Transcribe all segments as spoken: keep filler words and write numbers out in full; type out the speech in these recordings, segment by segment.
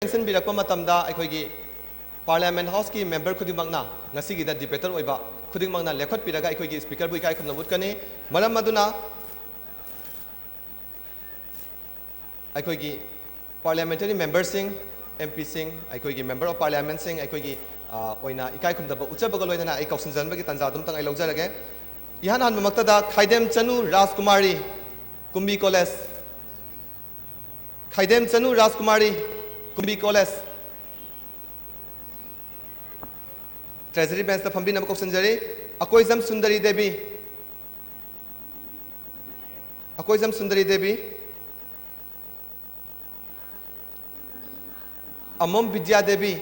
ꯆꯪꯁꯤꯟꯕꯤꯔꯛꯄ ꯃꯇꯝꯗ ꯑꯩꯈꯣꯏꯒꯤ Parliament House ꯀꯤ member ꯈꯨꯗꯤꯡꯃꯛꯅ, ꯉꯁꯤꯒꯤꯗ debater ꯑꯣꯏꯕ ꯈꯨꯗꯤꯡꯃꯛꯅ ꯂꯦꯞꯈꯠꯄꯤꯔꯒ ꯑꯩꯈꯣꯏꯒꯤ speaker ꯕꯨ ꯏꯀꯥꯏ ꯈꯨꯝꯅꯕ ꯎꯠꯀꯅꯤ꯫ ꯃꯔꯝ ꯑꯗꯨꯅ ꯑꯩꯈꯣꯏꯒꯤ parliamentary member ꯁꯤꯡ, M P ꯁꯤꯡ, ꯑꯩꯈꯣꯏꯒꯤ Member of Parliament ꯁꯤꯡ ꯑꯩꯈꯣꯏꯒꯤ, ꯑ, ꯑꯣꯏꯅ ꯏꯀꯥꯏ ꯈꯨꯝꯅꯕ ꯎꯠꯆꯕꯒ ꯂꯣꯏꯅꯅ ꯑꯩ ꯀꯧꯁꯤꯟꯖꯅꯕꯒꯤ ꯇꯥꯟꯖꯥ ꯑꯗꯨꯝꯇꯪ ꯑꯩ ꯂꯧꯖꯔꯒꯦ꯫ ꯏꯍꯥꯟ ꯍꯥꯟꯕꯃꯛꯇꯗ ꯈꯥꯏꯗꯦꯝ ꯆꯅꯨ ꯔꯥꯖꯀꯨꯃꯥꯔꯤ, ꯀꯨꯝꯕꯤ College꯫ ꯈꯥꯏꯗꯦꯝ ꯆꯅꯨ ꯔꯥꯖꯀꯨꯃꯥꯔꯤ, ꯀꯨꯝꯕꯤ College꯫ Treasury bench ꯇ ꯐꯝꯕꯤꯅꯕ ꯀꯧꯁꯤꯟꯖꯔꯤ꯫ ꯑꯀꯣꯏꯖꯝ ꯁꯨꯟꯗꯔꯤ ꯗꯦꯕꯤ, ꯑꯀꯣꯏꯖꯝ ꯁꯨꯟꯗꯔꯤ ꯗꯦꯕꯤ, ꯑꯃꯣꯝ ꯕꯤꯗ꯭ꯌꯥ ꯗꯦꯕꯤ,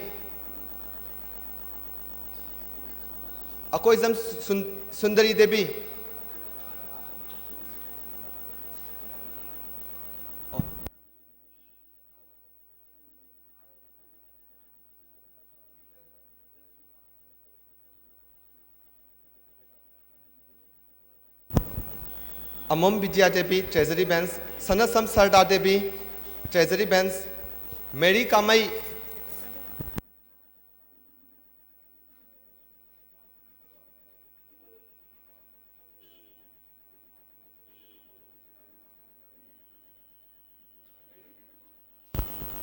ꯑꯀꯣꯏꯖꯝ ꯁꯨꯟ-, ꯁꯨꯟꯗꯔꯤ ꯗꯦꯕꯤ꯫ ꯑꯣ꯫ ꯑꯃꯣꯝ ꯕꯤꯗ꯭ꯌꯥ Devi, Treasury bench, ꯁꯅꯁꯝ ꯁꯔꯗꯥ Devi, Treasury bench, Mary ꯀꯥꯃꯩ,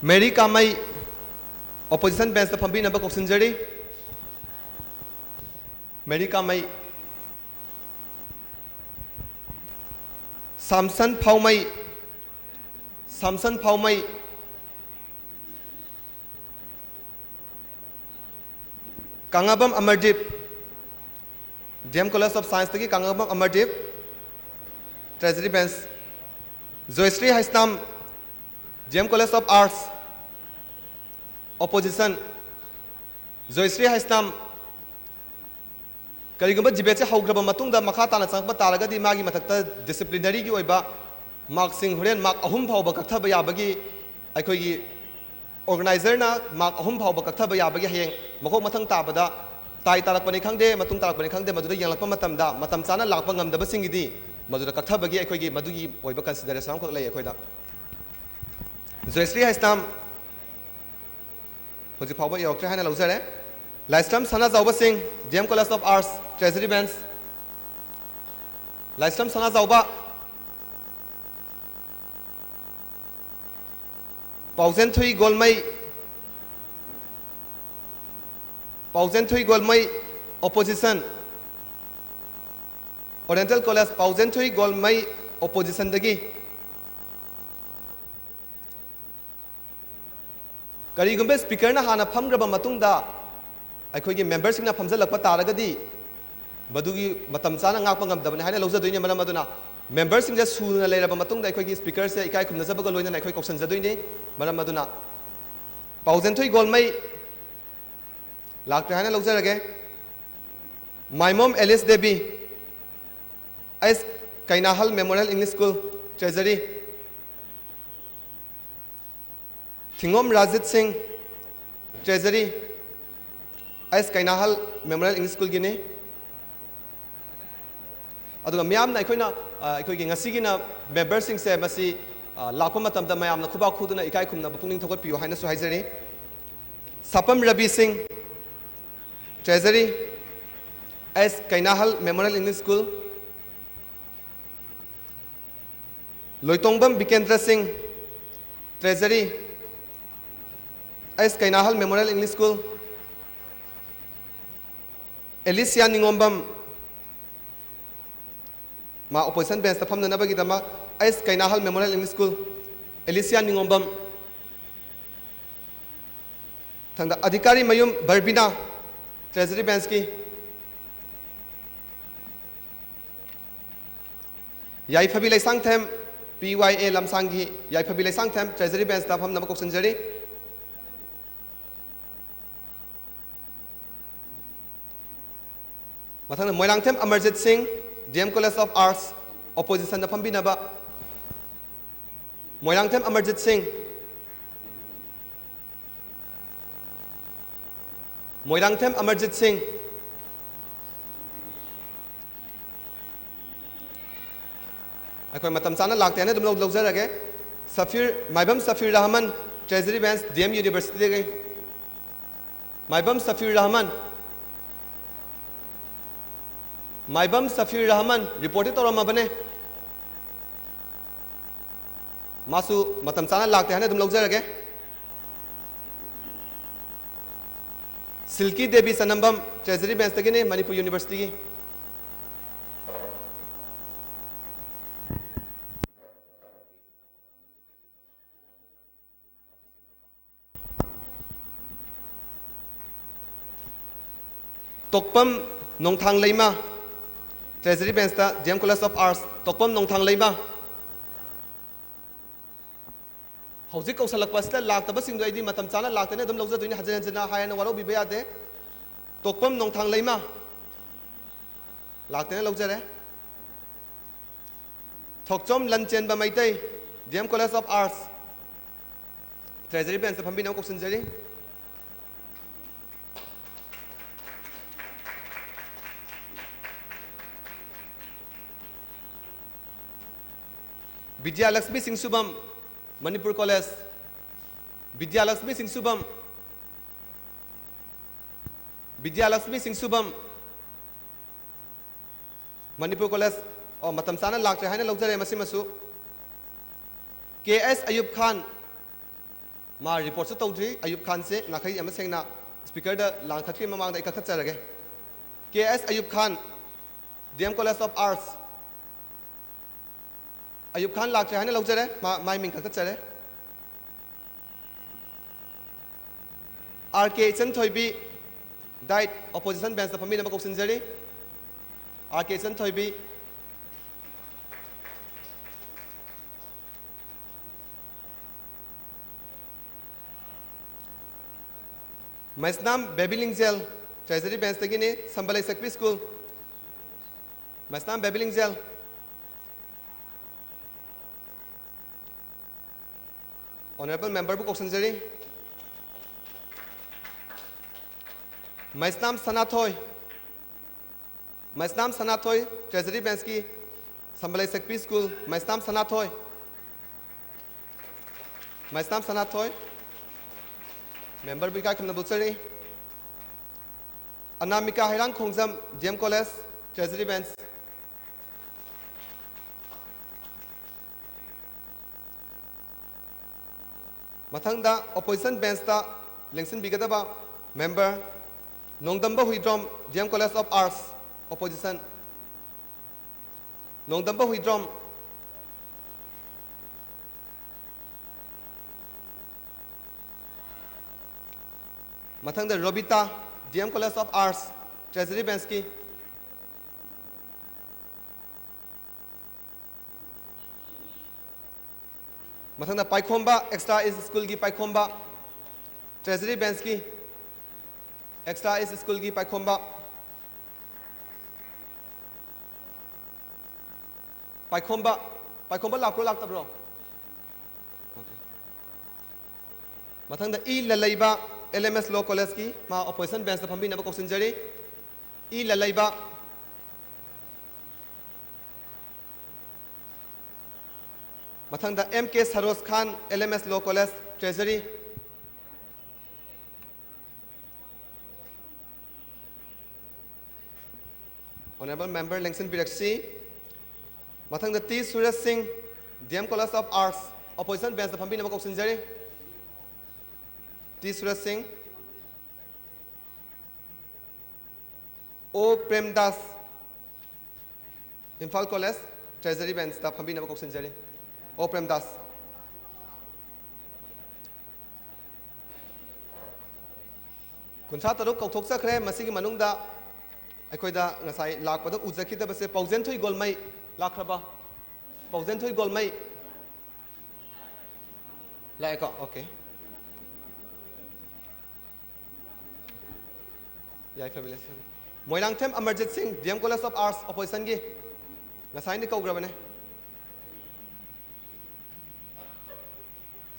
Mary ꯀꯥꯃꯩ, opposition bench ꯇ ꯐꯝꯕꯤꯅꯕ ꯀꯧꯁꯤꯟꯖꯔꯤ꯫ Mary ꯀꯥꯃꯩ, ꯁꯥꯝꯁꯟ ꯐꯥꯎꯃꯩ, ꯁꯥꯝꯁꯟ ꯐꯥꯎꯃꯩ, ꯀꯪꯂꯥꯕꯝ ꯑꯃꯔꯗꯤꯞ, D M College of Science ꯇꯒꯤ ꯀꯪꯂꯥꯕꯝ ꯑꯃꯔꯗꯤꯞ, Treasury bench, Joyshree Heisnam, D M College of Arts, opposition, Joyshree Heisnam, ꯀꯔꯤꯒꯨꯝꯕ debate ꯁꯦ ꯍꯧꯈ꯭ꯔꯕ ꯃꯇꯨꯡꯗ ꯃꯈꯥ ꯇꯥꯅ ꯆꯪꯉꯛꯄ ꯇꯥꯔꯒꯗꯤ ꯃꯥꯒꯤ ꯃꯊꯛꯇ disciplinary ꯒꯤ ꯑꯣꯏꯕ mark ꯁꯤꯡ ꯍꯣꯔꯦꯟ mark ꯑꯍꯨꯝ ꯐꯥꯎꯕ ꯀꯛꯊꯕ ꯌꯥꯕꯒꯤ ꯑꯩꯈꯣꯏꯒꯤ organizer ꯅ mark ꯑꯍꯨꯝ ꯐꯥꯎꯕ ꯀꯛꯊꯕ ꯌꯥꯕꯒꯤ ꯍꯌꯦꯡ ꯃꯀꯣꯛ ꯃꯊꯪ ꯇꯥꯕꯗ tie ꯇꯥꯔꯛꯄꯅꯤ ꯈꯪꯗꯦ, ꯃꯇꯨꯡ ꯇꯥꯔꯛꯄꯅꯤ ꯈꯪꯗꯦ, ꯃꯗꯨꯗ ꯌꯦꯡꯂꯛꯄ ꯃꯇꯝꯗ ꯃꯇꯝ ꯆꯥꯅ ꯂꯥꯛꯄ ꯉꯝꯗꯕꯁꯤꯡꯒꯤꯗꯤ ꯃꯗꯨꯗ ꯀꯛꯊꯕꯒꯤ ꯑꯩꯈꯣꯏꯒꯤ ꯃꯗꯨꯒꯤ ꯑꯣꯏꯕ consideration ꯑꯃꯈꯛ ꯂꯩ ꯑꯩꯈꯣꯏꯗ꯫ ꯖꯣꯏꯁ꯭ꯔꯤ ꯍꯩꯁꯅꯥꯝ, ꯍꯧꯖꯤꯛ ꯐꯥꯎꯕ ꯌꯧꯔꯛꯇ꯭ꯔꯦ ꯍꯥꯏꯅ ꯂꯧꯖꯔꯦ꯫ ꯂꯥꯏꯁ꯭ꯔꯝ ꯁꯅꯥꯖꯥꯎꯕ ꯁꯤꯡ, D M College of Arts, Treasury Bench꯫ Laishram Sanajaoba. ꯄꯥꯎꯖꯦꯟꯊꯨꯏ Golmei. ꯄꯥꯎꯖꯦꯟꯊꯨꯏ Golmei, opposition꯫ Oriental College, ꯄꯥꯎꯖꯦꯟꯊꯨꯏ ꯒꯣꯜꯃꯩ, oppositionꯗꯒꯤ꯫ ꯀꯔꯤꯒꯨꯝꯕ speakerꯅ ꯍꯥꯟꯅ ꯐꯝꯈ꯭ꯔꯕ ꯃꯇꯨꯡꯗ ꯑꯩꯈꯣꯏꯒꯤ memberꯁꯤꯡꯅ ꯐꯝꯖꯤꯜꯂꯛꯄ ꯇꯥꯔꯒꯗꯤ ꯃꯗꯨꯒꯤ ꯃꯇꯝ ꯆꯥꯅ ꯉꯥꯛꯄ ꯉꯝꯗꯕꯅꯤ ꯍꯥꯏꯅ ꯂꯧꯖꯗꯣꯏꯅꯤ꯫ ꯃꯔꯝ ꯑꯗꯨꯅ memberꯁꯤꯡꯁꯦ ꯁꯨꯅ ꯂꯩꯔꯕ ꯃꯇꯨꯡꯗ ꯑꯩꯈꯣꯏꯒꯤ speakerꯁꯦ ꯏꯀꯥꯏ ꯈꯨꯝꯅꯖꯕꯒ ꯂꯣꯏꯅꯅ ꯑꯩꯈꯣꯏ ꯀꯧꯁꯟꯖꯗꯣꯏꯅꯤ꯫ ꯃꯔꯝ ꯑꯗꯨꯅ ꯄꯥꯎꯖꯦꯟꯊꯨꯏ ꯒꯣꯜꯃꯩ ꯂꯥꯛꯇ꯭ꯔꯦ ꯍꯥꯏꯅ ꯂꯧꯖꯔꯒꯦ꯫ ꯃꯥꯏꯃꯣꯝ ꯑꯦꯂꯤꯁ ꯗꯦꯕꯤ, ꯑꯩꯁ ꯀꯩꯅꯥꯍꯜ Memorial English School, Treasury꯫ ꯊꯤꯉꯣꯝ ꯔꯥꯖꯤꯠ ꯁꯤꯡ, Treasury, ꯑꯩꯁ ꯀꯩꯅꯥꯍꯜ Memorial English Schoolꯒꯤꯅꯤ꯫ ꯑꯗꯨꯒ ꯃꯤꯌꯥꯝꯅ ꯑꯩꯈꯣꯏꯅ, ꯑ, ꯑꯩꯈꯣꯏꯒꯤ ꯉꯁꯤꯒꯤꯅ memberꯁꯤꯡꯁꯦ ꯃꯁꯤ, ꯑ, ꯂꯥꯛꯄ ꯃꯇꯝꯗ ꯃꯌꯥꯝꯅ ꯈꯨꯕꯥꯛ ꯈꯨꯗꯨꯅ ꯏꯀꯥꯏ ꯈꯨꯝꯅꯕ ꯄꯨꯛꯅꯤꯡ ꯊꯧꯒꯠꯄꯤꯌꯨ ꯍꯥꯏꯅꯁꯨ ꯍꯥꯏꯖꯔꯤ꯫ ꯁꯥꯄꯝ ꯔꯕꯤ ꯁꯤꯡ, Treasury, ꯑꯩꯁ ꯀꯩꯅꯥꯍꯜ Memorial English School꯫ ꯂꯣꯏꯇꯣꯡꯕꯝ ꯕꯤꯀꯦꯟꯗ꯭ꯔ ꯁꯤꯡ, Treasury, ꯑꯩꯁ ꯀꯩꯅꯥꯍꯜ Memorial English School꯫ ꯑꯦꯂꯤꯁꯤꯌꯥ ꯅꯤꯉꯣꯝꯕꯝ, ꯃꯥ opposition benchꯇ ꯐꯝꯅꯅꯕꯒꯤꯗꯃꯛ ꯑꯩꯁ ꯀꯩꯅꯥꯍꯜ Memorial English School꯫ ꯑꯦꯂꯤꯁꯤꯌꯥ ꯅꯤꯉꯣꯝꯕꯝ꯫ ꯃꯊꯪꯗ ꯑꯙꯤꯀꯥꯔꯤ ꯃꯌꯨꯝ ꯕꯔꯕꯤꯅꯥ, Treasury benchꯀꯤ꯫ Yaiphabi Leishangthem, P Y A ꯂꯝꯁꯥꯡꯒꯤ Yaiphabi Leishangthem, Treasury benchꯇ ꯐꯝꯅꯕ ꯀꯧꯁꯤꯟꯖꯔꯤ꯫ ꯃꯊꯪꯗ ꯃꯣꯏꯔꯥꯡꯊꯦꯝ ꯑꯃꯔꯖꯤꯠ ꯁꯤꯡ, D M College of Arts, oppositionꯗ ꯐꯝꯕꯤꯅꯕ꯫ Moirangthem Amarjeet ꯁꯤꯡ, ꯃꯣꯏꯔꯥꯡꯊꯦꯝ ꯑꯃꯔꯖꯤꯠ ꯁꯤꯡ꯫ ꯑꯩꯈꯣꯏ ꯃꯇꯝ ꯆꯥꯅ ꯂꯥꯛꯇꯦ ꯍꯥꯏꯅ ꯑꯗꯨꯝ ꯂꯧ-, ꯂꯧꯖꯔꯒꯦ꯫ ꯁꯐꯤꯔ, ꯃꯥꯏꯕꯝ ꯁꯐꯤꯔ Rahman, Treasury bench, D M Universityꯗꯒꯤ꯫ ꯃꯥꯏꯕꯝ ꯁꯐꯤꯔ ꯔꯍꯃꯟ꯫ ꯃꯥꯏꯕꯝ ꯁꯐꯤꯔ ꯔꯍꯃꯟ ꯔꯤꯄꯣꯔꯠꯇꯤ ꯇꯧꯔꯝꯃꯕꯅꯦ꯫ ꯃꯥꯁꯨ ꯃꯇꯝ ꯆꯥꯅ ꯂꯥꯛꯇꯦ ꯍꯥꯏꯅ ꯑꯗꯨꯝ ꯂꯧꯖꯔꯒꯦ꯫ ꯁꯤꯜꯀꯤ ꯗꯦꯕꯤ ꯆꯅꯝꯕꯝ, ꯇ꯭ꯔꯦꯖꯔꯤ ꯕꯦꯟꯁꯇꯒꯤꯅꯤ, ꯃꯅꯤꯄꯨꯔ ꯌꯨꯅꯤꯚꯔꯁꯤꯇꯤꯒꯤ꯫ Tokpam Nongthang Leima, treasury bench, D M college of arts, Tokpam Nongthang Leima. ꯍꯧꯖꯤꯛ ꯀꯧꯁꯜꯂꯛꯄ ꯑꯁꯤꯗ ꯂꯥꯛꯇꯕꯁꯤꯡꯗꯣ ꯑꯩꯗꯤ ꯃꯇꯝ ꯆꯥꯅ ꯂꯥꯛꯇꯦꯅ ꯑꯗꯨꯝ ꯂꯧꯖꯗꯣꯏꯅꯤ, ꯍꯟꯖꯤꯟ ꯍꯟꯖꯤꯟꯅ ꯍꯥꯏꯅ ꯋꯥꯔꯧꯕꯤꯕ ꯌꯥꯗꯦ꯫ ꯇꯣꯛꯄꯝ ꯅꯣꯡꯊꯥꯡ ꯂꯩꯃ ꯂꯥꯛꯇꯦꯅ ꯂꯧꯖꯔꯦ꯫ Thokchom Lanchenba Meitei, D M college of arts, treasury bench ꯐꯝꯕꯤꯅꯕ ꯀꯧꯁꯤꯟꯖꯔꯤ꯫ ꯕꯤꯗ꯭ꯌꯥꯂꯛꯁꯃꯤ ꯁꯤꯡꯁꯨꯕꯝ, ꯃꯅꯤꯄꯨꯔ ꯀꯣꯂꯦꯖ, ꯕꯤꯗ꯭ꯌꯥꯂꯛꯁꯃꯤ ꯁꯤꯡꯁꯨꯕꯝ, ꯕꯤꯗ꯭ꯌꯥꯂꯛꯁꯃꯤ ꯁꯤꯡꯁꯨꯕꯝ, ꯃꯅꯤꯄꯨꯔ ꯀꯣꯂꯦꯖ, ꯑꯣ, ꯃꯇꯝ ꯆꯥꯅ ꯂꯥꯛꯇ꯭ꯔꯦ ꯍꯥꯏꯅ ꯂꯧꯖꯔꯦ ꯃꯁꯤꯃꯁꯨ꯫ ꯀꯦ ꯑꯦꯁ ꯑꯌꯨꯕ ꯈꯥꯟ, ꯃꯥ ꯔꯤꯄꯣꯔꯠꯁꯨ ꯇꯧꯗ꯭ꯔꯤ꯫ ꯑꯌꯨꯕ ꯈꯥꯟꯁꯦ ꯉꯥꯈꯩ ꯑꯃ ꯁꯦꯡꯅ ꯁ꯭ꯄꯤꯀꯔꯗ ꯂꯥꯡꯈꯠꯈ꯭ꯔꯤ ꯃꯃꯥꯡꯗ ꯑꯩ ꯀꯛꯊꯠꯆꯔꯒꯦ꯫ K S Ayub Khan, D M college of arts. Ayub Khan ꯂꯥꯛꯇ꯭ꯔꯦ ꯍꯥꯏꯅ ꯂꯧꯖꯔꯦ, ꯃꯥ, ꯃꯥꯏ ꯃꯤꯡ ꯀꯛꯊꯠꯆꯔꯦ꯫ R K Ichanthoibi, died, opposition bench ꯐꯝꯃꯤꯟꯅꯕ ꯀꯧꯁꯤꯟꯖꯔꯤ꯫ R K Ichanthoibi. Meisnam Bebi Lingjel, treasury ꯕꯦꯟꯁꯇꯒꯤꯅꯤ, ꯁꯝꯕꯂꯩ ꯁꯛꯄꯤ ꯁ꯭ꯀꯨꯜ꯫ ꯃꯩꯁꯅꯥꯝ ꯕꯦꯕꯤ ꯂꯤꯡꯖꯦꯜ꯫ ꯑꯣꯅꯔꯦꯕꯜ ꯃꯦꯝꯕꯔꯕꯨ ꯀꯧꯁꯤꯟꯖꯔꯤ꯫ ꯃꯩꯁꯅꯥꯝ ꯁꯅꯥꯊꯣꯏ, ꯃꯩꯁꯅꯥꯝ ꯁꯅꯥꯊꯣꯏ, ꯇ꯭ꯔꯦꯖꯔꯤ ꯕꯦꯟꯁꯀꯤ, ꯁꯝꯕꯂꯩ ꯁꯛꯄꯤ ꯁ꯭ꯀꯨꯜ, ꯃꯩꯁꯅꯥꯝ ꯁꯅꯥꯊꯣꯏ꯫ ꯃꯩꯁꯅꯥꯝ ꯁꯅꯥꯊꯣꯏ, ꯃꯦꯝꯕꯔꯕꯨ ꯏꯀꯥꯏ ꯈꯨꯝꯅꯕ ꯎꯠꯆꯔꯤ꯫ ꯑꯅꯥꯃꯤꯀꯥ ꯍꯩꯔꯥꯡꯈꯣꯡꯖꯝ, D M College, Treasury Bench꯫ ꯃꯊꯪꯗ opposition benchꯇ ꯂꯦꯡꯁꯤꯟꯕꯤꯒꯗꯕ member ꯅꯣꯡꯗꯝꯕ Huidrom, D M College of Arts, opposition꯫ ꯅꯣꯡꯗꯝꯕ Huidrom. ꯃꯊꯪꯗ Robita, D M College of Arts, Treasury Benchꯀꯤ꯫ ꯃꯊꯪꯗ ꯄꯥꯏꯈꯣꯝꯕ, Extra East Schoolꯒꯤ ꯄꯥꯏꯈꯣꯝꯕ, Treasury Benchꯀꯤ꯫ Extra East Schoolꯒꯤ ꯄꯥꯏꯈꯣꯝꯕ꯫ ꯄꯥꯏꯈꯣꯝꯕ, ꯄꯥꯏꯈꯣꯝꯕ ꯂꯥꯛꯄ꯭ꯔꯣ ꯂꯥꯛꯇꯕ꯭ꯔꯣ? Okay꯫ ꯃꯊꯪꯗ E ꯂꯂꯩꯕ, L M S Law Collegeꯀꯤ, ꯃꯥ opposition benchꯇ ꯐꯝꯕꯤꯅꯕ ꯀꯧꯁꯤꯟꯖꯔꯤ꯫ E ꯂꯂꯩꯕ꯫ ꯃꯊꯪꯗ M K Saroj ꯈꯥꯟ, L M S Law College, Treasury꯫ Honourable member ꯂꯦꯡꯁꯤꯟꯕꯤꯔꯛꯁꯤ꯫ ꯃꯊꯪꯗ T Suraj ꯁꯤꯡ, D M College of Arts, opposition benchꯇ ꯐꯝꯕꯤꯅꯕ ꯀꯧꯁꯤꯟꯖꯔꯤ꯫ ꯇꯤ ꯁꯨꯔꯖ ꯁꯤꯡ꯫ ꯑꯣ ꯄ꯭ꯔꯦꯝꯗꯥꯁ, ꯏꯝꯐꯥꯜ College, Treasury Benchꯇ ꯐꯝꯕꯤꯅꯕ ꯀꯧꯁꯤꯟꯖꯔꯤ꯫ ꯑꯣ ꯄ꯭ꯔꯦꯝꯗꯥꯁ꯫ ꯀꯨꯟꯊ꯭ꯔꯥ ꯇꯔꯨꯛ ꯀꯧꯊꯣꯛꯆꯈ꯭ꯔꯦ꯫ ꯃꯁꯤꯒꯤ ꯃꯅꯨꯡꯗ ꯑꯩꯈꯣꯏꯗ ꯉꯁꯥꯏ ꯂꯥꯛꯄꯗ ꯎꯖꯈꯤꯗꯕꯁꯦ ꯄꯥꯎꯖꯦꯟꯊꯣꯏ ꯒꯣꯜꯃꯩ ꯂꯥꯛꯈ꯭ꯔꯕ? ꯄꯥꯎꯖꯦꯟꯊꯣꯏ ꯒꯣꯜꯃꯩ꯫ ꯂꯥꯛꯑꯦꯀꯣ? Okay꯫ ꯌꯥꯏꯐꯕ ꯏꯂꯦꯛꯁꯟ꯫ ꯃꯣꯏꯔꯥꯡꯊꯦꯝ ꯑꯃꯔꯖꯤꯠ ꯁꯤꯡ, D M College of Arts, oppositionꯒꯤ꯫ ꯉꯁꯥꯏꯅ ꯀꯧꯈ꯭ꯔꯕꯅꯦ꯫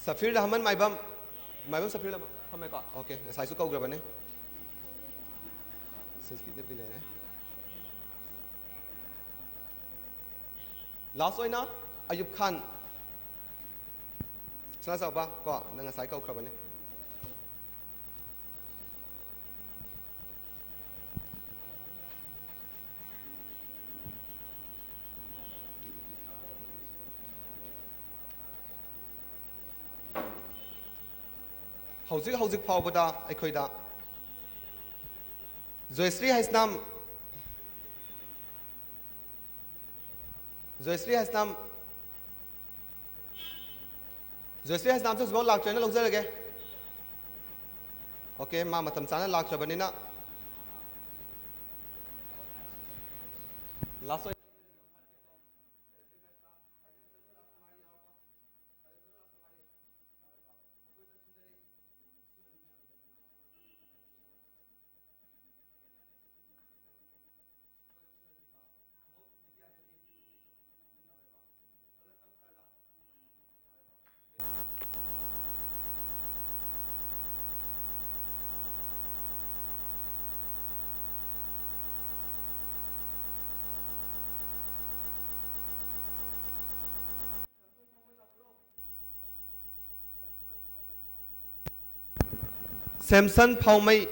ꯁꯐꯤꯔ ꯔꯍꯃꯟ ꯃꯥꯏꯕꯝ, ꯃꯥꯏꯕꯝ ꯁꯐꯤꯔ ꯔꯍꯃꯟ ꯐꯝꯃꯦꯀꯣ? Okay, ꯉꯁꯥꯏꯁꯨ ꯀꯧꯈ꯭ꯔꯕꯅꯦ꯫ ꯁꯤꯁꯀꯤꯗꯤ ꯄꯤ ꯂꯩꯔꯦ꯫ Last ꯑꯣꯏꯅ ꯑꯌꯨꯕ ꯈꯥꯟ꯫ ꯁꯅꯥꯖꯥꯎꯕ, ꯀꯣ, ꯅꯪ ꯉꯁꯥꯏ ꯀꯧꯈ꯭ꯔꯕꯅꯦ꯫ ꯍꯧꯖꯤꯛ ꯍꯧꯖꯤꯛ ꯐꯥꯎꯕꯗ ꯑꯩꯈꯣꯏꯗ ꯖꯣꯏꯁ꯭ꯔꯤ ꯍꯩꯁꯅꯥꯝ, ꯖꯣꯏꯁ꯭ꯔꯤ ꯍꯩꯁꯅꯥꯝ, ꯖꯣꯏꯁ꯭ꯔꯤ ꯍꯩꯁꯅꯥꯝꯁꯨ ꯍꯧꯖꯤꯛꯐꯥꯎ ꯂꯥꯛꯇ꯭ꯔꯦꯅ ꯂꯧꯖꯔꯒꯦ꯫ ꯑꯣꯀꯦ, ꯃꯥ ꯃꯇꯝ ꯆꯥꯅ ꯂꯥꯛꯇ꯭ꯔꯕꯅꯤꯅ ꯂꯥꯁ ꯑꯣꯏꯅ ꯁꯦꯝꯁꯟ ꯐꯥꯎꯃꯩ꯫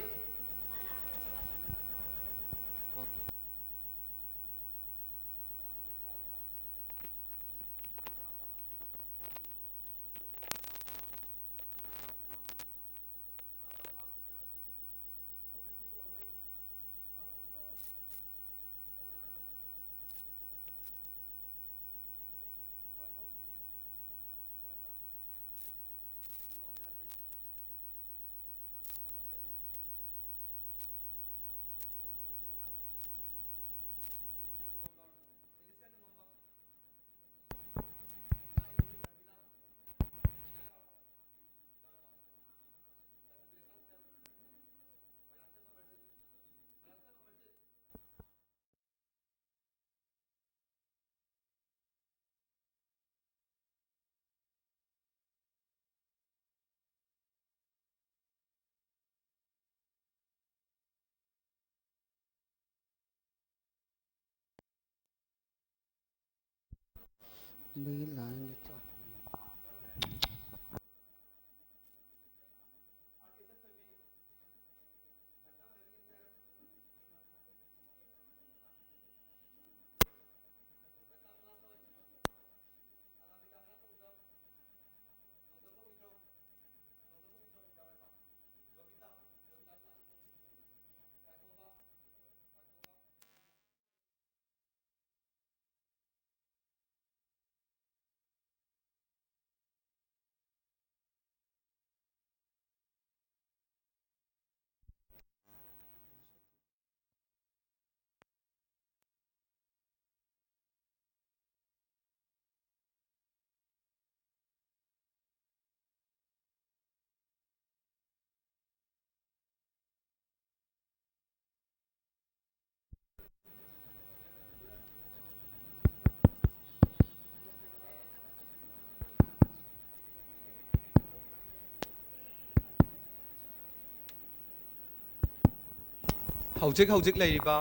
ꯍꯧꯖꯤꯛ ꯍꯧꯖꯤꯛ ꯂꯩꯔꯤꯕ,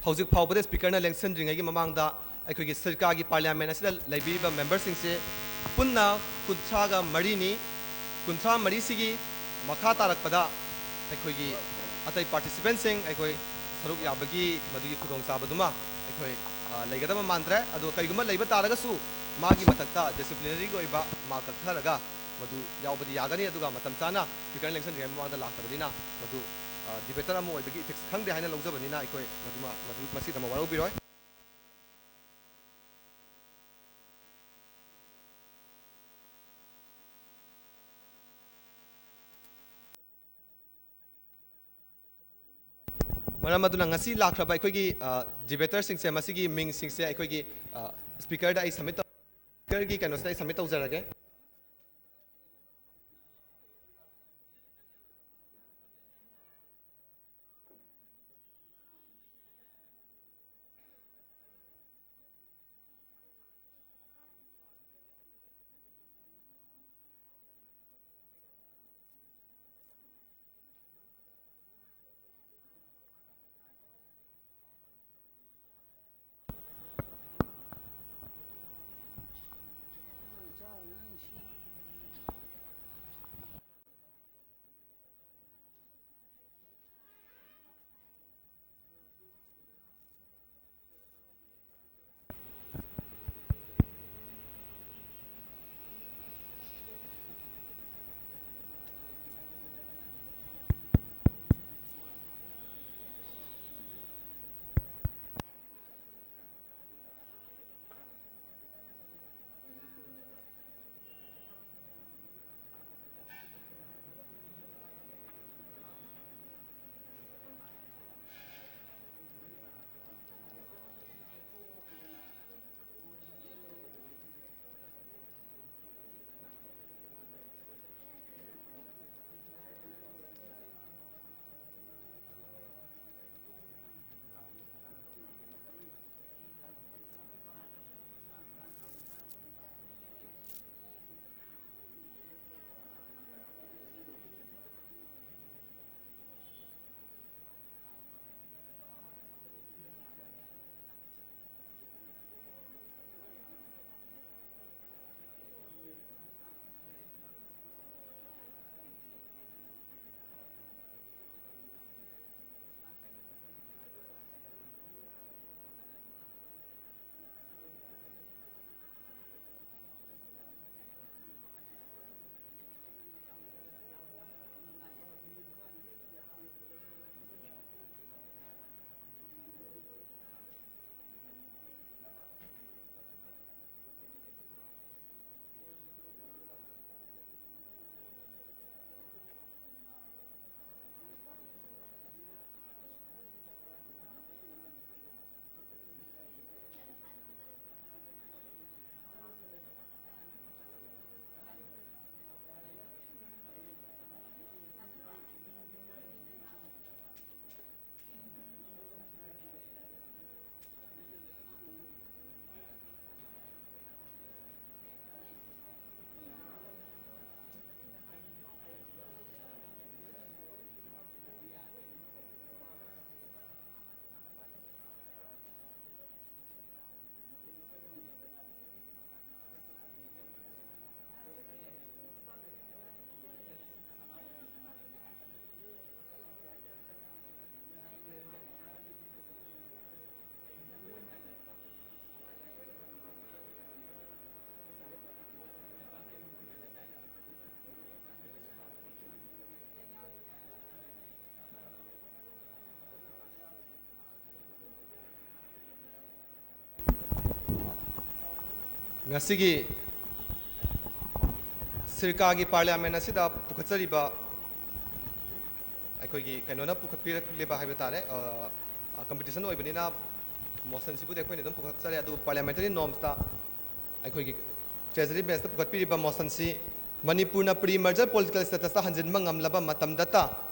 ꯍꯧꯖꯤꯛ ꯐꯥꯎꯕꯗ ꯁ꯭ꯄꯤꯀꯔꯅ ꯂꯦꯡꯁꯤꯟꯗ꯭ꯔꯤꯉꯩꯒꯤ ꯃꯃꯥꯡꯗ ꯑꯩꯈꯣꯏꯒꯤ ꯁꯔꯀꯥꯔꯒꯤ ꯄꯥꯔꯂꯤꯌꯥꯃꯦꯟ ꯑꯁꯤꯗ ꯂꯩꯕꯤꯔꯤꯕ ꯃꯦꯝꯕꯔꯁꯤꯡꯁꯦ ꯄꯨꯟꯅ ꯀꯨꯟꯊ꯭ꯔꯥꯒ ꯃꯔꯤꯅꯤ꯫ ꯀꯨꯟꯊ꯭ꯔꯥ ꯃꯔꯤꯁꯤꯒꯤ ꯃꯈꯥ ꯇꯥꯔꯛꯄꯗ ꯑꯩꯈꯣꯏꯒꯤ ꯑꯇꯩ ꯄꯥꯔꯇꯤꯁꯤꯄꯦꯟꯁꯤꯡ ꯑꯩꯈꯣꯏ ꯁꯔꯨꯛ ꯌꯥꯕꯒꯤ ꯃꯗꯨꯒꯤ ꯈꯨꯗꯣꯡꯆꯥꯕꯗꯨꯃ ꯑꯩꯈꯣꯏ, ꯑ, ꯂꯩꯒꯗꯕ ꯃꯥꯟꯗ꯭ꯔꯦ꯫ ꯑꯗꯣ ꯀꯔꯤꯒꯨꯝꯕ ꯂꯩꯕ ꯇꯥꯔꯒꯁꯨ ꯃꯥꯒꯤ ꯃꯊꯛꯇ ꯗꯤꯁꯤꯄ꯭ꯂꯤꯅꯔꯤꯒꯤ ꯑꯣꯏꯕ ꯃꯥꯔꯛ ꯀꯛꯊꯔꯒ ꯃꯗꯨ ꯌꯥꯎꯕꯗꯤ ꯌꯥꯒꯅꯤ꯫ ꯑꯗꯨꯒ ꯃꯇꯝ ꯆꯥꯅ ꯁ꯭ꯄꯤꯀꯔ ꯏꯂꯦꯛꯁꯟꯒꯤ ꯃꯃꯥꯡꯗ ꯂꯥꯛꯇꯕꯅꯤꯅ ꯃꯗꯨ, ꯑ, ꯗꯤꯕꯦꯇꯔ ꯑꯃ ꯑꯣꯏꯕꯒꯤ ꯏꯊꯤꯛꯁ ꯈꯪꯗꯦ ꯍꯥꯏꯅ ꯂꯧꯖꯕꯅꯤꯅ ꯑꯩꯈꯣꯏ ꯃꯗꯨꯃ, ꯃꯗꯨ, ꯃꯁꯤꯗꯃꯛ ꯋꯥꯔꯧꯕꯤꯔꯣꯏ꯫ ꯃꯔꯝ ꯑꯗꯨꯅ ꯉꯁꯤ ꯂꯥꯛꯈ꯭ꯔꯕ ꯑꯩꯈꯣꯏꯒꯤ, ꯑ, ꯗꯤꯕꯦꯇꯔꯁꯤꯡꯁꯦ, ꯃꯁꯤꯒꯤ ꯃꯤꯡꯁꯤꯡꯁꯦ ꯑꯩꯈꯣꯏꯒꯤ, ꯑ, ꯁ꯭ꯄꯤꯀꯔꯗ ꯑꯩ ꯁꯕꯃꯤꯠ ꯇꯧ-, ꯁ꯭ꯄꯤꯀꯔꯒꯤ ꯀꯩꯅꯣꯁꯤꯗ ꯑꯩ ꯁꯕꯃꯤꯠ ꯇꯧꯖꯔꯒꯦ꯫ ꯉꯁꯤꯒꯤ ꯁꯤꯔꯀꯥꯒꯤ ꯄꯥꯔꯂꯤꯌꯥꯃꯦꯟ ꯑꯁꯤꯗ ꯄꯨꯈꯠꯆꯔꯤꯕ ꯑꯩꯈꯣꯏꯒꯤ ꯀꯩꯅꯣꯅ ꯄꯨꯈꯠꯄꯤꯔꯛꯂꯤꯕ ꯍꯥꯏꯕ ꯇꯥꯔꯦ, ꯀꯝꯄꯤꯇꯤꯁꯟ ꯑꯣꯏꯕꯅꯤꯅ ꯃꯣꯁꯟꯁꯤꯕꯨꯗꯤ ꯑꯩꯈꯣꯏꯅ ꯑꯗꯨꯝ ꯄꯨꯈꯠꯆꯔꯦ, ꯑꯗꯨꯕꯨ ꯄꯥꯔꯂꯤꯌꯥꯃꯦꯟꯇꯔꯤ ꯅꯣꯔꯝꯁꯇ ꯑꯩꯈꯣꯏꯒꯤ ꯇ꯭ꯔꯦꯖꯔꯤ ꯕꯦꯟꯁꯇ ꯄꯨꯈꯠꯄꯤꯔꯤꯕ ꯃꯣꯁꯟꯁꯤ ꯃꯅꯤꯄꯨꯔꯅ ꯄ꯭ꯔꯤ ꯃꯔꯖꯔ ꯄꯣꯂꯤꯇꯤꯀꯦꯜ ꯁ꯭ꯇꯦꯇꯁꯇ ꯍꯟꯖꯤꯟꯕ ꯉꯝꯂꯕ ꯃꯇꯝꯗꯇ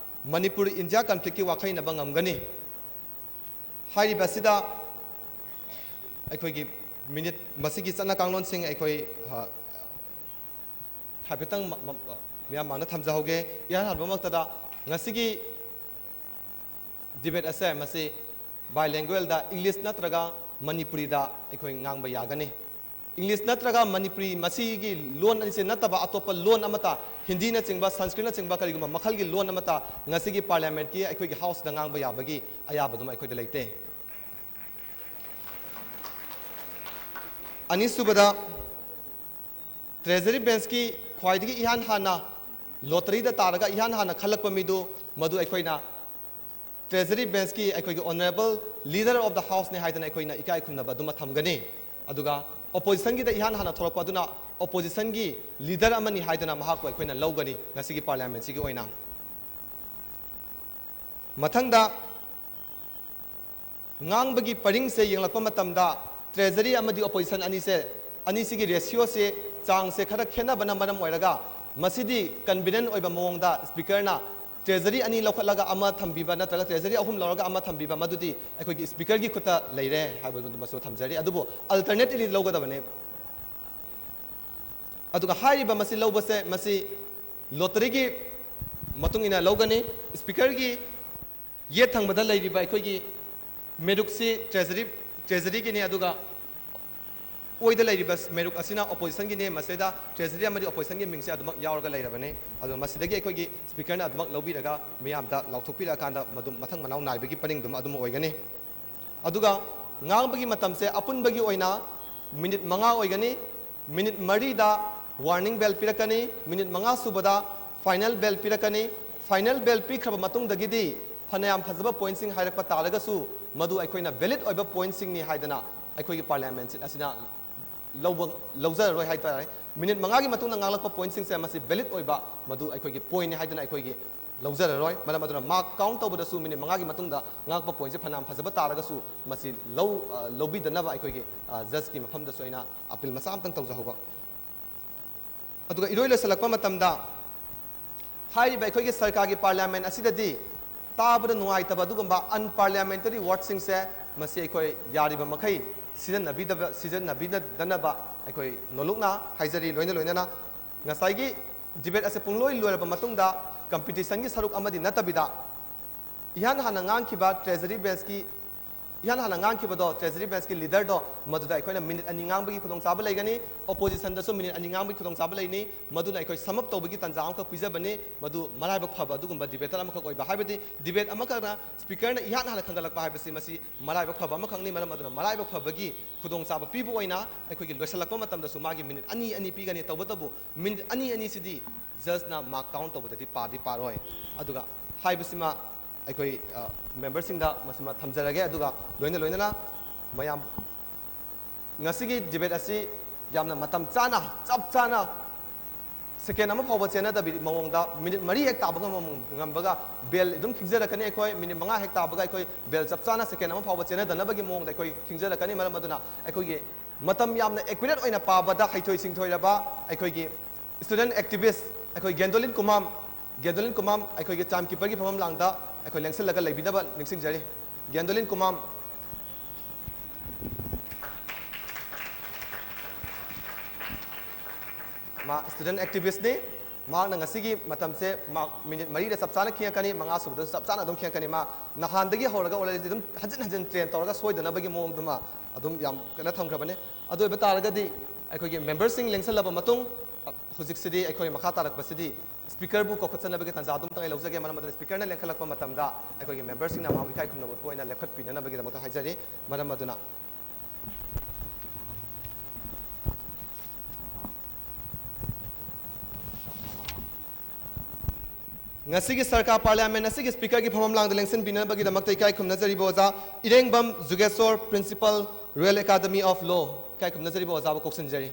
ꯃꯅꯤꯄꯨꯔ ꯏꯟꯗꯤꯌꯥ ꯀꯟꯐ꯭ꯂꯤꯛꯀꯤ ꯋꯥꯈꯩꯅꯕ ꯉꯝꯒꯅꯤ꯫ ꯍꯥꯏꯔꯤꯕ ꯑꯁꯤꯗ ꯑꯩꯈꯣꯏꯒꯤ ꯃꯤꯅꯤꯠ ꯃꯁꯤꯒꯤ ꯆꯠꯅ ꯀꯥꯡꯂꯣꯟꯁꯤꯡ ꯑꯩꯈꯣꯏ ꯍꯥꯏꯐꯦꯠꯇꯪ ꯃꯤꯌꯥꯝ ꯃꯥꯡꯗ ꯊꯝꯖꯍꯧꯒꯦ꯫ ꯏꯍꯥꯟ ꯍꯥꯟꯕꯃꯛꯇꯗ ꯉꯁꯤꯒꯤ ꯗꯤꯕꯦꯠ ꯑꯁꯦ ꯃꯁꯤ ꯕꯥꯏꯂꯦꯡꯒ꯭ꯋꯦꯜꯗ ꯏꯪꯂꯤꯁ ꯅꯠꯇ꯭ꯔꯒ ꯃꯅꯤꯄꯨꯔꯤꯗ ꯑꯩꯈꯣꯏ ꯉꯥꯡꯕ ꯌꯥꯒꯅꯤ꯫ ꯏꯪꯂꯤꯁ ꯅꯠꯇ꯭ꯔꯒ ꯃꯅꯤꯄꯨꯔꯤ ꯃꯁꯤꯒꯤ ꯂꯣꯟ ꯑꯅꯤꯁꯦ ꯅꯠꯇꯕ ꯑꯇꯣꯞꯄ ꯂꯣꯟ ꯑꯃꯠꯇ, ꯍꯤꯟꯗꯤꯅꯆꯤꯡꯕ, ꯁꯪꯁꯀ꯭ꯔꯤꯠꯅꯆꯤꯡꯕ ꯀꯔꯤꯒꯨꯝꯕ ꯃꯈꯜꯒꯤ ꯂꯣꯟ ꯑꯃꯠꯇ ꯉꯁꯤꯒꯤ ꯄꯥꯔꯂꯤꯌꯥꯃꯦꯟꯠꯀꯤ ꯑꯩꯈꯣꯏꯒꯤ ꯍꯥꯎꯁꯇ ꯉꯥꯡꯕ ꯌꯥꯕꯒꯤ ꯑꯌꯥꯕꯗꯨꯃ ꯑꯩꯈꯣꯏꯗ ꯂꯩꯇꯦ꯫ ꯑꯅꯤꯁꯨꯕꯗ, ꯇ꯭ꯔꯦꯖꯔꯤ ꯕꯦꯟꯁꯀꯤ ꯈ꯭ꯋꯥꯏꯗꯒꯤ ꯏꯍꯥꯟ ꯍꯥꯟꯅ ꯂꯣꯇꯔꯤꯗ ꯇꯥꯔꯒ ꯏꯍꯥꯟ ꯍꯥꯟꯅ ꯈꯜꯂꯛꯄ ꯃꯤꯗꯨ, ꯃꯗꯨ ꯑꯩꯈꯣꯏꯅ ꯇ꯭ꯔꯦꯖꯔꯤ ꯕꯦꯟꯁꯀꯤ ꯑꯩꯈꯣꯏꯒꯤ ꯑꯣꯅꯔꯦꯕꯜ ꯂꯤꯗꯔ ꯑꯣꯐ ꯗ ꯍꯥꯎꯁꯅꯤ ꯍꯥꯏꯗꯅ ꯑꯩꯈꯣꯏꯅ ꯏꯀꯥꯏ ꯈꯨꯝꯅꯕ ꯑꯗꯨꯃ ꯊꯝꯒꯅꯤ꯫ ꯑꯗꯨꯒ ꯑꯣꯄꯣꯖꯤꯁꯟꯒꯤꯗ ꯏꯍꯥꯟ ꯍꯥꯟꯅ ꯊꯣꯛꯂꯛꯄ ꯑꯗꯨꯅ ꯑꯣꯄꯣꯖꯤꯁꯟꯒꯤ ꯂꯤꯗꯔ ꯑꯃꯅꯤ ꯍꯥꯏꯗꯅ ꯃꯍꯥꯛꯄꯨ ꯑꯩꯈꯣꯏꯅ ꯂꯧꯒꯅꯤ ꯉꯁꯤꯒꯤ ꯄꯥꯔꯂꯤꯌꯥꯃꯦꯟꯁꯤꯒꯤ ꯑꯣꯏꯅ꯫ ꯃꯊꯪꯗ, ꯉꯥꯡꯕꯒꯤ ꯄꯔꯤꯡꯁꯦ ꯌꯦꯡꯂꯛꯄ ꯃꯇꯝꯗ ꯇ꯭ꯔꯦꯖꯔꯤ ꯑꯃꯗꯤ ꯑꯣꯄꯣꯖꯤꯁꯟ ꯑꯅꯤꯁꯦ, ꯑꯅꯤꯁꯤꯒꯤ ꯔꯦꯁꯤꯌꯣꯁꯦ, ꯆꯥꯡꯁꯦ ꯈꯔ ꯈꯦꯠꯅꯕꯅ ꯃꯔꯝ ꯑꯣꯏꯔꯒ ꯃꯁꯤꯗꯤ ꯀꯟꯚꯤꯅꯦꯟ ꯑꯣꯏꯕ ꯃꯑꯣꯡꯗ ꯁ꯭ꯄꯤꯀꯔꯅ ꯇ꯭ꯔꯦꯖꯔꯤ ꯑꯅꯤ ꯂꯧꯈꯠꯂꯒ ꯑꯃ ꯊꯝꯕꯤꯕ ꯅꯠꯇ꯭ꯔꯒ ꯇ꯭ꯔꯦꯖꯔꯤ ꯑꯍꯨꯝ ꯂꯧꯔꯒ ꯑꯃ ꯊꯝꯕꯤꯕ, ꯃꯗꯨꯗꯤ ꯑꯩꯈꯣꯏꯒꯤ ꯁ꯭ꯄꯤꯀꯔꯒꯤ ꯈꯨꯠꯇ ꯂꯩꯔꯦ ꯍꯥꯏꯕꯗꯨꯃꯁꯨ ꯊꯝꯖꯔꯤ꯫ ꯑꯗꯨꯕꯨ ꯑꯜꯇꯔꯅꯦꯠꯂꯤ ꯂꯧꯒꯗꯕꯅꯤ꯫ ꯑꯗꯨꯒ ꯍꯥꯏꯔꯤꯕ ꯃꯁꯤ ꯂꯧꯕꯁꯦ, ꯃꯁꯤ ꯂꯣꯇꯔꯤꯒꯤ ꯃꯇꯨꯡ ꯏꯟꯅ ꯂꯧꯒꯅꯤ꯫ ꯁ꯭ꯄꯤꯀꯔꯒꯤ ꯌꯦꯠ ꯊꯪꯕꯗ ꯂꯩꯔꯤꯕ ꯑꯩꯈꯣꯏꯒꯤ ꯃꯦꯔꯨꯛꯁꯤ ꯇ꯭ꯔꯦꯖꯔꯤ, ꯇ꯭ꯔꯦꯖꯔꯤꯒꯤꯅꯤ, ꯑꯗꯨꯒ ꯑꯣꯏꯗ ꯂꯩꯔꯤꯕ ꯃꯦꯔꯨꯛ ꯑꯁꯤꯅ ꯑꯣꯄꯣꯖꯤꯁꯟꯒꯤꯅꯤ꯫ ꯃꯁꯤꯗ ꯇ꯭ꯔꯦꯖꯔꯤ ꯑꯃꯗꯤ ꯑꯣꯄꯣꯖꯤꯁꯟꯒꯤ ꯃꯤꯡꯁꯦ ꯑꯗꯨꯃꯛ ꯌꯥꯎꯔꯒ ꯂꯩꯔꯕꯅꯤ꯫ ꯑꯗꯨꯅ ꯃꯁꯤꯗꯒꯤ ꯑꯩꯈꯣꯏꯒꯤ ꯁ꯭ꯄꯤꯀꯔꯅ ꯑꯗꯨꯃꯛ ꯂꯧꯕꯤꯔꯒ ꯃꯤꯌꯥꯝꯗ ꯂꯥꯎꯊꯣꯛꯄꯤꯔꯛꯑꯀꯥꯟꯗ ꯃꯗꯨ ꯃꯊꯪ ꯃꯅꯥꯎ ꯅꯥꯏꯕꯒꯤ ꯄꯔꯤꯡꯗꯨꯃ ꯑꯗꯨꯝ ꯑꯣꯏꯒꯅꯤ꯫ ꯑꯗꯨꯒ ꯉꯥꯡꯕꯒꯤ ꯃꯇꯝꯁꯦ ꯑꯄꯨꯟꯕꯒꯤ ꯑꯣꯏꯅ ꯃꯤꯅꯤꯠ ꯃꯉꯥ ꯑꯣꯏꯒꯅꯤ꯫ ꯃꯤꯅꯤꯠ ꯃꯔꯤꯗ ꯋꯥꯔꯅꯤꯡ ꯕꯦꯜ ꯄꯤꯔꯛꯀꯅꯤ꯫ ꯃꯤꯅꯤꯠ ꯃꯉꯥ ꯁꯨꯕꯗ ꯐꯥꯏꯅꯦꯜ ꯕꯦꯜ ꯄꯤꯔꯛꯀꯅꯤ꯫ ꯐꯥꯏꯅꯦꯜ ꯕꯦꯜ ꯄꯤꯈ꯭ꯔꯕ ꯃꯇꯨꯡꯗꯒꯤꯗꯤ ꯐꯅꯌꯥꯝ ꯐꯖꯕ ꯄꯣꯏꯟꯠꯁꯤꯡ ꯍꯥꯏꯔꯛꯄ ꯇꯥꯔꯒꯁꯨ ꯃꯗꯨ ꯑꯩꯈꯣꯏꯅ ꯚꯦꯂꯤꯗ ꯑꯣꯏꯕ ꯄꯣꯏꯟꯠꯁꯤꯡꯅꯤ ꯍꯥꯏꯗꯅ ꯑꯩꯈꯣꯏꯒꯤ ꯄꯥꯔꯂꯤꯌꯥꯃꯦꯟꯠ ꯁꯤꯠ ꯑꯁꯤꯅ ꯂꯧꯕ ꯂꯧꯖꯔꯔꯣꯏ ꯍꯥꯏꯇꯥꯔꯦ꯫ ꯃꯤꯅꯤꯠ ꯃꯉꯥꯒꯤ ꯃꯇꯨꯡꯗ ꯉꯥꯡꯂꯛꯄ ꯄꯣꯏꯟꯁꯤꯡꯁꯦ ꯃꯁꯤ ꯚꯦꯂꯤꯠ ꯑꯣꯏꯕ, ꯃꯗꯨ ꯑꯩꯈꯣꯏꯒꯤ ꯄꯣꯏꯟꯅꯤ ꯍꯥꯏꯗꯨꯅ ꯑꯩꯈꯣꯏꯒꯤ ꯂꯧꯖꯔꯔꯣꯏ꯫ ꯃꯔꯝ ꯑꯗꯨꯅ ꯃꯥꯔꯛ ꯀꯥꯎꯟ ꯇꯧꯕꯗꯁꯨ ꯃꯤꯅꯤꯠ ꯃꯉꯥꯒꯤ ꯃꯇꯨꯡꯗ ꯉꯥꯡꯂꯛꯄ ꯄꯣꯏꯟꯁꯦ ꯐꯅꯌꯥꯝ ꯐꯖꯕ ꯇꯥꯔꯒꯁꯨ ꯃꯁꯤ ꯂꯧ ꯑ, ꯂꯧꯕꯤꯗꯅꯕ ꯑꯩꯈꯣꯏꯒꯤ ꯑ, ꯖꯖꯀꯤ ꯃꯐꯝꯗꯁꯨ ꯑꯩꯅ ꯑꯄꯤꯜ ꯃꯆꯥ ꯑꯃꯇꯪ ꯇꯧꯖꯍꯧꯕ꯫ ꯑꯗꯨꯒ ꯏꯔꯣꯏ ꯂꯣꯏꯁꯤꯜꯂꯛꯄ ꯃꯇꯝꯗ ꯍꯥꯏꯔꯤꯕ ꯑꯩꯈꯣꯏꯒꯤ ꯁꯔꯀꯥꯔꯒꯤ ꯄꯥꯔꯂꯤꯌꯥꯃꯦꯟ ꯑꯁꯤꯗꯗꯤ ꯇꯥꯕꯗ ꯅꯨꯡꯉꯥꯏꯇꯕ ꯑꯗꯨꯒꯨꯝꯕ ꯑꯟꯄꯥꯔꯂꯤꯌꯥꯃꯦꯟꯇꯔꯤ ꯋꯥꯔꯗꯁꯤꯡꯁꯦ ꯃꯁꯤ ꯑꯩꯈꯣꯏ ꯌꯥꯔꯤꯕ ꯃꯈꯩ ꯁꯤꯖꯤꯟꯅꯕꯤꯗꯕ ꯁꯤꯖꯤꯟꯅꯕꯤꯗꯅꯕ ꯑꯩꯈꯣꯏ ꯅꯣꯂꯨꯛꯅ ꯍꯥꯏꯖꯔꯤ꯫ ꯂꯣꯏꯅ ꯂꯣꯏꯅꯅ ꯉꯁꯥꯏꯒꯤ ꯗꯤꯕꯦꯠ ꯑꯁꯦ ꯄꯨꯡꯂꯣꯏ ꯂꯣꯏꯔꯕ ꯃꯇꯨꯡꯗ ꯀꯝꯄꯤꯇꯤꯁꯟꯒꯤ ꯁꯔꯨꯛ ꯑꯃꯗꯤ ꯅꯠꯇꯕꯤꯗ ꯏꯍꯥꯟ ꯍꯥꯟꯅ ꯉꯥꯡꯈꯤꯕ ꯇ꯭ꯔꯦꯖꯔꯤ ꯕꯦꯟꯁꯀꯤ ꯏꯍꯥꯟ ꯍꯥꯟꯅ ꯉꯥꯡꯈꯤꯕꯗꯣ ꯇ꯭ꯔꯦꯖꯔꯤ ꯕꯦꯟꯁꯀꯤ ꯂꯤꯗꯔꯗꯣ ꯃꯗꯨꯗ ꯑꯩꯈꯣꯏꯅ ꯃꯤꯅꯤꯠ ꯑꯅꯤ ꯉꯥꯡꯕꯒꯤ ꯈꯨꯗꯣꯡꯆꯥꯕ ꯂꯩꯒꯅꯤ꯫ ꯑꯣꯄꯣꯖꯤꯁꯟꯗꯁꯨ ꯃꯤꯅꯤꯠ ꯑꯅꯤ ꯉꯥꯡꯕꯒꯤ ꯈꯨꯗꯣꯡꯆꯥꯕ ꯂꯩꯅꯤ꯫ ꯃꯗꯨꯅ ꯑꯩꯈꯣꯏ ꯁꯝ ꯑꯞ ꯇꯧꯕꯒꯤ ꯇꯥꯟꯖꯥ ꯑꯃꯈꯛ ꯄꯤꯖꯕꯅꯤ꯫ ꯃꯗꯨ ꯃꯔꯥꯏꯕꯛ ꯐꯕ ꯑꯗꯨꯒꯨꯝꯕ ꯗꯤꯕꯦꯇꯔ ꯑꯃꯈꯛ ꯑꯣꯏꯕ ꯍꯥꯏꯕꯗꯤ ꯗꯤꯕꯦꯠ ꯑꯃꯈꯛꯅ ꯁ꯭ꯄꯤꯀꯔꯅ ꯏꯍꯥꯟ ꯍꯥꯟꯅ ꯈꯟꯒꯠꯂꯛꯄ ꯍꯥꯏꯕꯁꯤ ꯃꯁꯤ ꯃꯔꯥꯏꯕꯛ ꯐꯕ ꯑꯃꯈꯛꯅꯤ꯫ ꯃꯔꯝ ꯑꯗꯨꯅ ꯃꯔꯥꯏꯕꯛ ꯐꯕꯒꯤ ꯈꯨꯗꯣꯡꯆꯥꯕ ꯄꯤꯕ ꯑꯣꯏꯅ ꯑꯩꯈꯣꯏꯒꯤ ꯂꯣꯏꯁꯤꯜꯂꯛꯄ ꯃꯇꯝꯗꯁꯨ ꯃꯥꯒꯤ ꯃꯤꯅꯤꯠ ꯑꯅꯤ ꯑꯅꯤ ꯄꯤꯒꯅꯤ꯫ ꯇꯧꯕꯇꯕꯨ ꯃꯤꯅꯤꯠ ꯑꯅꯤ ꯑꯅꯤꯁꯤꯗꯤ ꯖꯖꯅ ꯃꯥꯔꯛ ꯀꯥꯎꯟ ꯇꯧꯕꯗꯗꯤ ꯄꯥꯗꯤ ꯄꯥꯔꯣꯏ꯫ ꯑꯗꯨꯒ ꯍꯥꯏꯕꯁꯤꯃ ꯑꯩꯈꯣꯏ ꯑ, ꯃꯦꯝꯕꯔꯁꯤꯡꯗ ꯃꯁꯤꯃ ꯊꯝꯖꯔꯒꯦ꯫ ꯑꯗꯨꯒ ꯂꯣꯏꯅ ꯂꯣꯏꯅꯅ ꯃꯌꯥꯝ ꯉꯁꯤꯒꯤ ꯗꯤꯕꯦꯠ ꯑꯁꯤ ꯌꯥꯝꯅ ꯃꯇꯝ ꯆꯥꯅ, ꯆꯞ ꯆꯥꯅ ꯁꯦꯀꯦꯟ ꯑꯃ ꯐꯥꯎꯕ ꯆꯦꯟꯅꯗꯕꯤ ꯃꯑꯣꯡꯗ ꯃꯤꯅꯤꯠ ꯃꯔꯤ ꯍꯦꯛ ꯇꯥꯕꯒ ꯃꯃ-, ꯉꯝꯕꯒ ꯕꯦꯜ ꯑꯗꯨꯝ ꯈꯤꯡꯖꯔꯛꯀꯅꯤ꯫ ꯑꯩꯈꯣꯏ ꯃꯤꯅꯤꯠ ꯃꯉꯥ ꯍꯦꯛ ꯇꯥꯕꯒ ꯑꯩꯈꯣꯏ ꯕꯦꯜ ꯆꯞ ꯆꯥꯅ ꯁꯦꯀꯦꯟ ꯑꯃ ꯐꯥꯎꯕ ꯆꯦꯟꯅꯗꯅꯕꯒꯤ ꯃꯑꯣꯡꯗ ꯑꯩꯈꯣꯏ ꯈꯤꯡꯖꯔꯛꯀꯅꯤ꯫ ꯃꯔꯝ ꯑꯗꯨꯅ ꯑꯩꯈꯣꯏꯒꯤ ꯃꯇꯝ ꯌꯥꯝꯅ ꯑꯦꯀ꯭ꯌꯨꯔꯦꯠ ꯑꯣꯏꯅ ꯄꯥꯕꯗ ꯍꯩꯊꯣꯏ ꯁꯤꯡꯊꯣꯏꯔꯕ ꯑꯩꯈꯣꯏꯒꯤ ꯁ꯭ꯇꯨꯗꯦꯟꯠ ꯑꯦꯛꯇꯤꯚꯤꯁ ꯑꯩꯈꯣꯏ ꯒꯦꯟꯗꯣꯂꯤꯟ ꯀꯨꯃꯥꯝ, ꯒꯦꯟꯗꯣꯂꯤꯟ ꯀꯨꯃꯥꯝ ꯑꯩꯈꯣꯏꯒꯤ ꯇꯥꯏꯝ ꯀꯤꯄꯔꯒꯤ ꯐꯝꯐꯝ ꯂꯥꯡꯗ ꯑꯩꯈꯣꯏ ꯂꯦꯡꯁꯤꯜꯂꯒ ꯂꯩꯕꯤꯅꯕ ꯅꯤꯡꯁꯤꯡꯖꯔꯤ꯫ ꯒꯦꯟꯗꯣꯂꯤꯟ ꯀꯨꯃꯥꯝ꯫ ꯃꯥ ꯁ꯭ꯇꯨꯗꯦꯟꯠ ꯑꯦꯛꯇꯤꯚꯤꯁꯅꯤ꯫ ꯃꯍꯥꯛꯅ ꯉꯁꯤꯒꯤ ꯃꯇꯝꯁꯦ ꯃꯥ ꯃꯤꯅꯤꯠ ꯃꯔꯤꯗ ꯆꯞ ꯆꯥꯅ ꯈꯤꯡꯉꯛꯀꯅꯤ, ꯃꯉꯥ ꯁꯨꯕꯗꯁꯨ ꯆꯞ ꯆꯥꯅ ꯑꯗꯨꯝ ꯈꯤꯡꯉꯛꯀꯅꯤ꯫ ꯃꯥ ꯅꯍꯥꯟꯗꯒꯤ ꯍꯧꯔꯒ already ꯑꯗꯨꯝ ꯍꯟꯖꯤꯟ ꯍꯟꯖꯤꯟ ꯇ꯭ꯔꯦꯟ ꯇꯧꯔꯒ ꯁꯣꯏꯗꯅꯕꯒꯤ ꯃꯑꯣꯡꯗꯨꯃ ꯑꯗꯨꯝ ꯌꯥꯝ ꯀꯟꯅ ꯊꯝꯈ꯭ꯔꯕꯅꯤ꯫ ꯑꯗꯨ ꯑꯣꯏꯕ ꯇꯥꯔꯒꯗꯤ ꯑꯩꯈꯣꯏꯒꯤ ꯃꯦꯝꯕꯔꯁꯤꯡ ꯂꯦꯡꯁꯜꯂꯕ ꯃꯇꯨꯡ, ꯍꯧꯖꯤꯛꯁꯤꯗꯤ ꯑꯩꯈꯣꯏ ꯃꯈꯥ ꯇꯥꯔꯛꯄꯁꯤꯗꯤ ꯁ꯭ꯄꯤꯀꯔꯕꯨ ꯀꯧꯈꯠꯆꯅꯕꯒꯤ ꯇꯥꯟꯖꯥ ꯑꯗꯨꯝꯇꯪ ꯑꯩ ꯂꯧꯖꯒꯦ꯫ ꯃꯔꯝ ꯑꯗꯨꯅ ꯁ꯭ꯄꯤꯀꯔꯅ ꯂꯦꯡꯈꯠꯂꯛꯄ ꯃꯇꯝꯗ ꯑꯩꯈꯣꯏꯒꯤ ꯃꯦꯝꯕꯔꯁꯤꯡꯅ ꯃꯥꯕꯨ ꯏꯀꯥꯏ ꯈꯨꯝꯅꯕ ꯎꯠꯄ ꯑꯣꯏꯅ ꯂꯦꯞꯈꯠꯄꯤꯅꯅꯕꯒꯤꯗꯃꯛꯇ ꯍꯥꯏꯖꯔꯤ꯫ ꯃꯔꯝ ꯑꯗꯨꯅ ꯉꯁꯤꯒꯤ ꯁꯔꯀꯥꯔ ꯄꯥꯔꯂꯤꯌꯥꯃꯦꯟ ꯑꯁꯤꯒꯤ ꯁ꯭ꯄꯤꯀꯔꯒꯤ ꯐꯝꯐꯝ ꯂꯥꯡꯗ ꯂꯦꯡꯁꯤꯟꯕꯤꯅꯕꯒꯤꯗꯃꯛꯇ ꯏꯀꯥꯏ ꯈꯨꯝꯅꯖꯔꯤꯕ ꯑꯣꯖꯥ ꯏꯔꯦꯡꯕꯝ Jugeshor, Principal, Royal Academy of Law, ꯏꯀꯥꯏ ꯈꯨꯝꯅꯖꯔꯤꯕ ꯑꯣꯖꯥꯕꯨ ꯀꯧꯁꯤꯟꯖꯔꯤ꯫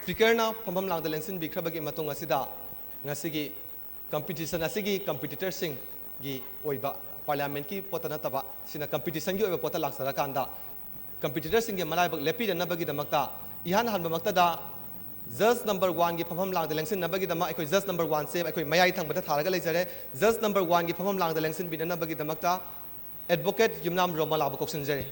Speakerꯅ ꯐꯝꯐꯝ ꯂꯥꯡꯗ ꯂꯦꯡꯁꯤꯟꯕꯤꯈ꯭ꯔꯕꯒꯤ ꯃꯇꯨꯡ ꯑꯁꯤꯗ, ꯉꯁꯤꯒꯤ competition ꯑꯁꯤꯒꯤ competitorꯁꯤꯡꯒꯤ ꯑꯣꯏꯕ, Parliamentꯀꯤ ꯄꯣꯠꯇ ꯅꯠꯇꯕ, ꯁꯤꯅ competitionꯒꯤ ꯑꯣꯏꯕ ꯄꯣꯠꯇ ꯂꯥꯛꯆꯔꯀꯥꯟꯗ, competitorꯁꯤꯡꯒꯤ ꯃꯔꯥꯏꯕꯛ ꯂꯦꯞꯄꯤꯔꯅꯕꯒꯤꯗꯃꯛꯇ, ꯏꯍꯥꯟ ꯍꯥꯟꯕꯃꯛꯇꯗ judge number oneꯒꯤ ꯐꯝꯐꯝ ꯂꯥꯡꯗ ꯂꯦꯡꯁꯤꯟꯅꯕꯒꯤꯗꯃꯛ ꯑꯩꯈꯣꯏ judge number oneꯁꯦ ꯑꯩꯈꯣꯏ ꯃꯌꯥꯏ ꯊꯪꯕꯗ ꯊꯥꯔꯒ ꯂꯩꯖꯔꯦ꯫ Judge number oneꯒꯤ ꯐꯝꯐꯝ ꯂꯥꯡꯗ ꯂꯦꯡꯁꯤꯟꯕꯤꯅꯅꯕꯒꯤꯗꯃꯛꯇ Advocate ꯌꯨꯝꯅꯥꯝ ꯔꯣꯃꯂꯥꯕꯨ ꯀꯧꯁꯤꯟꯖꯔꯤ꯫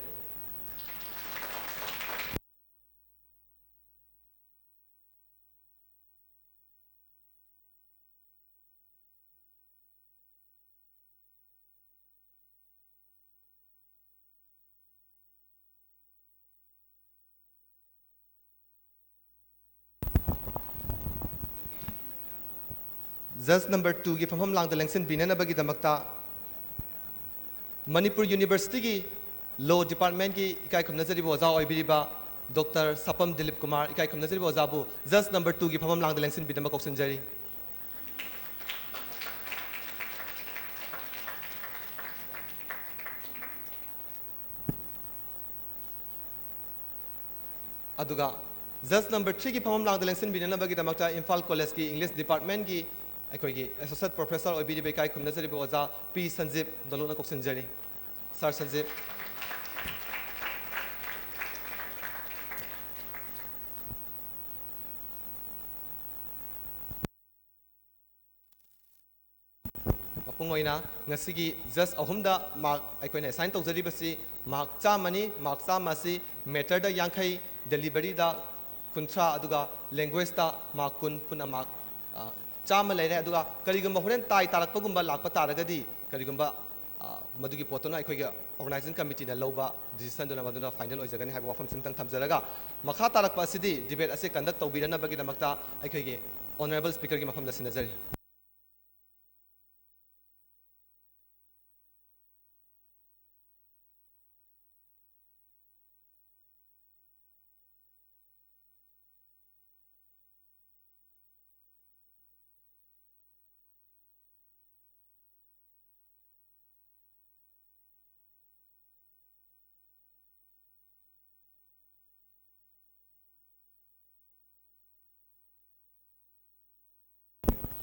Judge number twoꯒꯤ ꯐꯝꯐꯝ ꯂꯥꯡꯗ ꯂꯦꯡꯁꯤꯟꯕꯤꯅꯅꯕꯒꯤꯗꯃꯛꯇ ꯃꯅꯤꯄꯨꯔ Universityꯒꯤ Law Departmentꯀꯤ ꯏꯀꯥꯏ ꯈꯨꯝꯅꯖꯔꯤꯕ ꯑꯣꯖꯥ ꯑꯣꯏꯕꯤꯔꯤꯕ Doctor ꯁꯥꯄꯝ ꯗꯤꯂꯤꯞ ꯀꯨꯃꯥꯔ, ꯏꯀꯥꯏ ꯈꯨꯝꯅꯖꯔꯤꯕ ꯑꯣꯖꯥꯕꯨ Judge number twoꯒꯤ ꯐꯝꯐꯝ ꯂꯥꯡꯗ ꯂꯦꯡꯁꯤꯟꯕꯤꯅꯕ ꯀꯧꯁꯤꯟꯖꯔꯤ꯫ ꯑꯗꯨꯒ Judge number threeꯒꯤ ꯐꯝꯐꯝ ꯂꯥꯡꯗ ꯂꯦꯡꯁꯤꯟꯕꯤꯅꯅꯕꯒꯤꯗꯃꯛꯇ ꯏꯝꯐꯥꯜ Collegeꯀꯤ English Departmentꯀꯤ ꯑꯩꯈꯣꯏꯒꯤ Associate Professor ꯑꯣꯏꯕꯤꯔꯤꯕ ꯏꯀꯥꯏ ꯈꯨꯝꯅꯖꯔꯤꯕ ꯑꯣꯖꯥ ꯄꯤ ꯁꯟꯖꯤꯞ ꯗꯣꯂꯨꯅ ꯀꯧꯁꯤꯟꯖꯔꯤ꯫ Sir ꯁꯟꯖꯤꯞ꯫ ꯃꯄꯨꯡ ꯑꯣꯏꯅ ꯉꯁꯤꯒꯤ judge ꯑꯍꯨꯝꯗ mark ꯑꯩꯈꯣꯏꯅ assign ꯇꯧꯖꯔꯤꯕꯁꯤ mark ꯆꯥꯝꯃꯅꯤ꯫ Mark ꯆꯥꯝꯃ ꯑꯁꯤ matterꯗ ꯌꯥꯡꯈꯩ, deliveryꯗ ꯀꯨꯟꯊ꯭ꯔꯥ, ꯑꯗꯨꯒ languageꯇ mark ꯀꯨꯟ, ꯄꯨꯟꯅ mark, ꯑ, ꯆꯥꯝꯃ ꯂꯩꯔꯦ꯫ ꯑꯗꯨꯒ ꯀꯔꯤꯒꯨꯝꯕ ꯍꯣꯔꯦꯟ tie ꯇꯥꯔꯛꯄꯒꯨꯝꯕ ꯂꯥꯛꯄ ꯇꯥꯔꯒꯗꯤ, ꯀꯔꯤꯒꯨꯝꯕ ꯑ, ꯃꯗꯨꯒꯤ ꯄꯣꯠꯇꯨꯅ ꯑꯩꯈꯣꯏꯒꯤ organizing committeeꯅ ꯂꯧꯕ decisionꯗꯨꯅ ꯃꯗꯨꯅ final ꯑꯣꯏꯖꯒꯅꯤ ꯍꯥꯏꯕ ꯋꯥꯐꯝꯁꯤꯃꯇꯪ ꯊꯝꯖꯔꯒ, ꯃꯈꯥ ꯇꯥꯔꯛꯄ ꯑꯁꯤꯗꯤ debate ꯑꯁꯤ conduct ꯇꯧꯕꯤꯅꯅꯕꯒꯤꯗꯃꯛꯇ ꯑꯩꯈꯣꯏꯒꯤ honourable speakerꯒꯤ ꯃꯐꯝꯗ ꯁꯤꯟꯅꯖꯔꯤ꯫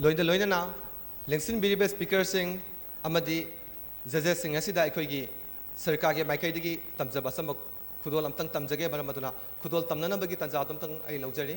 ꯂꯣꯏꯅ ꯂꯣꯏꯅꯅ ꯂꯦꯡꯁꯤꯟꯕꯤꯔꯤꯕ speakerꯁꯤꯡ ꯑꯃꯗꯤ judgesꯁꯤꯡ ꯑꯁꯤꯗ ꯑꯩꯈꯣꯏꯒꯤ ꯁꯔꯀꯥꯔꯒꯤ ꯃꯥꯏꯀꯩꯗꯒꯤ ꯇꯝꯖꯕ ꯑꯆꯝꯕ ꯈꯨꯗꯣꯜ ꯑꯝꯇꯪ ꯇꯝꯖꯒꯦ꯫ ꯃꯔꯝ ꯑꯗꯨꯅ ꯈꯨꯗꯣꯜ ꯇꯝꯅꯅꯕꯒꯤ ꯇꯥꯟꯖꯥ ꯑꯗꯨꯝꯇꯪ ꯑꯩ ꯂꯧꯖꯔꯤ꯫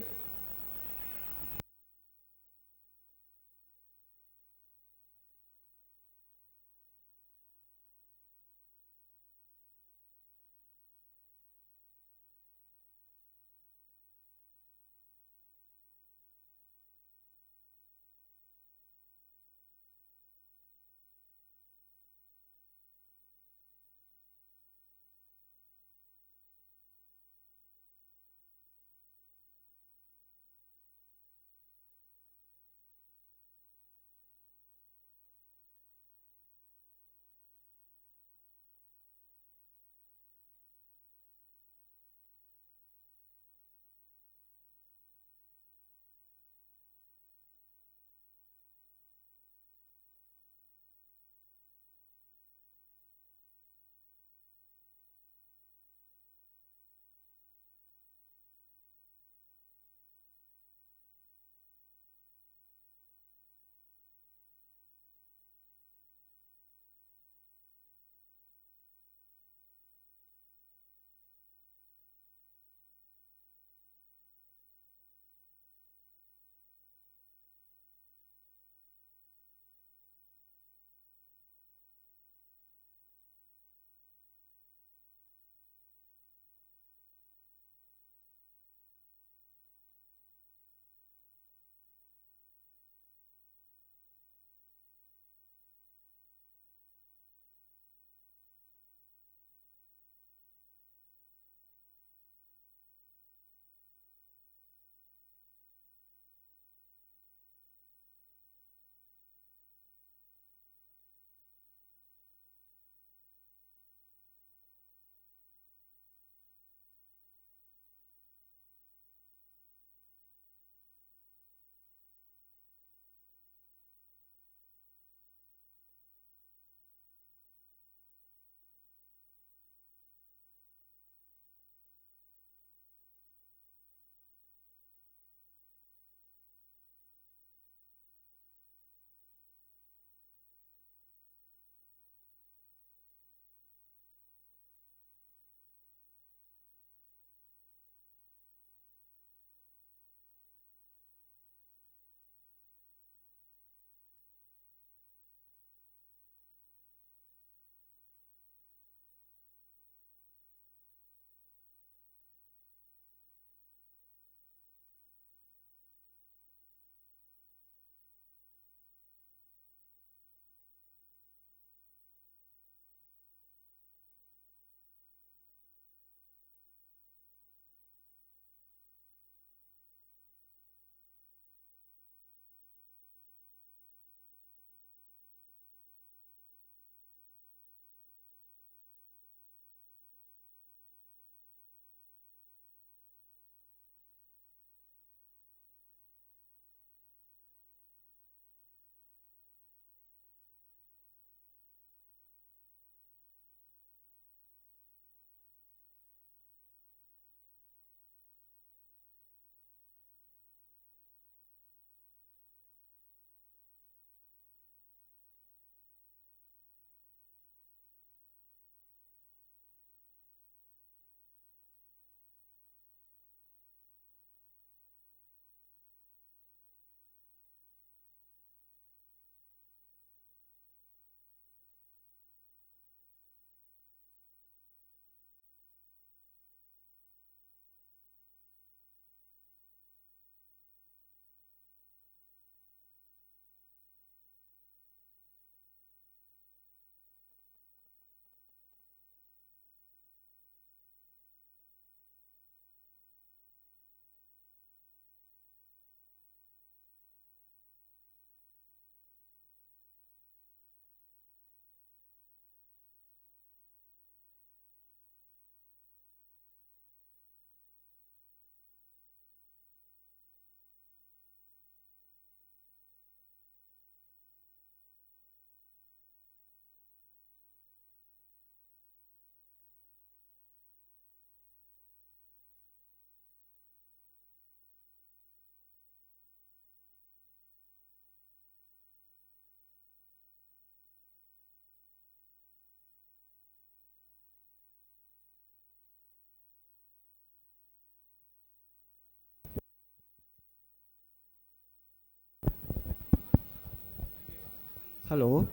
Hello.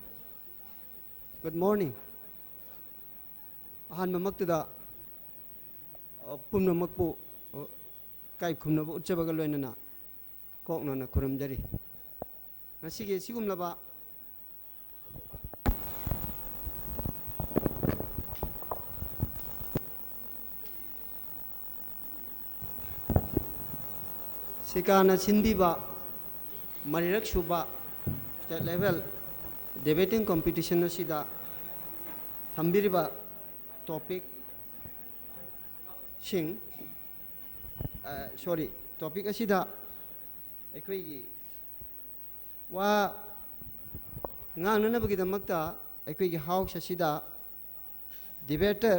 Good morning. ꯑꯍꯥꯟꯕꯃꯛꯇꯗ, ꯑ, ꯄꯨꯝꯅꯃꯛꯄꯨ, ꯑ, ꯏꯀꯥꯏ ꯈꯨꯝꯅꯕ ꯎꯠꯆꯕꯒ ꯂꯣꯏꯅꯅ ꯀꯣꯛꯅꯅ ꯈꯨꯔꯨꯝꯖꯔꯤ꯫ ꯉꯁꯤꯒꯤ ꯑꯁꯤꯒꯨꯝꯂꯕ ꯁꯤꯀꯥꯅ ꯁꯤꯟꯕꯤꯕ ꯃꯔꯤꯔꯛ ꯁꯨꯕ state level debating competition ꯑꯁꯤꯗ ꯊꯝꯕꯤꯔꯤꯕ topicꯁꯤꯡ, ꯑ, sorry, topic ꯑꯁꯤꯗ ꯑꯩꯈꯣꯏꯒꯤ ꯋꯥ ꯉꯥꯡꯅꯅꯕꯒꯤꯗꯃꯛꯇ ꯑꯩꯈꯣꯏꯒꯤ house ꯑꯁꯤꯗ debater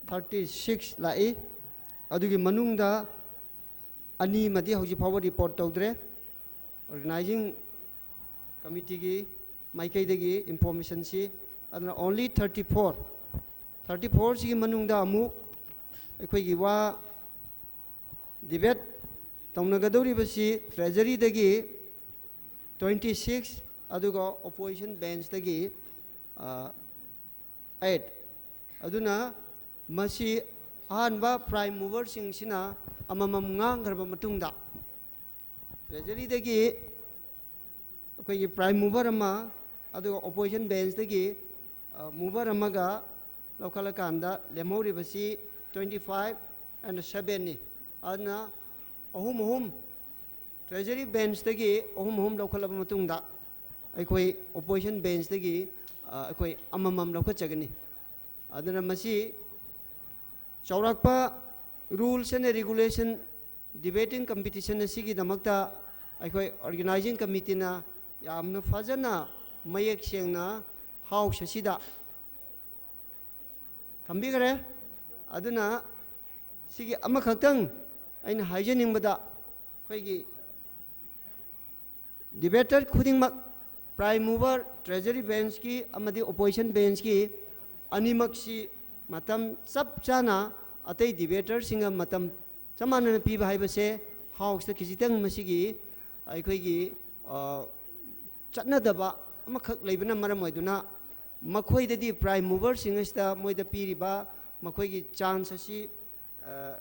thirty six ꯂꯥꯛꯏ꯫ ꯑꯗꯨꯒꯤ ꯃꯅꯨꯡꯗ ꯑꯅꯤꯃꯗꯤ ꯍꯧꯖꯤꯛ ꯐꯥꯎꯕ report ꯇꯧꯗ꯭ꯔꯦ, organizing committeeꯒꯤ ꯃꯥꯏꯀꯩꯗꯒꯤ informationꯁꯤ꯫ ꯑꯗꯨꯅ only thirty four, thirty fourꯁꯤꯒꯤ ꯃꯅꯨꯡꯗ ꯑꯃꯨꯛ ꯑꯩꯈꯣꯏꯒꯤ ꯋꯥ debate ꯇꯧꯅꯒꯗꯧꯔꯤꯕꯁꯤ treasuryꯗꯒꯤ twenty six, ꯑꯗꯨꯒ opposition benchꯇꯒꯤ, ꯑ, eight꯫ ꯑꯗꯨꯅ ꯃꯁꯤ ꯑꯍꯥꯟꯕ prime moverꯁꯤꯡꯁꯤꯅ ꯑꯃꯃꯝ ꯉꯥꯡꯈ꯭ꯔꯕ ꯃꯇꯨꯡꯗ, treasuryꯗꯒꯤ ꯑꯩꯈꯣꯏꯒꯤ prime mover ꯑꯃ, ꯑꯗꯨꯒ opposition benchꯇꯒꯤ, ꯑ, mover ꯑꯃꯒ ꯂꯧꯈꯠꯂꯀꯥꯟꯗ ꯂꯦꯝꯍꯧꯔꯤꯕꯁꯤ twenty five and sevenꯅꯤ꯫ ꯑꯗꯨꯅ ꯑꯍꯨꯝ ꯑꯍꯨꯝ, treasury benchꯇꯒꯤ ꯑꯍꯨꯝ ꯑꯍꯨꯝ ꯂꯧꯈꯠꯂꯕ ꯃꯇꯨꯡꯗ, ꯑꯩꯈꯣꯏ opposition benchꯇꯒꯤ, ꯑ, ꯑꯩꯈꯣꯏ ꯑꯃꯃꯝ ꯂꯧꯈꯠꯆꯒꯅꯤ꯫ ꯑꯗꯨꯅ ꯃꯁꯤ ꯆꯥꯎꯔꯥꯛꯄ rules and regulation debating competition ꯑꯁꯤꯒꯤꯗꯃꯛꯇ ꯑꯩꯈꯣꯏ organizing committeeꯅ ꯌꯥꯝꯅ ꯐꯖꯅ ꯃꯌꯦꯛ ꯁꯦꯡꯅ house ꯑꯁꯤꯗ ꯊꯝꯕꯤꯈ꯭ꯔꯦ꯫ ꯑꯗꯨꯅ ꯁꯤꯒꯤ ꯑꯃꯈꯛꯇꯪ ꯑꯩꯅ ꯍꯥꯏꯖꯅꯤꯡꯕꯗ, ꯑꯩꯈꯣꯏꯒꯤ debater ꯈꯨꯗꯤꯡꯃꯛ, prime mover, treasury benchꯀꯤ ꯑꯃꯗꯤ opposition benchꯀꯤ ꯑꯅꯤꯃꯛꯁꯤ ꯃꯇꯝ ꯆꯞ ꯆꯥꯅ ꯑꯇꯩ debaterꯁꯤꯡꯒ ꯃꯇꯝ ꯆꯞ ꯃꯥꯟꯅꯅ ꯄꯤꯕ ꯍꯥꯏꯕꯁꯦ houseꯇ ꯈꯤꯖꯤꯛꯇꯪ ꯃꯁꯤꯒꯤ ꯑꯩꯈꯣꯏꯒꯤ, ꯑ, ꯆꯠꯅꯗꯕ ꯑꯃꯈꯛ ꯂꯩꯕꯅ ꯃꯔꯝ ꯑꯣꯏꯗꯨꯅ, ꯃꯈꯣꯏꯗꯗꯤ, ꯄ꯭ꯔꯥꯏꯝ ꯃꯨꯚꯔꯁꯤꯡ ꯑꯁꯤꯗ ꯃꯣꯏꯗ ꯄꯤꯔꯤꯕ ꯃꯈꯣꯏꯒꯤ ꯆꯥꯟꯁ ꯑꯁꯤ, ꯑ,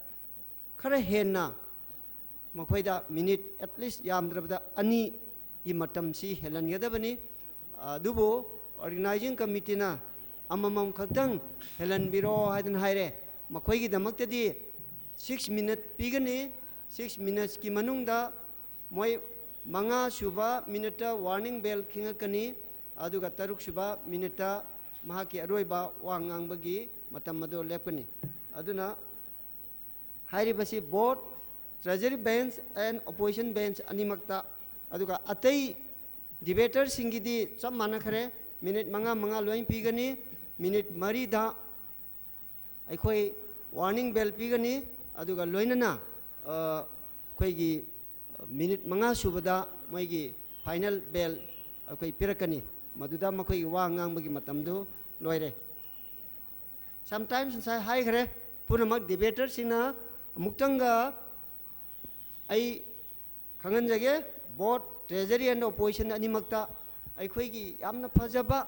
ꯈꯔ ꯍꯦꯟꯅ ꯃꯈꯣꯏꯗ ꯃꯤꯅꯤꯠ ꯑꯦꯠꯂꯤꯁ ꯌꯥꯝꯗ꯭ꯔꯕꯗ ꯑꯅꯤꯒꯤ ꯃꯇꯝꯁꯤ ꯍꯦꯜꯍꯟꯒꯗꯕꯅꯤ꯫ ꯑꯗꯨꯕꯨ ꯑꯣꯔꯒꯅꯥꯏꯖꯤꯡ ꯀꯃꯤꯇꯤꯅ ꯑꯃꯃꯝ ꯈꯛꯇꯪ ꯍꯦꯜꯍꯟꯕꯤꯔꯣ ꯍꯥꯏꯗꯅ ꯍꯥꯏꯔꯦ꯫ ꯃꯈꯣꯏꯒꯤꯗꯃꯛꯇꯗꯤ ꯁꯤꯛꯁ ꯃꯤꯅꯠ ꯄꯤꯒꯅꯤ꯫ ꯁꯤꯛꯁ ꯃꯤꯅꯠꯁꯀꯤ ꯃꯅꯨꯡꯗ ꯃꯣꯏ ꯃꯉꯥ ꯁꯨꯕ ꯃꯤꯅꯠꯇ ꯋꯥꯔꯅꯤꯡ ꯕꯦꯜ ꯈꯤꯡꯉꯛꯀꯅꯤ, ꯑꯗꯨꯒ ꯇꯔꯨꯛ ꯁꯨꯕ ꯃꯤꯅꯠꯇ ꯃꯍꯥꯛꯀꯤ ꯑꯔꯣꯏꯕ ꯋꯥ ꯉꯥꯡꯕꯒꯤ ꯃꯇꯝ ꯑꯗꯨ ꯂꯦꯞꯀꯅꯤ꯫ ꯑꯗꯨꯅ ꯍꯥꯏꯔꯤꯕꯁꯤ both treasury bench and opposition bench ꯑꯅꯤꯃꯛꯇ, ꯑꯗꯨꯒ ꯑꯇꯩ ꯗꯤꯕꯦꯇꯔꯁꯤꯡꯒꯤꯗꯤ ꯆꯞ ꯃꯥꯟꯅꯈ꯭ꯔꯦ, ꯃꯤꯅꯤꯠ ꯃꯉꯥ ꯃꯉꯥ ꯂꯣꯏ ꯄꯤꯒꯅꯤ꯫ ꯃꯤꯅꯤꯠ ꯃꯔꯤꯗ ꯑꯩꯈꯣꯏ ꯋꯥꯔꯅꯤꯡ ꯕꯦꯜ ꯄꯤꯒꯅꯤ, ꯑꯗꯨꯒ ꯂꯣꯏꯅꯅ, ꯑ, ꯑꯩꯈꯣꯏꯒꯤ ꯃꯤꯅꯤꯠ ꯃꯉꯥ ꯁꯨꯕꯗ ꯃꯣꯏꯒꯤ ꯐꯥꯏꯅꯦꯜ ꯕꯦꯜ ꯑꯩꯈꯣꯏ ꯄꯤꯔꯛꯀꯅꯤ꯫ ꯃꯗꯨꯗ ꯃꯈꯣꯏꯒꯤ ꯋꯥ ꯉꯥꯡꯕꯒꯤ ꯃꯇꯝꯗꯨ ꯂꯣꯏꯔꯦ꯫ ꯁꯝꯇꯥꯏꯝꯁ ꯉꯁꯥꯏ ꯍꯥꯏꯈ꯭ꯔꯦ, ꯄꯨꯝꯅꯃꯛ ꯗꯤꯕꯦꯇꯔꯁꯤꯡꯅ ꯑꯃꯨꯛꯇꯪꯒ ꯑꯩ ꯈꯪꯍꯟꯖꯒꯦ, both treasury and opposition ꯑꯅꯤꯃꯛꯇ ꯑꯩꯈꯣꯏꯒꯤ ꯌꯥꯝꯅ ꯐꯖꯕ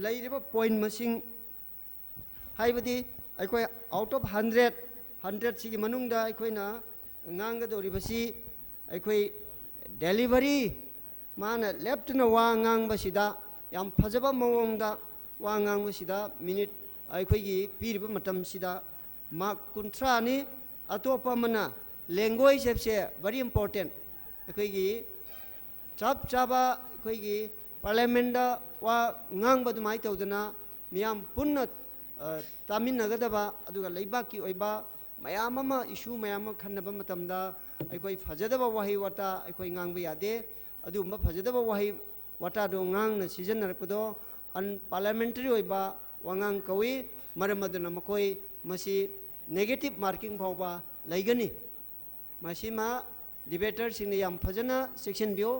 ꯂꯩꯔꯤꯕ ꯄꯣꯏꯟ ꯃꯁꯤꯡ, ꯍꯥꯏꯕꯗꯤ ꯑꯩꯈꯣꯏ out of hundred, hundred ꯁꯤꯒꯤ ꯃꯅꯨꯡꯗ ꯑꯩꯈꯣꯏꯅ ꯉꯥꯡꯒꯗꯧꯔꯤꯕꯁꯤ ꯑꯩꯈꯣꯏ ꯗꯦꯂꯤꯚꯔꯤ, ꯃꯥꯅ ꯂꯦꯞꯇꯅ ꯋꯥ ꯉꯥꯡꯕꯁꯤꯗ, ꯌꯥꯝ ꯐꯖꯕ ꯃꯑꯣꯡꯗ ꯋꯥ ꯉꯥꯡꯕꯁꯤꯗ ꯃꯤꯅꯤꯠ ꯑꯩꯈꯣꯏꯒꯤ ꯄꯤꯔꯤꯕ ꯃꯇꯝꯁꯤꯗ ꯃꯥꯔꯛ ꯀꯨꯟꯊ꯭ꯔꯥꯅꯤ꯫ ꯑꯇꯣꯞꯄ ꯑꯃꯅ ꯂꯦꯡꯒ꯭ꯋꯦꯖ ꯍꯥꯏꯕꯁꯦ very important꯫ ꯑꯩꯈꯣꯏꯒꯤ ꯆꯞ ꯆꯥꯕ ꯑꯩꯈꯣꯏꯒꯤ ꯄꯥꯔꯂꯤꯌꯥꯃꯦꯟꯗ ꯋꯥ ꯉꯥꯡꯕ ꯑꯗꯨꯃꯥꯏꯅ ꯇꯧꯗꯅ ꯃꯤꯌꯥꯝ ꯄꯨꯟꯅ, ꯑ, ꯇꯥꯃꯤꯟꯅꯒꯗꯕ, ꯑꯗꯨꯒ ꯂꯩꯕꯥꯛꯀꯤ ꯑꯣꯏꯕ ꯃꯌꯥꯝ ꯑꯃ, ꯏꯁꯨ ꯃꯌꯥꯝ ꯑꯃ ꯈꯟꯅꯕ ꯃꯇꯝꯗ ꯑꯩꯈꯣꯏ ꯐꯖꯗꯕ ꯋꯥꯍꯩ ꯋꯥꯇꯥ ꯑꯩꯈꯣꯏ ꯉꯥꯡꯕ ꯌꯥꯗꯦ꯫ ꯑꯗꯨꯒꯨꯝꯕ ꯐꯖꯗꯕ ꯋꯥꯍꯩ ꯋꯥꯇꯥꯗꯣ ꯉꯥꯡꯅ ꯁꯤꯖꯤꯟꯅꯔꯛꯄꯗꯣ ꯑꯟꯄꯥꯔꯂꯤꯌꯥꯃꯦꯟꯇꯔꯤ ꯑꯣꯏꯕ ꯋꯥꯉꯥꯡ ꯀꯧꯏ꯫ ꯃꯔꯝ ꯑꯗꯨꯅ ꯃꯈꯣꯏ ꯃꯁꯤ ꯅꯦꯒꯦꯇꯤꯚ ꯃꯥꯔꯀꯤꯡ ꯐꯥꯎꯕ ꯂꯩꯒꯅꯤ꯫ ꯃꯁꯤꯃ ꯗꯤꯕꯦꯇꯔꯁꯤꯡꯅ ꯌꯥꯝ ꯐꯖꯅ ꯆꯦꯛꯁꯤꯟꯕꯤꯌꯨ꯫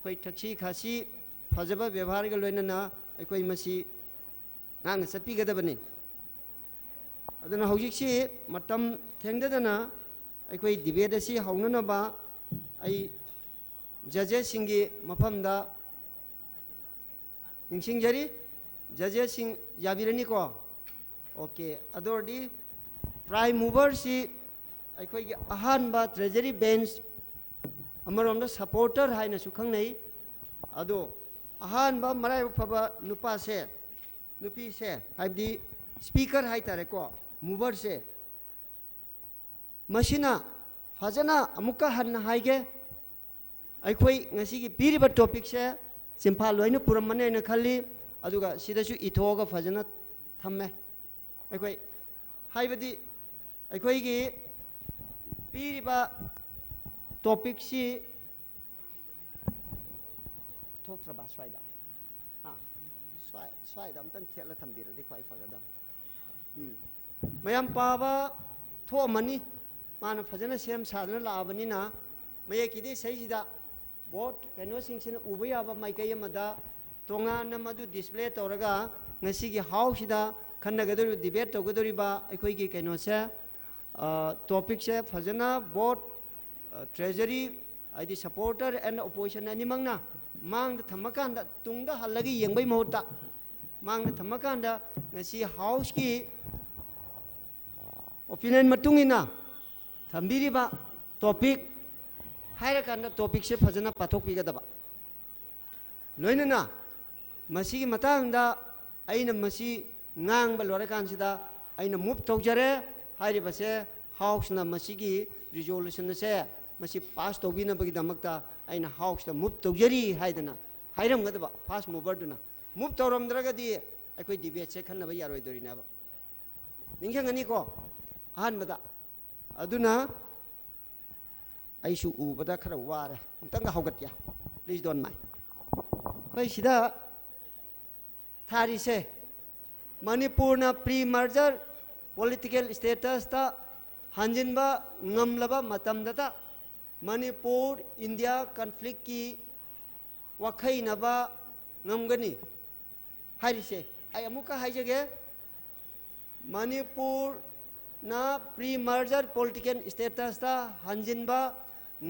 ꯑꯩꯈꯣꯏ ꯊꯛꯁꯤ ꯈꯥꯁꯤ ꯐꯖꯕ ꯕꯦꯕꯥꯔꯒ ꯂꯣꯏꯅꯅ ꯑꯩꯈꯣꯏ ꯃꯁꯤ ꯉꯥꯛꯅ ꯆꯠꯄꯤꯒꯗꯕꯅꯤ꯫ ꯑꯗꯨꯅ ꯍꯧꯖꯤꯛꯁꯤ ꯃꯇꯝ ꯊꯦꯡꯗꯗꯅ ꯑꯩꯈꯣꯏ ꯗꯤꯕꯦꯠ ꯑꯁꯤ ꯍꯧꯅꯅꯕ ꯑꯩ ꯖꯖꯦꯁꯁꯤꯡꯒꯤ ꯃꯐꯝꯗ ꯅꯤꯡꯁꯤꯡꯖꯔꯤ꯫ ꯖꯖꯦꯁꯁꯤꯡ ꯌꯥꯕꯤꯔꯅꯤꯀꯣ? ꯑꯣꯀꯦ, ꯑꯗꯨ ꯑꯣꯏꯔꯗꯤ ꯄ꯭ꯔꯥꯏꯝ ꯃꯨꯚꯔꯁꯤ ꯑꯩꯈꯣꯏꯒꯤ ꯑꯍꯥꯟꯕ ꯇ꯭ꯔꯦꯖꯔꯤ ꯕꯦꯟꯁ, ꯑꯃꯔꯣꯝꯗ ꯁꯄꯣꯔꯇꯔ ꯍꯥꯏꯅꯁꯨ ꯈꯪꯅꯩ꯫ ꯑꯗꯣ ꯑꯍꯥꯟꯕ ꯃꯔꯥꯏꯕꯛ ꯐꯕ ꯅꯨꯄꯥꯁꯦ, ꯅꯨꯄꯤꯁꯦ, ꯍꯥꯏꯕꯗꯤ ꯁ꯭ꯄꯤꯀꯔ ꯍꯥꯏꯇꯥꯔꯦꯀꯣ, ꯃꯨꯚꯔꯁꯦ, ꯃꯁꯤꯅ ꯐꯖꯅ ꯑꯃꯨꯛꯀ ꯍꯟꯅ ꯍꯥꯏꯒꯦ꯫ ꯑꯩꯈꯣꯏ ꯉꯁꯤꯒꯤ ꯄꯤꯔꯤꯕ ꯇꯣꯄꯤꯛꯁꯦ ꯆꯤꯝꯐꯥ ꯂꯣꯏꯅ ꯄꯨꯔꯝꯃꯅꯤ ꯍꯥꯏꯅ ꯈꯜꯂꯤ꯫ ꯑꯗꯨꯒ ꯁꯤꯗꯁꯨ ꯏꯊꯣꯛꯑꯒ ꯐꯖꯅ ꯊꯝꯃꯦ꯫ ꯑꯩꯈꯣꯏ, ꯍꯥꯏꯕꯗꯤ ꯑꯩꯈꯣꯏꯒꯤ ꯄꯤꯔꯤꯕ ꯇꯣꯄꯤꯛꯁꯤ ꯊꯣꯛꯇ꯭ꯔꯕ ꯁ꯭ꯋꯥꯏꯗ? ꯑꯥ, ꯁ꯭ꯋꯥꯏ-, ꯁ꯭ꯋꯥꯏꯗ ꯑꯝꯇꯪ ꯊꯦꯠꯂ ꯊꯝꯕꯤꯔꯗꯤ ꯈ꯭ꯋꯥꯏ ꯐꯒꯗꯕ꯫ ꯎꯝ꯫ ꯃꯌꯥꯝ ꯄꯥꯕ ꯊꯣꯛꯑꯝꯃꯅꯤ꯫ ꯃꯥꯅ ꯐꯖꯅ ꯁꯦꯝ ꯁꯥꯗꯅ ꯂꯥꯛꯑꯕꯅꯤꯅ, ꯃꯌꯦꯛꯀꯤꯗꯤ ꯁꯩꯁꯤꯗ ꯕꯣꯔꯗ ꯀꯩꯅꯣꯁꯤꯡꯁꯤꯅ ꯎꯕ ꯌꯥꯕ ꯃꯥꯏꯀꯩ ꯑꯃꯗ ꯇꯣꯉꯥꯟꯅ ꯃꯗꯨ ꯗꯤꯁꯄ꯭ꯂꯦ ꯇꯧꯔꯒ ꯉꯁꯤꯒꯤ ꯍꯥꯎꯁꯁꯤꯗ ꯈꯟꯅꯒꯗꯧꯔꯤꯕ, ꯗꯤꯕꯦꯠ ꯇꯧꯒꯗꯧꯔꯤꯕ ꯑꯩꯈꯣꯏꯒꯤ ꯀꯩꯅꯣꯁꯦ, ꯑ, ꯇꯣꯄꯤꯛꯁꯦ ꯐꯖꯅ ꯕꯣꯔꯗ, ꯑ, ꯇ꯭ꯔꯦꯖꯔꯤ, ꯍꯥꯏꯗꯤ ꯁꯄꯣꯔꯇꯔ ꯑꯦꯟ ꯑꯣꯄꯣꯖꯤꯁꯟ ꯑꯅꯤꯃꯛꯅ ꯃꯥꯡꯗ ꯊꯝꯃꯀꯥꯟꯗ ꯇꯨꯡꯗ ꯍꯜꯂꯒ ꯌꯦꯡꯕꯩ ꯃꯍꯨꯠꯇ ꯃꯥꯡꯗ ꯊꯝꯃꯀꯥꯟꯗ ꯉꯁꯤ ꯍꯥꯎꯁꯀꯤ ꯑꯣꯄꯤꯅꯤꯌꯟ ꯃꯇꯨꯡ ꯏꯟꯅ ꯊꯝꯕꯤꯔꯤꯕ ꯇꯣꯄꯤꯛ ꯍꯥꯏꯔꯀꯥꯟꯗ ꯇꯣꯄꯤꯛꯁꯦ ꯐꯖꯅ ꯄꯥꯊꯣꯛꯄꯤꯒꯗꯕ꯫ ꯂꯣꯏꯅꯅ ꯃꯁꯤꯒꯤ ꯃꯇꯥꯡꯗ ꯑꯩꯅ ꯃꯁꯤ ꯉꯥꯡꯕ ꯂꯣꯏꯔꯀꯥꯟꯁꯤꯗ ꯑꯩꯅ ꯃꯨꯚ ꯇꯧꯖꯔꯦ꯫ ꯍꯥꯏꯔꯤꯕꯁꯦ ꯍꯥꯎꯁꯅ ꯃꯁꯤꯒꯤ ꯔꯤꯖꯣꯂꯨꯁꯟ ꯑꯁꯦ ꯃꯁꯤ ꯄꯥꯁ ꯇꯧꯕꯤꯅꯕꯒꯤꯗꯃꯛꯇ ꯑꯩꯅ ꯍꯥꯎꯁꯇ ꯃꯨꯚ ꯇꯧꯖꯔꯤ ꯍꯥꯏꯗꯅ ꯍꯥꯏꯔꯝꯒꯗꯕ ꯐꯥꯁ ꯃꯨꯚꯔꯗꯨꯅ꯫ ꯃꯨꯚ ꯇꯧꯔꯝꯗ꯭ꯔꯒꯗꯤ ꯑꯩꯈꯣꯏ ꯗꯤꯕꯦꯠꯁꯦ ꯈꯟꯅꯕ ꯌꯥꯔꯣꯏꯗꯣꯔꯤꯅꯦꯕ꯫ ꯅꯤꯡꯁꯤꯡꯒꯅꯤꯀꯣ? ꯑꯍꯥꯟꯕꯗ꯫ ꯑꯗꯨꯅ ꯑꯩꯁꯨ ꯎꯕꯗ ꯈꯔ ꯋꯥꯔꯦ꯫ ꯑꯝꯇꯪꯒ ꯍꯧꯒꯠꯀꯦ꯫ Please don't mind꯫ ꯑꯩꯈꯣꯏ ꯁꯤꯗ ꯊꯥꯔꯤꯁꯦ, ꯃꯅꯤꯄꯨꯔꯅ ꯄ꯭ꯔꯤ ꯃꯔꯖꯔ ꯄꯣꯂꯤꯇꯤꯀꯦꯜ ꯁ꯭ꯇꯦꯇꯁꯇ ꯍꯟꯖꯤꯟꯕ ꯉꯝꯂꯕ ꯃꯇꯝꯗꯇ ꯃꯅꯤꯄꯨꯔ ꯏꯟꯗꯤꯌꯥ ꯀꯟꯐ꯭ꯂꯤꯛꯀꯤ ꯋꯥꯈꯩꯅꯕ ꯉꯝꯒꯅꯤ ꯍꯥꯏꯔꯤꯁꯦ꯫ ꯑꯩ ꯑꯃꯨꯛꯀ ꯍꯥꯏꯖꯒꯦ, ꯃꯅꯤꯄꯨꯔꯅ ꯄ꯭ꯔꯤ ꯃꯔꯖꯔ ꯄꯣꯂꯤꯇꯤꯀꯦꯜ ꯁ꯭ꯇꯦꯇꯁꯇ ꯍꯟꯖꯤꯟꯕ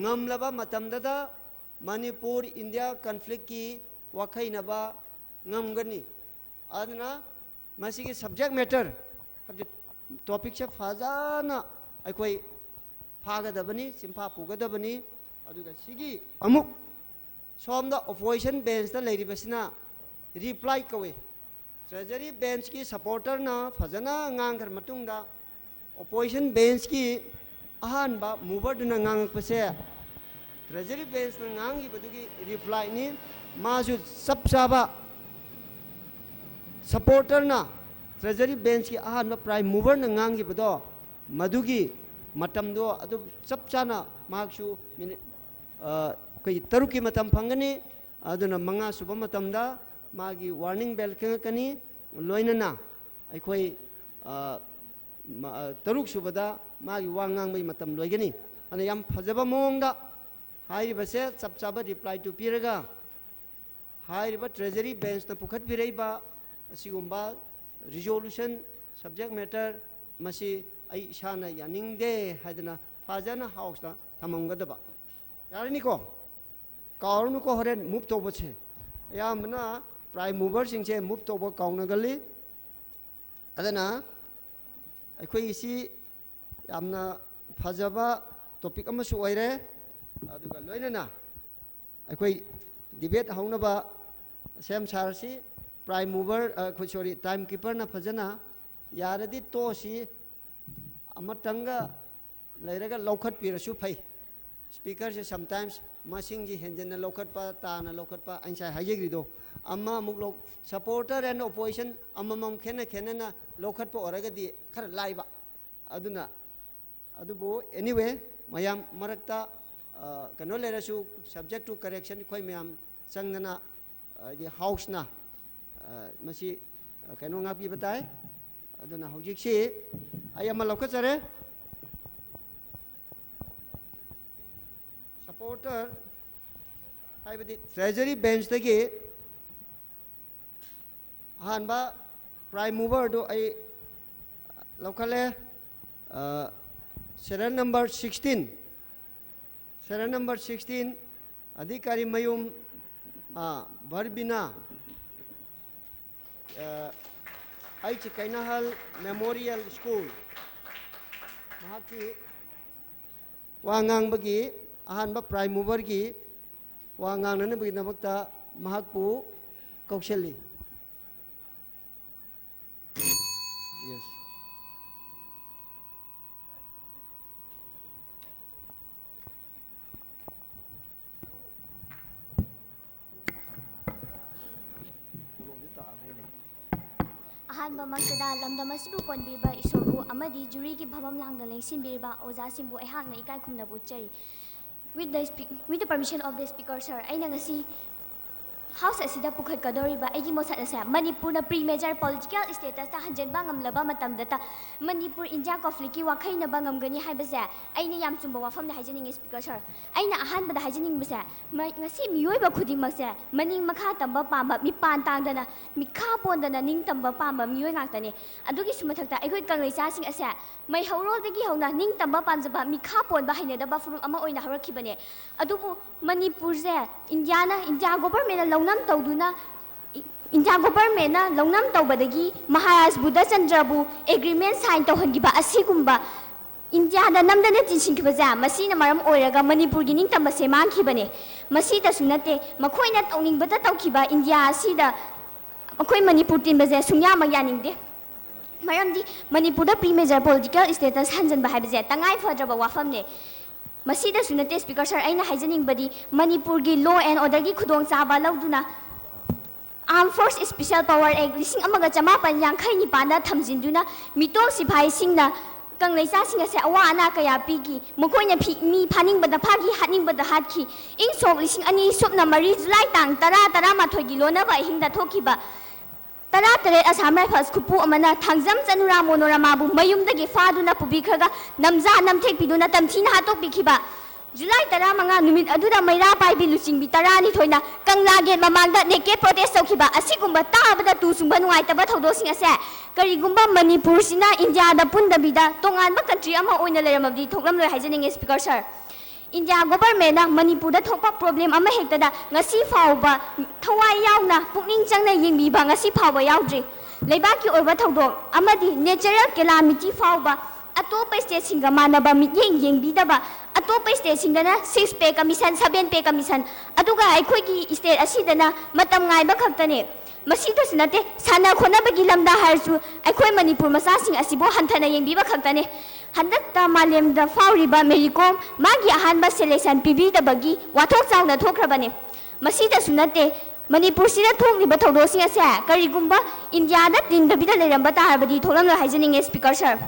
ꯉꯝꯂꯕ ꯃꯇꯝꯗꯇ ꯃꯅꯤꯄꯨꯔ ꯏꯟꯗꯤꯌꯥ ꯀꯟꯐ꯭ꯂꯤꯛꯀꯤ ꯋꯥꯈꯩꯅꯕ ꯉꯝꯒꯅꯤ꯫ ꯑꯗꯨꯅ ꯃꯁꯤꯒꯤ subject matter, ꯍꯥꯏꯕꯗꯤ topicꯁꯦ ꯐꯖꯅ ꯑꯩꯈꯣꯏ ꯐꯥꯒꯗꯕꯅꯤ, ꯆꯤꯟꯐꯥ ꯄꯨꯒꯗꯕꯅꯤ꯫ ꯑꯗꯨꯒ ꯁꯤꯒꯤ ꯑꯃꯨꯛ ꯁꯣꯝꯗ opposition benchꯇ ꯂꯩꯔꯤꯕꯁꯤꯅ reply ꯀꯧꯏ꯫ Treasury benchꯀꯤ supporterꯅ ꯐꯖꯅ ꯉꯥꯡꯈ꯭ꯔ ꯃꯇꯨꯡꯗ, opposition benchꯀꯤ ꯑꯍꯥꯟꯕ moverꯗꯨꯅ ꯉꯥꯡꯉꯛꯄꯁꯦ Treasury benchꯅ ꯉꯥꯡꯈꯤꯕꯗꯨꯒꯤ replyꯅꯤ꯫ ꯃꯥꯁꯨ ꯆꯞ ꯆꯥꯕ supporterꯅ Treasury benchꯀꯤ ꯑꯍꯥꯟꯕ prime moverꯅ ꯉꯥꯡꯈꯤꯕꯗꯣ, ꯃꯗꯨꯒꯤ ꯃꯇꯝꯗꯣ ꯑꯗꯨ ꯆꯞ ꯆꯥꯅ ꯃꯍꯥꯛꯁꯨ minute, ꯑ, ꯑꯩꯈꯣꯏꯒꯤ ꯇꯔꯨꯛꯀꯤ ꯃꯇꯝ ꯐꯪꯒꯅꯤ꯫ ꯑꯗꯨꯅ ꯃꯉꯥ ꯁꯨꯕ ꯃꯇꯝꯗ ꯃꯥꯒꯤ warning bell ꯈꯪꯉꯛꯀꯅꯤ꯫ ꯂꯣꯏꯅꯅ ꯑꯩꯈꯣꯏ, ꯑ, ꯃ-, ꯑ, ꯇꯔꯨꯛ ꯁꯨꯕꯗ ꯃꯥꯒꯤ ꯋꯥ ꯉꯥꯡꯕꯒꯤ ꯃꯇꯝ ꯂꯣꯏꯒꯅꯤ꯫ ꯑꯗꯨꯅ ꯌꯥꯝ ꯐꯖꯕ ꯃꯑꯣꯡꯗ ꯍꯥꯏꯔꯤꯕꯁꯦ ꯆꯞ ꯆꯥꯕ replyꯗꯨ ꯄꯤꯔꯒ, ꯍꯥꯏꯔꯤꯕ Treasury benchꯅ ꯄꯨꯈꯠꯄꯤꯔꯛꯏꯕ ꯑꯁꯤꯒꯨꯝꯕ resolution, subject matter, ꯃꯁꯤ ꯑꯩ ꯏꯁꯥꯅ ꯌꯥꯅꯤꯡꯗꯦ ꯍꯥꯏꯗꯅ ꯐꯖꯅ Houseꯇ ꯊꯝꯃꯝꯒꯗꯕ꯫ ꯌꯥꯔꯅꯤꯀꯣ? ꯀꯥꯎꯔꯅꯨꯀꯣ, ꯍꯣꯔꯦꯟ move ꯇꯧꯕꯁꯦ꯫ ꯑꯌꯥꯝꯕꯅ prime moverꯁꯤꯡꯁꯦ move ꯇꯧꯕ ꯀꯥꯎꯅꯒꯜꯂꯤ꯫ ꯑꯗꯨꯅ ꯑꯩꯈꯣꯏꯒꯤꯁꯤ ꯌꯥꯝꯅ ꯐꯖꯕ topic ꯑꯃꯁꯨ ꯑꯣꯏꯔꯦ꯫ ꯑꯗꯨꯒ ꯂꯣꯏꯅꯅ ꯑꯩꯈꯣꯏ debate ꯍꯧꯅꯕ ꯁꯦꯝ ꯁꯥꯔꯁꯤ꯫ Prime mover, ꯑ, ꯑꯩꯈꯣꯏ, sorry, time keeperꯅ ꯐꯖꯅ ꯌꯥꯔꯗꯤ ꯇꯣꯛꯑꯁꯤ, ꯑꯃꯇꯪꯒ ꯂꯩꯔꯒ ꯂꯧꯈꯠꯄꯤꯔꯁꯨ ꯐꯩ꯫ Speakerꯁꯦ sometimes ꯃꯁꯤꯡꯁꯤ ꯍꯦꯟꯖꯤꯟꯅ ꯂꯧꯈꯠꯄ, ꯇꯥꯅ ꯂꯧꯈꯠꯄ, ꯑꯩ ꯉꯁꯥꯏ ꯍꯥꯏꯖꯈ꯭ꯔꯤꯗꯣ, ꯑꯃꯃꯨꯛ ꯂꯧ-, supporter and opposition ꯑꯃꯃꯝ ꯈꯦꯠꯅ ꯈꯦꯠꯅꯅ ꯂꯧꯈꯠꯄ ꯑꯣꯏꯔꯒꯗꯤ ꯈꯔ ꯂꯥꯏꯕ꯫ ꯑꯗꯨꯅ, ꯑꯗꯨꯕꯨ anyway, ꯃꯌꯥꯝ ꯃꯔꯛꯇ, ꯑ, ꯀꯩꯅꯣ ꯂꯩꯔꯁꯨ, subject to correction ꯑꯩꯈꯣꯏ ꯃꯌꯥꯝ ꯆꯪꯗꯅ, ꯍꯥꯏꯗꯤ Houseꯅ, ꯑ, ꯃꯁꯤ, ꯑ, ꯀꯩꯅꯣ ꯉꯥꯛꯄꯤꯕ ꯇꯥꯏ꯫ ꯑꯗꯨꯅ ꯍꯧꯖꯤꯛꯁꯤ ꯑꯩ ꯑꯃ ꯂꯧꯈꯠꯆꯔꯦ꯫ Supporter ꯍꯥꯏꯕꯗꯤ Treasury benchꯇꯒꯤ ꯑꯍꯥꯟꯕ prime moverꯗꯨ ꯑꯩ ꯂꯧꯈꯠꯂꯦ꯫ ꯑ, serial number sixteen, serial number sixteen, ꯑꯙꯤꯀꯥꯔꯤ ꯃꯌꯨꯝ, ꯑ, ꯕꯔꯕꯤꯅꯥ꯫ ꯑ, ꯑꯩꯆ ꯀꯩꯅꯍꯜ ꯃꯦꯃꯣꯔꯤꯌꯦꯜ ꯁ꯭ꯀꯨꯜ, ꯃꯍꯥꯛꯀꯤ ꯋꯥ ꯉꯥꯡꯕꯒꯤ ꯑꯍꯥꯟꯕ ꯄ꯭ꯔꯥꯏꯝ ꯃꯨꯚꯔꯒꯤ ꯋꯥ ꯉꯥꯡꯅꯅꯕꯒꯤꯗꯃꯛꯇ ꯃꯍꯥꯛꯄꯨ ꯀꯧꯁꯜꯂꯤ꯫ Yes. ꯑꯍꯥꯟꯕꯃꯛꯇꯗ ꯂꯝꯗꯝ ꯑꯁꯤꯕꯨ ꯀꯣꯟꯕꯤꯕ ꯏꯁꯣꯔꯕꯨ ꯑꯃꯗꯤ ꯖꯨꯔꯤꯒꯤ ꯐꯝꯐꯝ ꯂꯥꯡꯗ ꯂꯦꯡꯁꯤꯟꯕꯤꯔꯤꯕ ꯑꯣꯖꯥꯁꯤꯡꯕꯨ ꯑꯩꯍꯥꯛꯅ ꯏꯀꯥꯏ ꯈꯨꯝꯅꯕ ꯎꯠꯆꯔꯤ꯫ With the speak-, with the permission of the speaker, sir, ꯑꯩꯅ ꯉꯁꯤ ꯍꯥꯎꯁ ꯑꯁꯤꯗ ꯄꯨꯈꯠꯀꯗꯧꯔꯤꯕ ꯑꯩꯒꯤ ꯃꯣꯁꯟ ꯑꯁꯦ ꯃꯅꯤꯄꯨꯔꯅ ꯄ꯭ꯔꯤ ꯃꯦꯖꯔ ꯄꯣꯂꯤꯇꯤꯀꯦꯜ ꯁ꯭ꯇꯦꯇꯁꯇ ꯍꯟꯖꯤꯟꯕ ꯉꯝꯂꯕ ꯃꯇꯝꯗꯇ ꯃꯅꯤꯄꯨꯔ ꯏꯟꯗꯤꯌꯥ ꯀꯣꯟꯐ꯭ꯂꯤꯛꯀꯤ ꯋꯥꯈꯩꯅꯕ ꯉꯝꯒꯅꯤ ꯍꯥꯏꯕꯁꯦ ꯑꯩꯅ ꯌꯥꯝ ꯆꯨꯝꯕ ꯋꯥꯐꯝꯅꯤ ꯍꯥꯏꯖꯅꯤꯡꯉꯤ, ꯁ꯭ꯄꯤꯀꯔ ꯁꯔ꯫ ꯑꯩꯅ ꯑꯍꯥꯟꯕꯗ ꯍꯥꯏꯖꯅꯤꯡꯕꯁꯦ, ꯃ-, ꯉꯁꯤ ꯃꯤꯑꯣꯏꯕ ꯈꯨꯗꯤꯡꯃꯛꯁꯦ ꯃꯅꯤꯡ ꯃꯈꯥ ꯇꯝꯕ ꯄꯥꯝꯕ, ꯃꯤꯄꯥꯟ ꯇꯥꯡꯗꯅ, ꯃꯤꯈꯥ ꯄꯣꯟꯗꯅ ꯅꯤꯡꯇꯝꯕ ꯄꯥꯝꯕ ꯃꯤꯑꯣꯏ ꯉꯥꯛꯇꯅꯦ꯫ ꯑꯗꯨꯒꯤꯁꯨ ꯃꯊꯛꯇ ꯑꯩꯈꯣꯏ ꯀꯪꯂꯩꯆꯥꯁꯤꯡ ꯑꯁꯦ ꯃꯩꯍꯧꯔꯣꯜꯗꯒꯤ ꯍꯧꯅ ꯅꯤꯡꯇꯝꯕ ꯄꯥꯝꯖꯕ, ꯃꯤꯈꯥ ꯄꯣꯟꯕ ꯍꯩꯅꯗꯕ ꯐꯨꯔꯨꯞ ꯑꯃ ꯑꯣꯏꯅ ꯍꯧꯔꯛꯈꯤꯕꯅꯦ꯫ ꯑꯗꯨꯕꯨ ꯃꯅꯤꯄꯨꯔꯁꯦ ꯏꯟꯗꯤꯌꯥꯅ, ꯏꯟꯗꯤꯌꯥ ꯒꯣꯚꯔꯃꯦꯟꯅ ꯂꯧꯅꯝ ꯇꯧꯗꯨꯅ, ꯏ-, ꯏꯟꯗꯤꯌꯥ ꯒꯣꯚꯔꯃꯦꯟꯅ ꯂꯧꯅꯝ ꯇꯧꯕꯗꯒꯤ ꯃꯍꯥꯔꯥꯖ ꯕꯨꯙꯆꯟꯗ꯭ꯔꯕꯨ ꯑꯦꯒ꯭ꯔꯤꯃꯦꯟ ꯁꯥꯏꯟ ꯇꯧꯍꯟꯈꯤꯕ ꯑꯁꯤꯒꯨꯝꯕ ꯏꯟꯗꯤꯌꯥꯗ ꯅꯝꯗꯅ ꯆꯤꯟꯁꯤꯟꯈꯤꯕꯁꯦ, ꯃꯁꯤꯅ ꯃꯔꯝ ꯑꯣꯏꯔꯒ ꯃꯅꯤꯄꯨꯔꯒꯤ ꯅꯤꯡꯇꯝꯕꯁꯦ ꯃꯥꯡꯈꯤꯕꯅꯦ꯫ ꯃꯁꯤꯗꯁꯨ ꯅꯠꯇꯦ, ꯃꯈꯣꯏꯅ ꯇꯧꯅꯤꯡꯕꯇ ꯇꯧꯈꯤꯕ ꯏꯟꯗꯤꯌꯥ ꯑꯁꯤꯗ ꯑꯩꯈꯣꯏ ꯃꯅꯤꯄꯨꯔ ꯇꯤꯟꯕꯁꯦ ꯁꯨꯡꯌꯥꯃꯛ ꯌꯥꯅꯤꯡꯗꯦ꯫ ꯃꯔꯝꯗꯤ ꯃꯅꯤꯄꯨꯔꯗ ꯄ꯭ꯔꯤ ꯃꯦꯖꯔ ꯄꯣꯂꯤꯇꯤꯀꯦꯜ ꯁ꯭ꯇꯦꯇꯁ ꯍꯟꯖꯤꯟꯕ ꯍꯥꯏꯕꯁꯦ ꯇꯉꯥꯏ ꯐꯗ꯭ꯔꯕ ꯋꯥꯐꯝꯅꯦ꯫ ꯃꯁꯤꯗꯁꯨ ꯅꯠꯇꯦ, ꯁ꯭ꯄꯤꯀꯔ ꯁꯔ, ꯑꯩꯅ ꯍꯥꯏꯖꯅꯤꯡꯕꯗꯤ ꯃꯅꯤꯄꯨꯔꯒꯤ ꯂꯣ ꯑꯦꯟ ꯑꯣꯔꯗꯔꯒꯤ ꯈꯨꯗꯣꯡꯆꯥꯕ ꯂꯧꯗꯨꯅ ꯑꯥꯔꯝ ꯐꯣꯔꯁ ꯁ꯭ꯄꯤꯁꯦꯜ ꯄꯋꯥꯔ ꯑꯦꯛ ꯂꯤꯁꯤꯡ ꯑꯃꯒ ꯆꯃꯥꯄꯟ ꯌꯥꯡꯈꯩ ꯅꯤꯄꯥꯟꯗ ꯊꯝꯖꯤꯟꯗꯨꯅ ꯃꯤꯇꯣꯞ ꯁꯤꯐꯥꯏꯁꯤꯡꯅ ꯀꯪꯂꯩꯆꯥꯁꯤꯡ ꯑꯁꯦ ꯑꯋꯥ ꯑꯅꯥ ꯀꯌꯥ ꯄꯤꯈꯤ꯫ ꯃꯈꯣꯏꯅ ꯐꯤ-, ꯃꯤ ꯐꯥꯅꯤꯡꯕꯗ ꯐꯥꯈꯤ, ꯍꯥꯠꯅꯤꯡꯕꯗ ꯍꯥꯠꯈꯤ꯫ ꯏꯪ ꯁꯣꯛ ꯂꯤꯁꯤꯡ ꯑꯅꯤ ꯁꯨꯞꯅ ꯃꯔꯤ ꯖꯨꯂꯥꯏ ꯇꯥꯡ ꯇꯔꯥ, ꯇꯔꯥꯃꯥꯊꯣꯏꯒꯤ ꯂꯣꯟꯅꯕ ꯑꯍꯤꯡꯗ ꯊꯣꯛꯈꯤꯕ ꯇꯔꯥꯇꯔꯦꯠ ꯑꯁꯥꯝ ꯔꯥꯏꯐꯜꯁ ꯈꯨꯠꯄꯨ ꯑꯃꯅ ꯊꯥꯡꯖꯝ ꯆꯅꯨꯔꯥ ꯃꯣꯅꯣꯔꯃꯥꯕꯨ ꯃꯌꯨꯝꯗꯒꯤ ꯐꯥꯗꯨꯅ ꯄꯨꯕꯤꯈ꯭ꯔꯒ ꯅꯝꯖꯥ ꯅꯝꯊꯦꯛꯄꯤꯗꯨꯅ ꯇꯝꯊꯤꯅ ꯍꯥꯠꯇꯣꯛꯄꯤꯈꯤꯕ꯫ ꯖꯨꯂꯥꯏ ꯇꯔꯥꯃꯉꯥ ꯅꯨꯃꯤꯠ ꯑꯗꯨꯗ ꯃꯩꯔꯥ ꯄꯥꯏꯕꯤ ꯂꯨꯆꯤꯡꯕꯤ ꯇꯔꯥꯅꯤꯊꯣꯏꯅ ꯀꯪꯂꯥ ꯒꯦꯠ ꯃꯃꯥꯡꯗ ꯅꯦꯀꯦꯠ ꯄ꯭ꯔꯣꯇꯦꯁ ꯇꯧꯈꯤꯕ꯫ ꯑꯁꯤꯒꯨꯝꯕ ꯇꯥꯕꯗ ꯇꯨ ꯆꯨꯡꯕ ꯅꯨꯡꯉꯥꯏꯇꯕ ꯊꯧꯗꯣꯛꯁꯤꯡ ꯑꯁꯦ ꯀꯔꯤꯒꯨꯝꯕ ꯃꯅꯤꯄꯨꯔꯁꯤꯅ ꯏꯟꯗꯤꯌꯥꯗ ꯄꯨꯟꯗꯕꯤꯗ ꯇꯣꯉꯥꯟꯕ ꯀꯟꯇ꯭ꯔꯤ ꯑꯃ ꯑꯣꯏꯅ ꯂꯩꯔꯝꯃꯕꯗꯤ ꯊꯣꯛꯂꯝꯂꯣꯏ ꯍꯥꯏꯖꯅꯤꯡꯉꯤ, ꯁ꯭ꯄꯤꯀꯔ ꯁꯔ꯫ ꯏꯟꯗꯤꯌꯥ ꯒꯣꯚꯔꯟꯃꯦꯟꯠꯅ ꯃꯅꯤꯄꯨꯔꯗ ꯊꯣꯛꯄ ꯄ꯭ꯔꯣꯕ꯭ꯂꯦꯝ ꯑꯃ ꯍꯦꯛꯇꯗ ꯉꯁꯤ ꯐꯥꯎꯕ ꯊꯋꯥꯏ ꯌꯥꯎꯅ, ꯄꯨꯛꯅꯤꯡ ꯆꯪꯅ ꯌꯦꯡꯕꯤꯕ ꯉꯁꯤ ꯐꯥꯎꯕ ꯌꯥꯎꯗ꯭ꯔꯤ꯫ ꯂꯩꯕꯥꯛꯀꯤ ꯑꯣꯏꯕ ꯊꯧꯗꯣꯛ ꯑꯃꯗꯤ ꯅꯦꯆꯔꯦꯜ ꯀꯦꯂꯥꯃꯤꯇꯤ ꯐꯥꯎꯕ ꯑꯇꯣꯞꯄ ꯁ꯭ꯇꯦꯠꯁꯤꯡꯒ ꯃꯥꯟꯅꯕ ꯃꯤꯠꯌꯦꯡ ꯌꯦꯡꯕꯤꯗꯕ, ꯑꯇꯣꯞꯄ ꯁ꯭ꯇꯦꯠꯁꯤꯡꯗꯅ six pay commission, seven pay commission, ꯑꯗꯨꯒ ꯑꯩꯈꯣꯏꯒꯤ ꯁ꯭ꯇꯦꯠ ꯑꯁꯤꯗꯅ ꯃꯇꯝ ꯉꯥꯏꯕ ꯈꯛꯇꯅꯦ꯫ ꯃꯁꯤꯗꯁꯨ ꯅꯠꯇꯦ, ꯁꯥꯟꯅ ꯈꯣꯠꯅꯕꯒꯤ ꯂꯝꯗ ꯍꯥꯏꯔꯁꯨ ꯑꯩꯈꯣꯏ ꯃꯅꯤꯄꯨꯔ ꯃꯆꯥꯁꯤꯡ ꯑꯁꯤꯕꯨ ꯍꯟꯊꯅ ꯌꯦꯡꯕꯤꯕ ꯈꯛꯇꯅꯦ꯫ ꯍꯟꯗꯛꯇ ꯃꯥꯂꯦꯝꯗ ꯐꯥꯎꯔꯤꯕ ꯃꯦꯔꯤ ꯀꯣꯝ, ꯃꯥꯒꯤ ꯑꯍꯥꯟꯕ ꯁꯦꯂꯦꯛꯁꯟ ꯄꯤꯕꯤꯗꯕꯒꯤ ꯋꯥꯊꯣꯛ ꯆꯥꯎꯅ ꯊꯣꯛꯈ꯭ꯔꯕꯅꯦ꯫ ꯃꯁꯤꯗꯁꯨ ꯅꯠꯇꯦ, ꯃꯅꯤꯄꯨꯔꯁꯤꯗ ꯊꯣꯛꯂꯤꯕ ꯊꯧꯗꯣꯛꯁꯤꯡ ꯑꯁꯦ ꯀꯔꯤꯒꯨꯝꯕ ꯏꯟꯗꯤꯌꯥꯗ ꯇꯤꯟꯗꯕꯤꯗ ꯂꯩꯔꯝꯕ ꯇꯥꯔꯕꯗꯤ ꯊꯣꯛꯂꯝꯂꯣꯏ ꯍꯥꯏꯖꯅꯤꯡꯉꯦ, ꯁ꯭ꯄꯤꯀꯔ ꯁꯔ꯫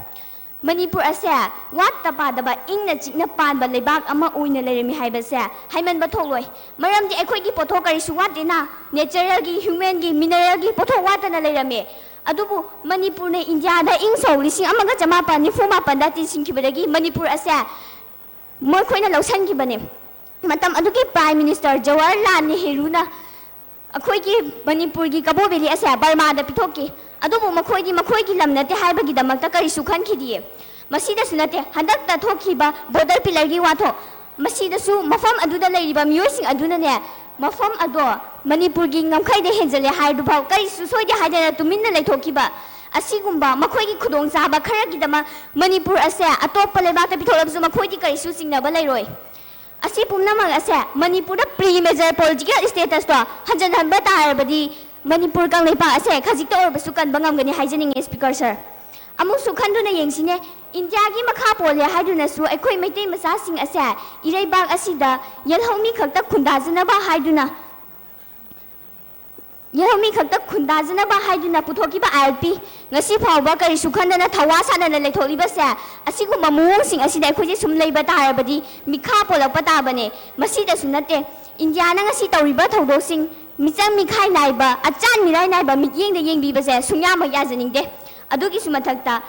ꯃꯅꯤꯄꯨꯔ ꯑꯁꯦ ꯋꯥꯠꯇ ꯄꯥꯗꯕ, ꯏꯪꯅ ꯆꯤꯛꯅ ꯄꯥꯟꯕ ꯂꯩꯕꯥꯛ ꯑꯃ ꯑꯣꯏꯅ ꯂꯩꯔꯝꯃꯤ ꯍꯥꯏꯕꯁꯦ ꯍꯥꯏꯃꯟꯕ ꯊꯣꯛꯂꯣꯏ꯫ ꯃꯔꯝꯗꯤ ꯑꯩꯈꯣꯏꯒꯤ ꯄꯣꯠꯊꯣꯛ ꯀꯔꯤꯁꯨ ꯋꯥꯠꯇꯦꯅ, ꯅꯦꯆꯔꯦꯜꯒꯤ, ꯍ꯭ꯌꯨꯃꯦꯟꯒꯤ, ꯃꯤꯅꯔꯦꯜꯒꯤ ꯄꯣꯠꯊꯣꯛ ꯋꯥꯠꯇꯅ ꯂꯩꯔꯝꯃꯤ꯫ ꯑꯗꯨꯕꯨ ꯃꯅꯤꯄꯨꯔꯅ ꯏꯟꯗꯤꯌꯥꯗ ꯏꯪ ꯁꯣꯛ ꯂꯤꯁꯤꯡ ꯑꯃꯒ ꯆꯃꯥꯄꯟ ꯅꯤꯐꯨ ꯃꯥꯄꯟꯗ ꯇꯤꯟꯁꯤꯟꯈꯤꯕꯗꯒꯤ ꯃꯅꯤꯄꯨꯔ ꯑꯁꯦ ꯃꯈꯣꯏꯅ ꯂꯧꯁꯤꯟꯈꯤꯕꯅꯦ꯫ ꯃꯇꯝ ꯑꯗꯨꯒꯤ ꯄ꯭ꯔꯥꯏꯝ ꯃꯤꯅꯤꯁꯇꯔ ꯖꯋꯥꯍꯔꯂꯥꯜ ꯅꯦꯍꯔꯨꯅ ꯑꯩꯈꯣꯏꯒꯤ ꯃꯅꯤꯄꯨꯔꯒꯤ ꯀꯕꯣ ꯚꯦꯂꯤ ꯑꯁꯦ ꯕꯔꯃꯥꯗ ꯄꯤꯊꯣꯛꯈꯤ꯫ ꯑꯗꯨꯕꯨ ꯃꯈꯣꯏꯗꯤ ꯃꯈꯣꯏꯒꯤ ꯂꯝ ꯅꯠꯇꯦ ꯍꯥꯏꯕꯒꯤꯗꯃꯛꯇ ꯀꯔꯤꯁꯨ ꯈꯟꯈꯤꯗꯤꯌꯦ꯫ ꯃꯁꯤꯗꯁꯨ ꯅꯠꯇꯦ, ꯍꯟꯗꯛꯇ ꯊꯣꯛꯈꯤꯕ ꯕꯣꯔꯗꯔ ꯄꯤꯂꯔꯒꯤ ꯋꯥꯊꯣꯛ, ꯃꯁꯤꯗꯁꯨ ꯃꯐꯝ ꯑꯗꯨꯗ ꯂꯩꯔꯤꯕ ꯃꯤꯑꯣꯏꯁꯤꯡ ꯑꯗꯨꯅꯅꯦ, ꯃꯐꯝ ꯑꯗꯣ ꯃꯅꯤꯄꯨꯔꯒꯤ ꯉꯝꯈꯩꯗ ꯍꯦꯟꯖꯜꯂꯦ ꯍꯥꯏꯗꯨꯐꯥꯎ ꯀꯔꯤꯁꯨ ꯁꯣꯏꯗꯦ ꯍꯥꯏꯗꯅ ꯇꯨꯃꯤꯟꯅ ꯂꯩꯊꯣꯛꯈꯤꯕ꯫ ꯑꯁꯤꯒꯨꯝꯕ ꯃꯈꯣꯏꯒꯤ ꯈꯨꯗꯣꯡꯆꯥꯕ ꯈꯔꯒꯤꯗꯃꯛ ꯃꯅꯤꯄꯨꯔ ꯑꯁꯦ ꯑꯇꯣꯞꯄ ꯂꯩꯕꯥꯛꯇ ꯄꯤꯊꯣꯛꯂꯕꯁꯨ ꯃꯈꯣꯏꯗꯤ ꯀꯔꯤꯁꯨ ꯆꯤꯡꯅꯕ ꯂꯩꯔꯣꯏ꯫ ꯑꯁꯤ ꯄꯨꯝꯅꯃꯛ ꯑꯁꯦ ꯃꯅꯤꯄꯨꯔꯗ ꯄ꯭ꯔꯤ ꯃꯦꯖꯔ ꯄꯣꯂꯤꯇꯤꯀꯦꯜ ꯁ꯭ꯇꯦꯇꯁꯇꯣ ꯍꯟꯖꯤꯟꯍꯟꯕ ꯇꯥꯔꯕꯗꯤ ꯃꯅꯤꯄꯨꯔ ꯀꯪꯂꯩꯄꯥꯛ ꯑꯁꯦ ꯈꯖꯤꯛꯇ ꯑꯣꯏꯔꯕꯁꯨ ꯀꯟꯕ ꯉꯝꯒꯅꯤ ꯍꯥꯏꯖꯅꯤꯡꯉꯤ, ꯁ꯭ꯄꯤꯀꯔ ꯁꯔ꯫ ꯑꯃꯨꯛꯁꯨ ꯈꯟꯗꯨꯅ ꯌꯦꯡꯁꯤꯅꯦ, ꯏꯟꯗꯤꯌꯥꯒꯤ ꯃꯈꯥ ꯄꯣꯜꯂꯦ ꯍꯥꯏꯗꯨꯅꯁꯨ ꯑꯩꯈꯣꯏ ꯃꯩꯇꯩ ꯃꯆꯥꯁꯤꯡ ꯑꯁꯦ ꯏꯔꯩꯕꯥꯛ ꯑꯁꯤꯗ ꯌꯦꯜꯍꯧꯃꯤ ꯈꯛꯇ ꯈꯨꯟꯗꯥꯖꯅꯕ ꯍꯥꯏꯗꯨꯅ, ꯌꯦꯜꯍꯧꯃꯤ ꯈꯛꯇ ꯈꯨꯟꯗꯥꯖꯅꯕ ꯍꯥꯏꯗꯨꯅ ꯄꯨꯊꯣꯛꯈꯤꯕ ꯑꯥꯏ ꯑꯦꯜ ꯄꯤ, ꯉꯁꯤ ꯐꯥꯎꯕ ꯀꯔꯤꯁꯨ ꯈꯟꯗꯅ ꯊꯧꯋꯥ ꯁꯥꯗꯅ ꯂꯩꯊꯣꯛꯂꯤꯕꯁꯦ, ꯑꯁꯤꯒꯨꯝꯕ ꯃꯑꯣꯡꯁꯤꯡ ꯑꯁꯤꯗ ꯑꯩꯈꯣꯏꯁꯦ ꯁꯨꯝ ꯂꯩꯕ ꯇꯥꯔꯕꯗꯤ ꯃꯤꯈꯥ ꯄꯣꯜꯂꯛꯄ ꯇꯥꯕꯅꯦ꯫ ꯃꯁꯤꯗꯁꯨ ꯅꯠꯇꯦ, ꯏꯟꯗꯤꯌꯥꯅ ꯉꯁꯤ ꯇꯧꯔꯤꯕ ꯊꯧꯗꯣꯛꯁꯤꯡ ꯃꯤꯆꯪ ꯃꯤꯈꯥꯏ ꯅꯥꯏꯕ, ꯑꯆꯥꯟ ꯃꯤꯔꯥꯏ ꯅꯥꯏꯕ ꯃꯤꯠꯌꯦꯡꯗ ꯌꯦꯡꯕꯤꯕꯁꯦ ꯁꯨꯡꯌꯥꯃꯛ ꯌꯥꯖꯅꯤꯡꯗꯦ꯫ ꯑꯗꯨꯒꯤꯁꯨ ꯃꯊꯛꯇ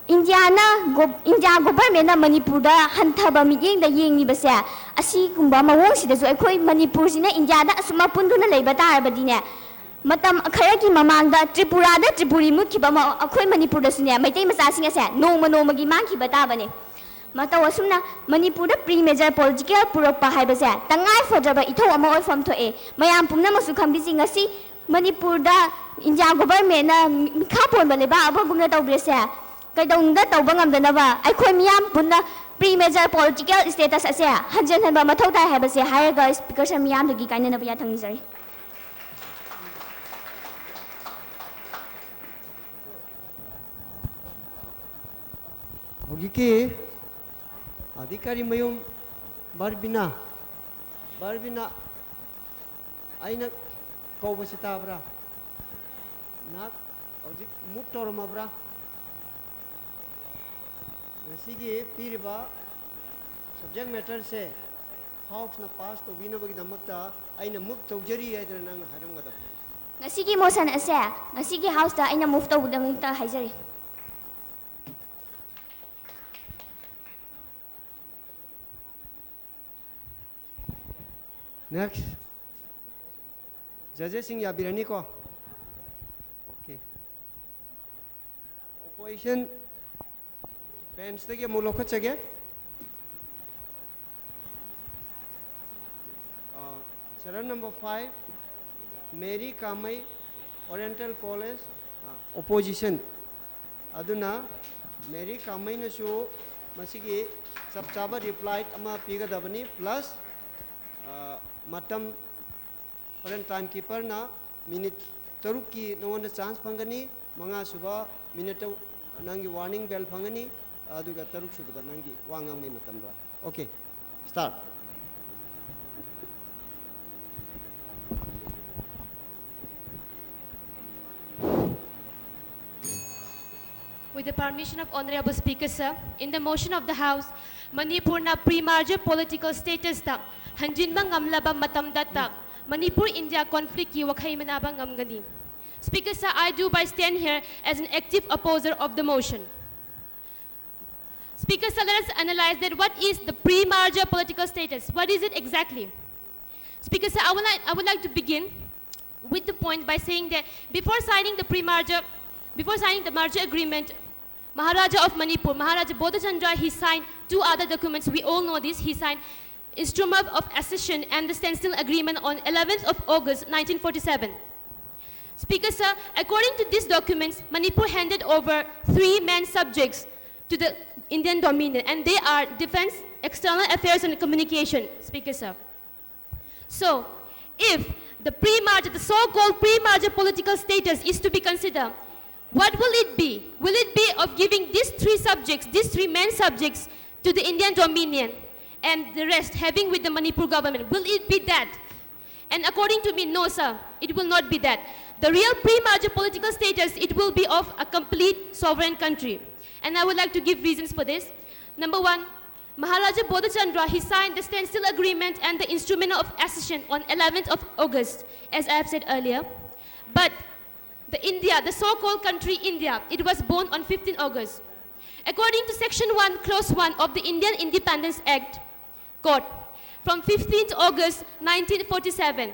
ꯏꯟꯗꯤꯌꯥꯅ ꯒꯣ-, ꯏꯟꯗꯤꯌꯥ ꯒꯣꯚꯔꯟꯃꯦꯟꯠꯅ ꯃꯅꯤꯄꯨꯔꯗ ꯍꯟꯊꯕ ꯃꯤꯠꯌꯦꯡꯗ ꯌꯦꯡꯂꯤꯕꯁꯦ, ꯑꯁꯤꯒꯨꯝꯕ ꯃꯑꯣꯡꯁꯤꯗꯁꯨ ꯑꯩꯈꯣꯏ ꯃꯅꯤꯄꯨꯔꯁꯤꯅ ꯏꯟꯗꯤꯌꯥꯗ ꯑꯁꯨꯝ ꯃꯄꯨꯟꯗꯨꯅ ꯂꯩꯕ ꯇꯥꯔꯕꯗꯤꯅꯦ, ꯃꯇꯝ ꯈꯔꯒꯤ ꯃꯃꯥꯡꯗ ꯇ꯭ꯔꯤꯄꯨꯔꯥꯗ ꯇ꯭ꯔꯤꯄꯨꯔꯤ ꯃꯨꯠꯈꯤꯕ ꯃ-, ꯑꯩꯈꯣꯏ ꯃꯅꯤꯄꯨꯔꯗꯁꯨꯅꯦ, ꯃꯩꯇꯩ ꯃꯆꯥꯁꯤꯡ ꯑꯁꯦ ꯅꯣꯡꯃ ꯅꯣꯡꯃꯒꯤ ꯃꯥꯡꯈꯤꯕ ꯇꯥꯕꯅꯦ꯫ ꯃꯇꯧ ꯑꯁꯨꯝꯅ ꯃꯅꯤꯄꯨꯔꯗ ꯄ꯭ꯔꯤ ꯃꯦꯖꯔ ꯄꯣꯂꯤꯇꯤꯀꯦꯜ ꯄꯨꯔꯛꯄ ꯍꯥꯏꯕꯁꯦ ꯇꯉꯥꯏ ꯐꯗ꯭ꯔꯕ ꯏꯊꯧ ꯑꯃ ꯑꯣꯏꯐꯝ ꯊꯣꯛꯑꯦ꯫ ꯃꯌꯥꯝ ꯄꯨꯝꯅꯃꯛꯁꯨ ꯈꯪꯕꯤꯁꯤ, ꯉꯁꯤ ꯃꯅꯤꯄꯨꯔꯗ ꯏꯟꯗꯤꯌꯥ ꯒꯣꯚꯔꯃꯦꯟꯅ ꯃꯤꯈꯥ ꯄꯣꯟꯕ ꯂꯩꯕꯥꯛ ꯑꯃꯒꯨꯝꯅ ꯇꯧꯕꯤꯔꯁꯦ꯫ ꯀꯩꯗꯧꯅꯨꯡꯗ ꯇꯧꯕ ꯉꯝꯗꯅꯕ ꯑꯩꯈꯣꯏ ꯃꯤꯌꯥꯝ ꯄꯨꯟꯅ ꯄ꯭ꯔꯤ ꯃꯦꯖꯔ ꯄꯣꯂꯤꯇꯤꯀꯦꯜ ꯁ꯭ꯇꯦꯇꯁ ꯑꯁꯦ ꯍꯟꯖꯤꯟꯍꯟꯕ ꯃꯊꯧ ꯇꯥꯏ ꯍꯥꯏꯕꯁꯦ ꯍꯥꯏꯔꯒ, ꯁ꯭ꯄꯤꯀꯔ ꯁꯔ ꯃꯤꯌꯥꯝꯗꯒꯤ ꯀꯥꯏꯅꯅꯕ ꯌꯥꯊꯪ ꯅꯤꯖꯔꯤ꯫ ꯍꯧꯖꯤꯛꯀꯤ ꯑꯙꯤꯀꯥꯔꯤ ꯃꯌꯨꯝ ꯕꯔꯕꯤꯅꯥ, ꯕꯔꯕꯤꯅꯥ, ꯑꯩꯅ ꯀꯧꯕꯁꯤ ꯇꯥꯕ꯭ꯔꯥ? ꯅꯍꯥꯛ ꯍꯧꯖꯤꯛ ꯃꯨꯚ ꯇꯧꯔꯝꯃꯕ꯭ꯔꯥ? ꯉꯁꯤꯒꯤ ꯄꯤꯔꯤꯕ ꯁꯕꯖꯦꯛ ꯃꯦꯇꯔꯁꯦ ꯍꯥꯎꯁꯅ ꯄꯥꯁ ꯇꯧꯕꯤꯅꯕꯒꯤꯗꯃꯛꯇ ꯑꯩꯅ ꯃꯨꯚ ꯇꯧꯖꯔꯤ ꯍꯥꯏꯗꯅ ꯅꯪꯅ ꯍꯥꯏꯔꯝꯒꯗꯕ꯫ ꯉꯁꯤꯒꯤ ꯃꯣꯁꯟ ꯑꯁꯦ ꯉꯁꯤꯒꯤ ꯍꯥꯎꯁꯇ ꯑꯩꯅ ꯃꯨꯚ ꯇꯧꯕꯒꯤꯗꯃꯛꯇ ꯍꯥꯏꯖꯔꯤ꯫ Next. ꯖꯖꯦꯁꯁꯤꯡ ꯌꯥꯕꯤꯔꯅꯤꯀꯣ? Okay. Opposition benchꯇꯒꯤ ꯑꯃꯨꯛ ꯂꯧꯈꯠꯆꯒꯦ꯫ ꯑꯥ, serial number five, Mary ꯀꯥꯃꯩ, Oriental College, ꯑꯥ, opposition꯫ ꯑꯗꯨꯅ ꯃꯦꯔꯤ ꯀꯥꯃꯩꯅꯁꯨ ꯃꯁꯤꯒꯤ ꯆꯞ ꯆꯥꯕ ꯔꯤꯄ꯭ꯂꯥꯏ ꯑꯃ ꯄꯤꯒꯗꯕꯅꯤ, plus, ꯑꯥ, ꯃꯇꯝ ꯍꯣꯔꯦꯟ ꯇꯥꯏꯝ ꯀꯤꯄꯔꯅ ꯃꯤꯅꯤꯠ ꯇꯔꯨꯛꯀꯤ ꯅꯉꯣꯟꯗ ꯆꯥꯟꯁ ꯐꯪꯒꯅꯤ꯫ ꯃꯉꯥꯁꯨꯕ ꯃꯤꯅꯤꯠꯇ ꯅꯪꯒꯤ ꯋꯥꯔꯅꯤꯡ ꯕꯦꯜ ꯐꯪꯒꯅꯤ, ꯑꯗꯨꯒ ꯇꯔꯨꯛꯁꯨꯕꯗ ꯅꯪꯒꯤ ꯋꯥ ꯉꯥꯡꯕꯒꯤ ꯃꯇꯝ ꯂꯣꯏ꯫ Okay, start. With the permission of Honorable Speaker, sir, in the motion of the House, ꯃꯅꯤꯄꯨꯔꯅ ꯄ꯭ꯔꯤ ꯃꯥꯔꯖꯔ ꯄꯣꯂꯤꯇꯤꯀꯦꯜ ꯁ꯭ꯇꯦꯇꯁꯇ ꯍꯟꯖꯤꯟꯕ ꯉꯝꯂꯕ ꯃꯇꯝꯗꯇ ꯃꯅꯤꯄꯨꯔ ꯏꯟꯗꯤꯌꯥ ꯀꯣꯟꯐ꯭ꯂꯤꯛꯀꯤ ꯋꯥꯈꯩ ꯃꯅꯥꯕ ꯉꯝꯒꯅꯤ꯫ Speaker, sir, I do by stand here as an active opposer of the motion. Speaker, sir, let us analyze that what is the pre-merger political status? What is it exactly? Speaker, sir, I would like, I would like to begin with the point by saying that before signing the pre-merger, before signing the merger agreement, Maharaja of Manipur, Maharaja Bodhichandra, he signed two other documents. We all know this. He signed Instrument of Accession and the Standstill Agreement on eleventh of August nineteen forty-seven. Speaker sir, according to these documents, Manipur handed over three main subjects to the Indian Dominion, and they are defense, external affairs, and communication, Speaker sir. So, if the pre-merger, the so-called pre-merger political status is to be considered, what will it be? Will it be of giving these three subjects, these three main subjects, to the Indian Dominion and the rest having with the Manipur government? Will it be that? And according to me, no, sir, it will not be that. The real pre-merger political status, it will be of a complete sovereign country. And I would like to give reasons for this. Number one, Maharaja Bodhichandra, he signed the Standstill Agreement and the Instrument of Accession on eleventh of August, as I have said earlier. But the India, the so-called country India, it was born on fifteenth August. According to Section one, Clause one of the Indian Independence Act, quote, from fifteenth August nineteen forty-seven,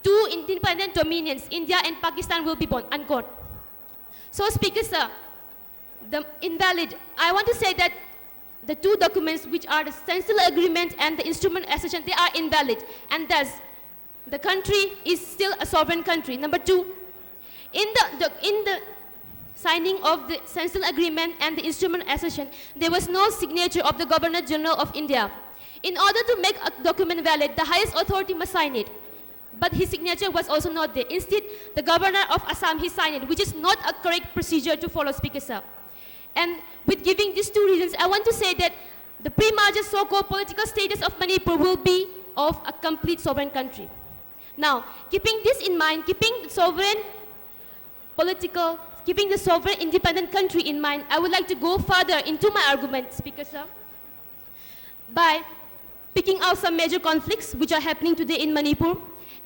two independent dominions, India and Pakistan, will be born, unquote. So, Speaker sir, the invalid, I want to say that the two documents, which are the Standstill Agreement and the Instrument Accession, they are invalid, and thus the country is still a sovereign country. Number two, in the, the in the signing of the Standstill Agreement and the Instrument Accession, there was no signature of the Governor General of India. In order to make a document valid, the highest authority must sign it. But his signature was also not there. Instead, the governor of Assam, he signed it, which is not a correct procedure to follow, Speaker sir. And with giving these two reasons, I want to say that the pre-merger so-called political status of Manipur will be of a complete sovereign country. Now, keeping this in mind, keeping the sovereign political, keeping the sovereign independent country in mind, I would like to go further into my argument, Speaker sir, by picking out some major conflicts which are happening today in Manipur,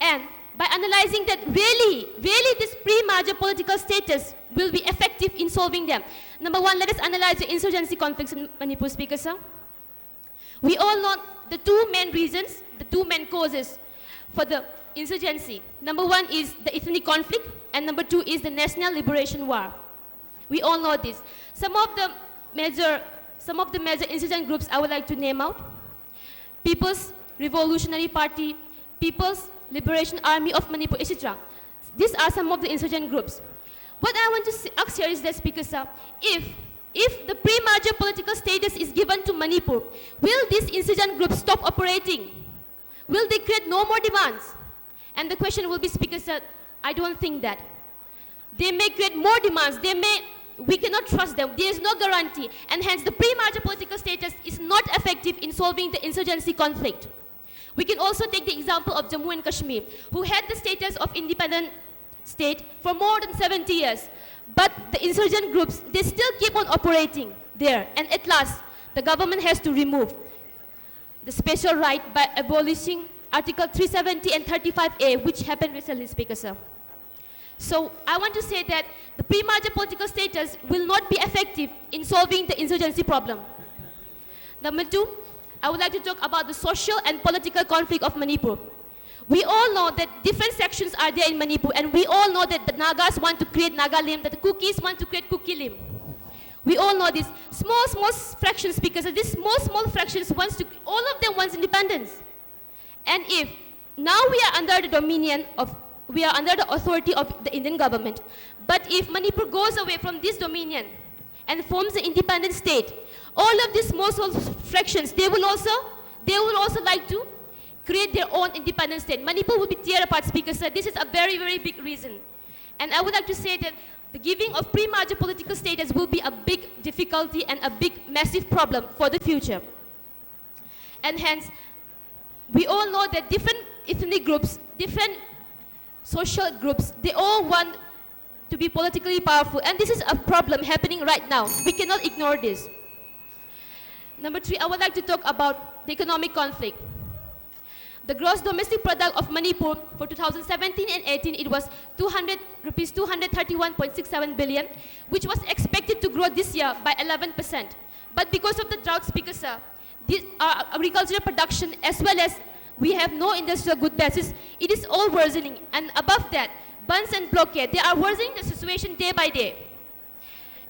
and by analyzing that really, really this pre-merger political status will be effective in solving them. Number one, let us analyze the insurgency conflicts in Manipur, Speaker sir. We all know the two main reasons, the two main causes for the insurgency. Number one is the ethnic conflict, and number two is the National Liberation War. We all know this. Some of the major, some of the major insurgent groups I would like to name out: People's Revolutionary Party, People's Liberation Army of Manipur, et cetera. These are some of the insurgent groups. What I want to s- ask here is that, Speaker sir, if if the pre-merger political status is given to Manipur, will these insurgent groups stop operating? Will they create no more demands? And the question will be, Speaker sir, I don't think that. They may create more demands. They may, we cannot trust them. There is no guarantee. And hence, the pre-merger political status is not effective in solving the insurgency conflict. We can also take the example of Jammu and Kashmir, who had the status of independent state for more than seventy years. But the insurgent groups, they still keep on operating there. And at last, the government has to remove the special right by abolishing Article three seventy and thirty-five A, which happened recently, Speaker sir. So I want to say that the pre-merger political status will not be effective in solving the insurgency problem. Number two, I would like to talk about the social and political conflict of Manipur. We all know that different sections are there in Manipur, and we all know that the Nagas want to create Nagalim, that the Kukis want to create Kukilim. We all know this. Small, small s- fractions, because these small, small fractions wants to, all of them wants independence. And if now we are under the dominion of, we are under the authority of the Indian government, but if Manipur goes away from this dominion and forms an independent state, all of these small, small fractions, they will also, they will also like to create their own independent state. Manipur will be tear apart, Speaker sir. This is a very, very big reason. And I would like to say that the giving of pre-merger political status will be a big difficulty and a big, massive problem for the future. And hence, we all know that different ethnic groups, different social groups, they all want to be politically powerful. And this is a problem happening right now. We cannot ignore this. Number three, I would like to talk about the economic conflict. The gross domestic product of Manipur for two thousand seventeen and eighteen, it was two hundred rupees, two hundred thirty-one point six seven billion, which was expected to grow this year by eleven percent. But because of the drought, Speaker sir, this, our agricultural production, as well as we have no industrial good basis, it is all worsening. And above that, bandhs and blockade, they are worsening the situation day by day.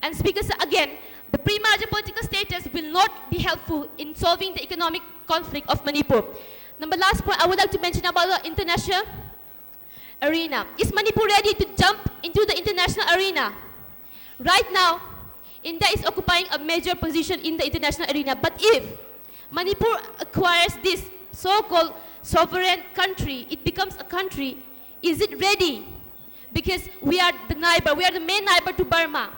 And Speaker, sir, again, the pre-merger political status will not be helpful in solving the economic conflict of Manipur. Number last point, I would like to mention about the international arena. Is Manipur ready to jump into the international arena? Right now, India is occupying a major position in the international arena. But if Manipur acquires this so-called sovereign country, it becomes a country. Is it ready? Because we are the neighbor, we are the main neighbor to Burma,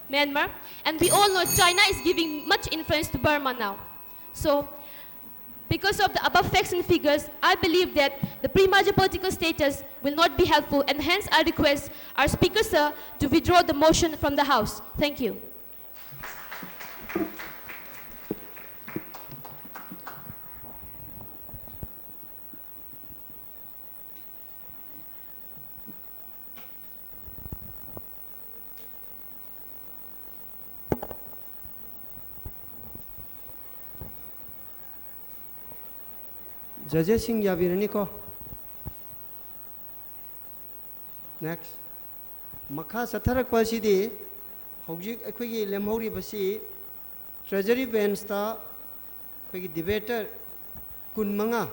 Myanmar, and we all know China is giving much influence to Burma now. So, because of the above facts and figures, I believe that the pre-merger political status will not be helpful, and hence I request our Speaker, sir, to withdraw the motion from the House. Thank you. ꯖꯖꯦꯁꯁꯤꯡ ꯌꯥꯕꯤꯔꯅꯤꯀꯣ꯫ Next. ꯃꯈꯥ ꯆꯠꯊꯔꯛꯄ ꯑꯁꯤꯗꯤ ꯍꯧꯖꯤꯛ ꯑꯩꯈꯣꯏꯒꯤ ꯂꯦꯝꯍꯧꯔꯤꯕꯁꯤ treasury ꯕꯦꯟꯁꯇ ꯑꯩꯈꯣꯏꯒꯤ ꯗꯤꯕꯦꯇꯔ ꯀꯨꯟꯃꯉꯥ,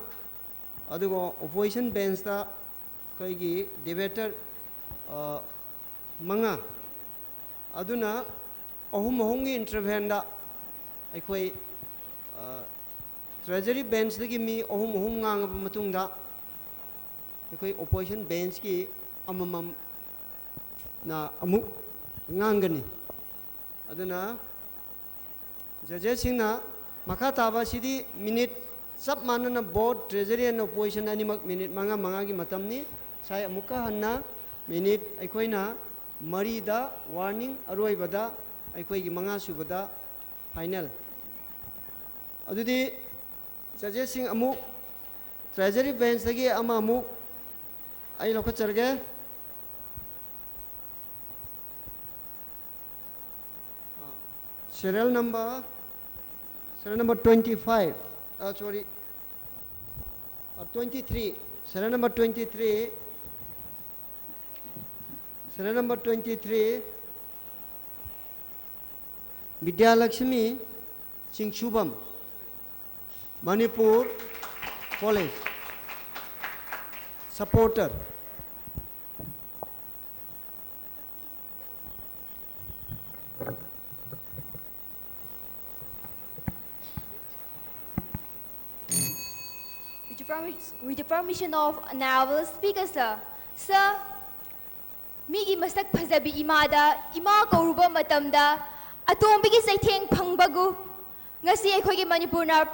ꯑꯗꯨꯒ opposition ꯕꯦꯟꯁꯇ ꯑꯩꯈꯣꯏꯒꯤ ꯗꯤꯕꯦꯇꯔ ꯃꯉꯥ, ꯑꯗꯨꯅ ꯑꯍꯨꯝ ꯑꯍꯨꯝꯒꯤ ꯏꯟꯇꯔꯚꯦꯟꯗ ꯑꯩꯈꯣꯏ ꯇ꯭ꯔꯦꯖꯔꯤ ꯕꯦꯟꯁꯇꯒꯤ ꯃꯤ ꯑꯍꯨꯝ ꯑꯍꯨꯝ ꯉꯥꯡꯉꯕ ꯃꯇꯨꯡꯗ ꯑꯩꯈꯣꯏ ꯑꯣꯄꯣꯖꯤꯁꯟ ꯕꯦꯟꯁꯀꯤ ꯑꯃꯃꯝꯅ ꯑꯃꯨꯛ ꯉꯥꯡꯒꯅꯤ꯫ ꯑꯗꯨꯅ ꯖꯖꯦꯁꯁꯤꯡꯅ ꯃꯈꯥ ꯇꯥꯕ ꯑꯁꯤꯗꯤ ꯃꯤꯅꯤꯠ ꯆꯞ ꯃꯥꯟꯅꯅ ꯕꯣꯠ ꯇ꯭ꯔꯦꯖꯔꯤ ꯑꯦꯟ ꯑꯣꯄꯣꯖꯤꯁꯟ ꯑꯅꯤꯃꯛ ꯃꯤꯅꯤꯠ ꯃꯉꯥ ꯃꯉꯥꯒꯤ ꯃꯇꯝꯅꯤ꯫ ꯉꯁꯥꯏ ꯑꯃꯨꯛꯀ ꯍꯟꯅ ꯃꯤꯅꯤꯠ ꯑꯩꯈꯣꯏꯅ ꯃꯔꯤꯗ ꯋꯥꯔꯅꯤꯡ, ꯑꯔꯣꯏꯕꯗ ꯑꯩꯈꯣꯏꯒꯤ ꯃꯉꯥ ꯁꯨꯕꯗ ꯐꯥꯏꯅꯦꯜ꯫ ꯑꯗꯨꯗꯤ ꯖꯖꯦꯁꯁꯤꯡ ꯑꯃꯨꯛ ꯇ꯭ꯔꯦꯖꯔꯤ ꯕꯦꯟꯁꯇꯒꯤ ꯑꯃ ꯑꯃꯨꯛ ꯑꯩ ꯂꯧꯈꯠꯆꯔꯒꯦ꯫ Serial number, serial number twenty-five, uh, sorry, uh, twenty-three, serial number twenty-three, serial number twenty-three, Vidyalakshmi Chingsubam, Manipur College, supporter. With the permi-, with the permission of Honorable Speaker, sir. Sir, ꯃꯤꯒꯤ ꯃꯁꯛ ꯐꯖꯕꯤ ꯏꯃꯥꯗ ꯏꯃꯥ ꯀꯧꯔꯨꯕ ꯃꯇꯝꯗ ꯑꯇꯣꯝꯕꯤꯒꯤ ꯆꯩꯊꯦꯡ ꯐꯪꯕꯒꯨꯝ, ꯉꯁꯤ ꯑꯩꯈꯣꯏꯒꯤ ꯃꯅꯤꯄꯨꯔꯅ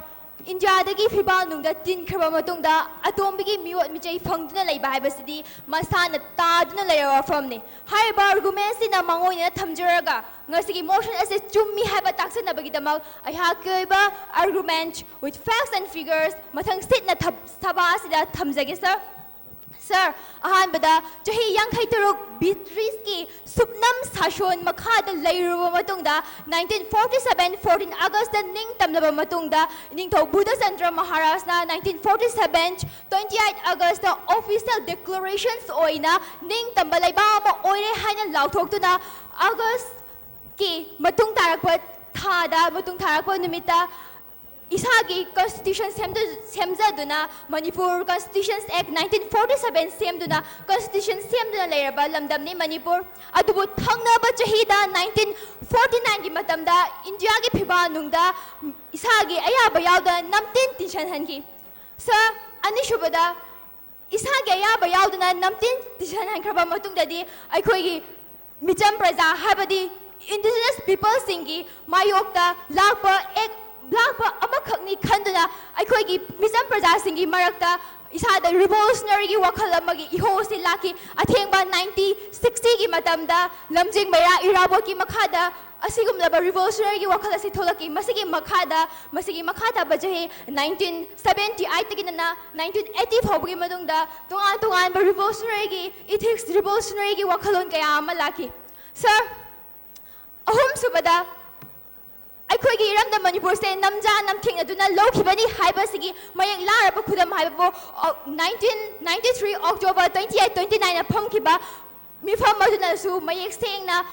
ꯏꯟꯗꯤꯌꯥꯗꯒꯤ ꯐꯤꯕꯥꯜꯅꯨꯡꯗ ꯇꯤꯟꯈ꯭ꯔꯕ ꯃꯇꯨꯡꯗ ꯑꯇꯣꯝꯕꯤꯒꯤ ꯃꯤꯑꯣꯠ ꯃꯤꯆꯩ ꯐꯪꯗꯨꯅ ꯂꯩꯕ ꯍꯥꯏꯕꯁꯤꯗꯤ ꯃꯁꯥꯅ ꯇꯥꯗꯨꯅ ꯂꯩꯔꯕ ꯋꯥꯐꯝꯅꯤ꯫ ꯍꯥꯏꯔꯤꯕ ꯑꯥꯔꯒꯨꯃꯦꯟꯁꯤꯅ ꯃꯥꯡꯑꯣꯏꯅꯅ ꯊꯝꯖꯔꯒ ꯉꯁꯤꯒꯤ ꯃꯣꯁꯟ ꯑꯁꯤ ꯆꯨꯝꯃꯤ ꯍꯥꯏꯕ ꯇꯥꯛꯆꯅꯕꯒꯤꯗꯃꯛ ꯑꯩꯍꯥꯛꯀꯤ ꯑꯣꯏꯕ argument with facts and figures ꯃꯊꯪ ꯁꯤꯠꯅ ꯊꯕ-, ꯁꯚꯥ ꯑꯁꯤꯗ ꯊꯝꯖꯒꯦ, ꯁꯔ꯫ ꯁꯔ, ꯑꯍꯥꯟꯕꯗ ꯆꯍꯤ ꯌꯥꯡꯈꯩ ꯇꯔꯨꯛ ꯕ꯭ꯔꯤꯇꯤꯁꯀꯤ ꯁꯨꯞꯅꯝ ꯁꯥꯁꯣꯟ ꯃꯈꯥꯗ ꯂꯩꯔꯨꯔꯕ ꯃꯇꯨꯡꯗ nineteen forty seven fourteen August ꯅꯤꯡꯇꯝꯂꯕ ꯃꯇꯨꯡꯗ ꯅꯤꯡꯊꯧ Budhachandra ꯃꯍꯥꯔꯥꯖꯅ nineteen forty seven twenty eight August official declarations ꯑꯣꯏꯅ ꯅꯤꯡꯇꯝꯕ ꯂꯩꯕꯥꯛ ꯑꯃ ꯑꯣꯏꯔꯦ ꯍꯥꯏꯅ ꯂꯥꯎꯊꯣꯛꯇꯨꯅ August ꯀꯤ ꯃꯇꯨꯡ ꯇꯥꯔꯛꯄ ꯊꯥꯗ, ꯃꯇꯨꯡ ꯇꯥꯔꯛꯄ ꯅꯨꯃꯤꯠꯇ ꯏꯁꯥꯒꯤ constitution ꯁꯦꯝꯗꯨ-, ꯁꯦꯝꯖꯗꯨꯅ Manipur Constitutions Act nineteen forty seven ꯁꯦꯝꯗꯨꯅ constitution ꯁꯦꯝꯗꯨꯅ ꯂꯩꯔꯕ ꯂꯝꯗꯝꯅꯤ ꯃꯅꯤꯄꯨꯔ꯫ ꯑꯗꯨꯕꯨ ꯊꯪꯅꯕ ꯆꯍꯤꯗ nineteen forty nine ꯒꯤ ꯃꯇꯝꯗ ꯏꯟꯗꯤꯌꯥꯒꯤ ꯐꯤꯕꯥꯜꯅꯨꯡꯗ ꯏꯁꯥꯒꯤ ꯑꯌꯥꯕ ꯌꯥꯎꯗꯅ ꯅꯝꯇꯤꯟ ꯇꯤꯟꯁꯤꯟꯍꯟꯈꯤ꯫ ꯁꯔ, ꯑꯅꯤꯁꯨꯕꯗ ꯏꯁꯥꯒꯤ ꯑꯌꯥꯕ ꯌꯥꯎꯗꯅ ꯅꯝꯇꯤꯟ ꯇꯤꯟꯁꯤꯟꯍꯟꯈ꯭ꯔꯕ ꯃꯇꯨꯡꯗꯗꯤ ꯑꯩꯈꯣꯏꯒꯤ ꯃꯤꯆꯝ ꯄ꯭ꯔꯖꯥ ꯍꯥꯏꯕꯗꯤ indigenous peopleꯁꯤꯡꯒꯤ ꯃꯥꯌꯣꯛꯇ ꯂꯥꯛꯄ ꯑꯦꯛ-, ꯂꯥꯛꯄ ꯑꯃꯈꯛꯅꯤ ꯈꯟꯗꯨꯅ ꯑꯩꯈꯣꯏꯒꯤ ꯃꯤꯆꯝ ꯄ꯭ꯔꯖꯥꯁꯤꯡꯒꯤ ꯃꯔꯛꯇ ꯏꯁꯥꯗ revolutionaryꯒꯤ ꯋꯥꯈꯜ ꯑꯃꯒꯤ ꯏꯍꯧ ꯑꯁꯤ ꯂꯥꯛꯈꯤ꯫ ꯑꯊꯦꯡꯕ nineteen sixtyꯒꯤ ꯃꯇꯝꯗ ꯂꯝꯖꯤꯡ ꯃꯩꯔꯥ ꯏꯔꯥꯕꯣꯠꯀꯤ ꯃꯈꯥꯗ ꯑꯁꯤꯒꯨꯝꯂꯕ revolutionaryꯒꯤ ꯋꯥꯈꯜ ꯑꯁꯤ ꯊꯣꯛꯂꯛꯈꯤ꯫ ꯃꯁꯤꯒꯤ ꯃꯈꯥꯗ, ꯃꯁꯤꯒꯤ ꯃꯈꯥ ꯇꯥꯕ ꯆꯍꯤ nineteen seventy eightꯇꯒꯤꯅ nineteen eighty ꯐꯥꯎꯕꯒꯤ ꯃꯅꯨꯡꯗ ꯇꯣꯉꯥꯟ ꯇꯣꯉꯥꯟꯕ revolutionaryꯒꯤ ethics, revolutionaryꯒꯤ ꯋꯥꯈꯜꯂꯣꯟ ꯀꯌꯥ ꯑꯃ ꯂꯥꯛꯈꯤ꯫ ꯁꯔ, ꯑꯍꯨꯝꯁꯨꯕꯗ ꯑꯩꯈꯣꯏꯒꯤ ꯏꯔꯝꯗꯝ ꯃꯅꯤꯄꯨꯔꯁꯦ ꯅꯝꯖꯥ ꯅꯝꯊꯦꯡꯅꯗꯨꯅ ꯂꯧꯈꯤꯕꯅꯤ ꯍꯥꯏꯕꯁꯤꯒꯤ ꯃꯌꯦꯛ ꯂꯥꯔꯕ ꯈꯨꯗꯝ ꯍꯥꯏꯕꯕꯨ, ꯑ, nineteen ninety three October twenty eight twenty nine ꯐꯝꯈꯤꯕ ꯃꯤꯐꯝ ꯑꯗꯨꯅꯁꯨ ꯃꯌꯦꯛ ꯁꯦꯡꯅ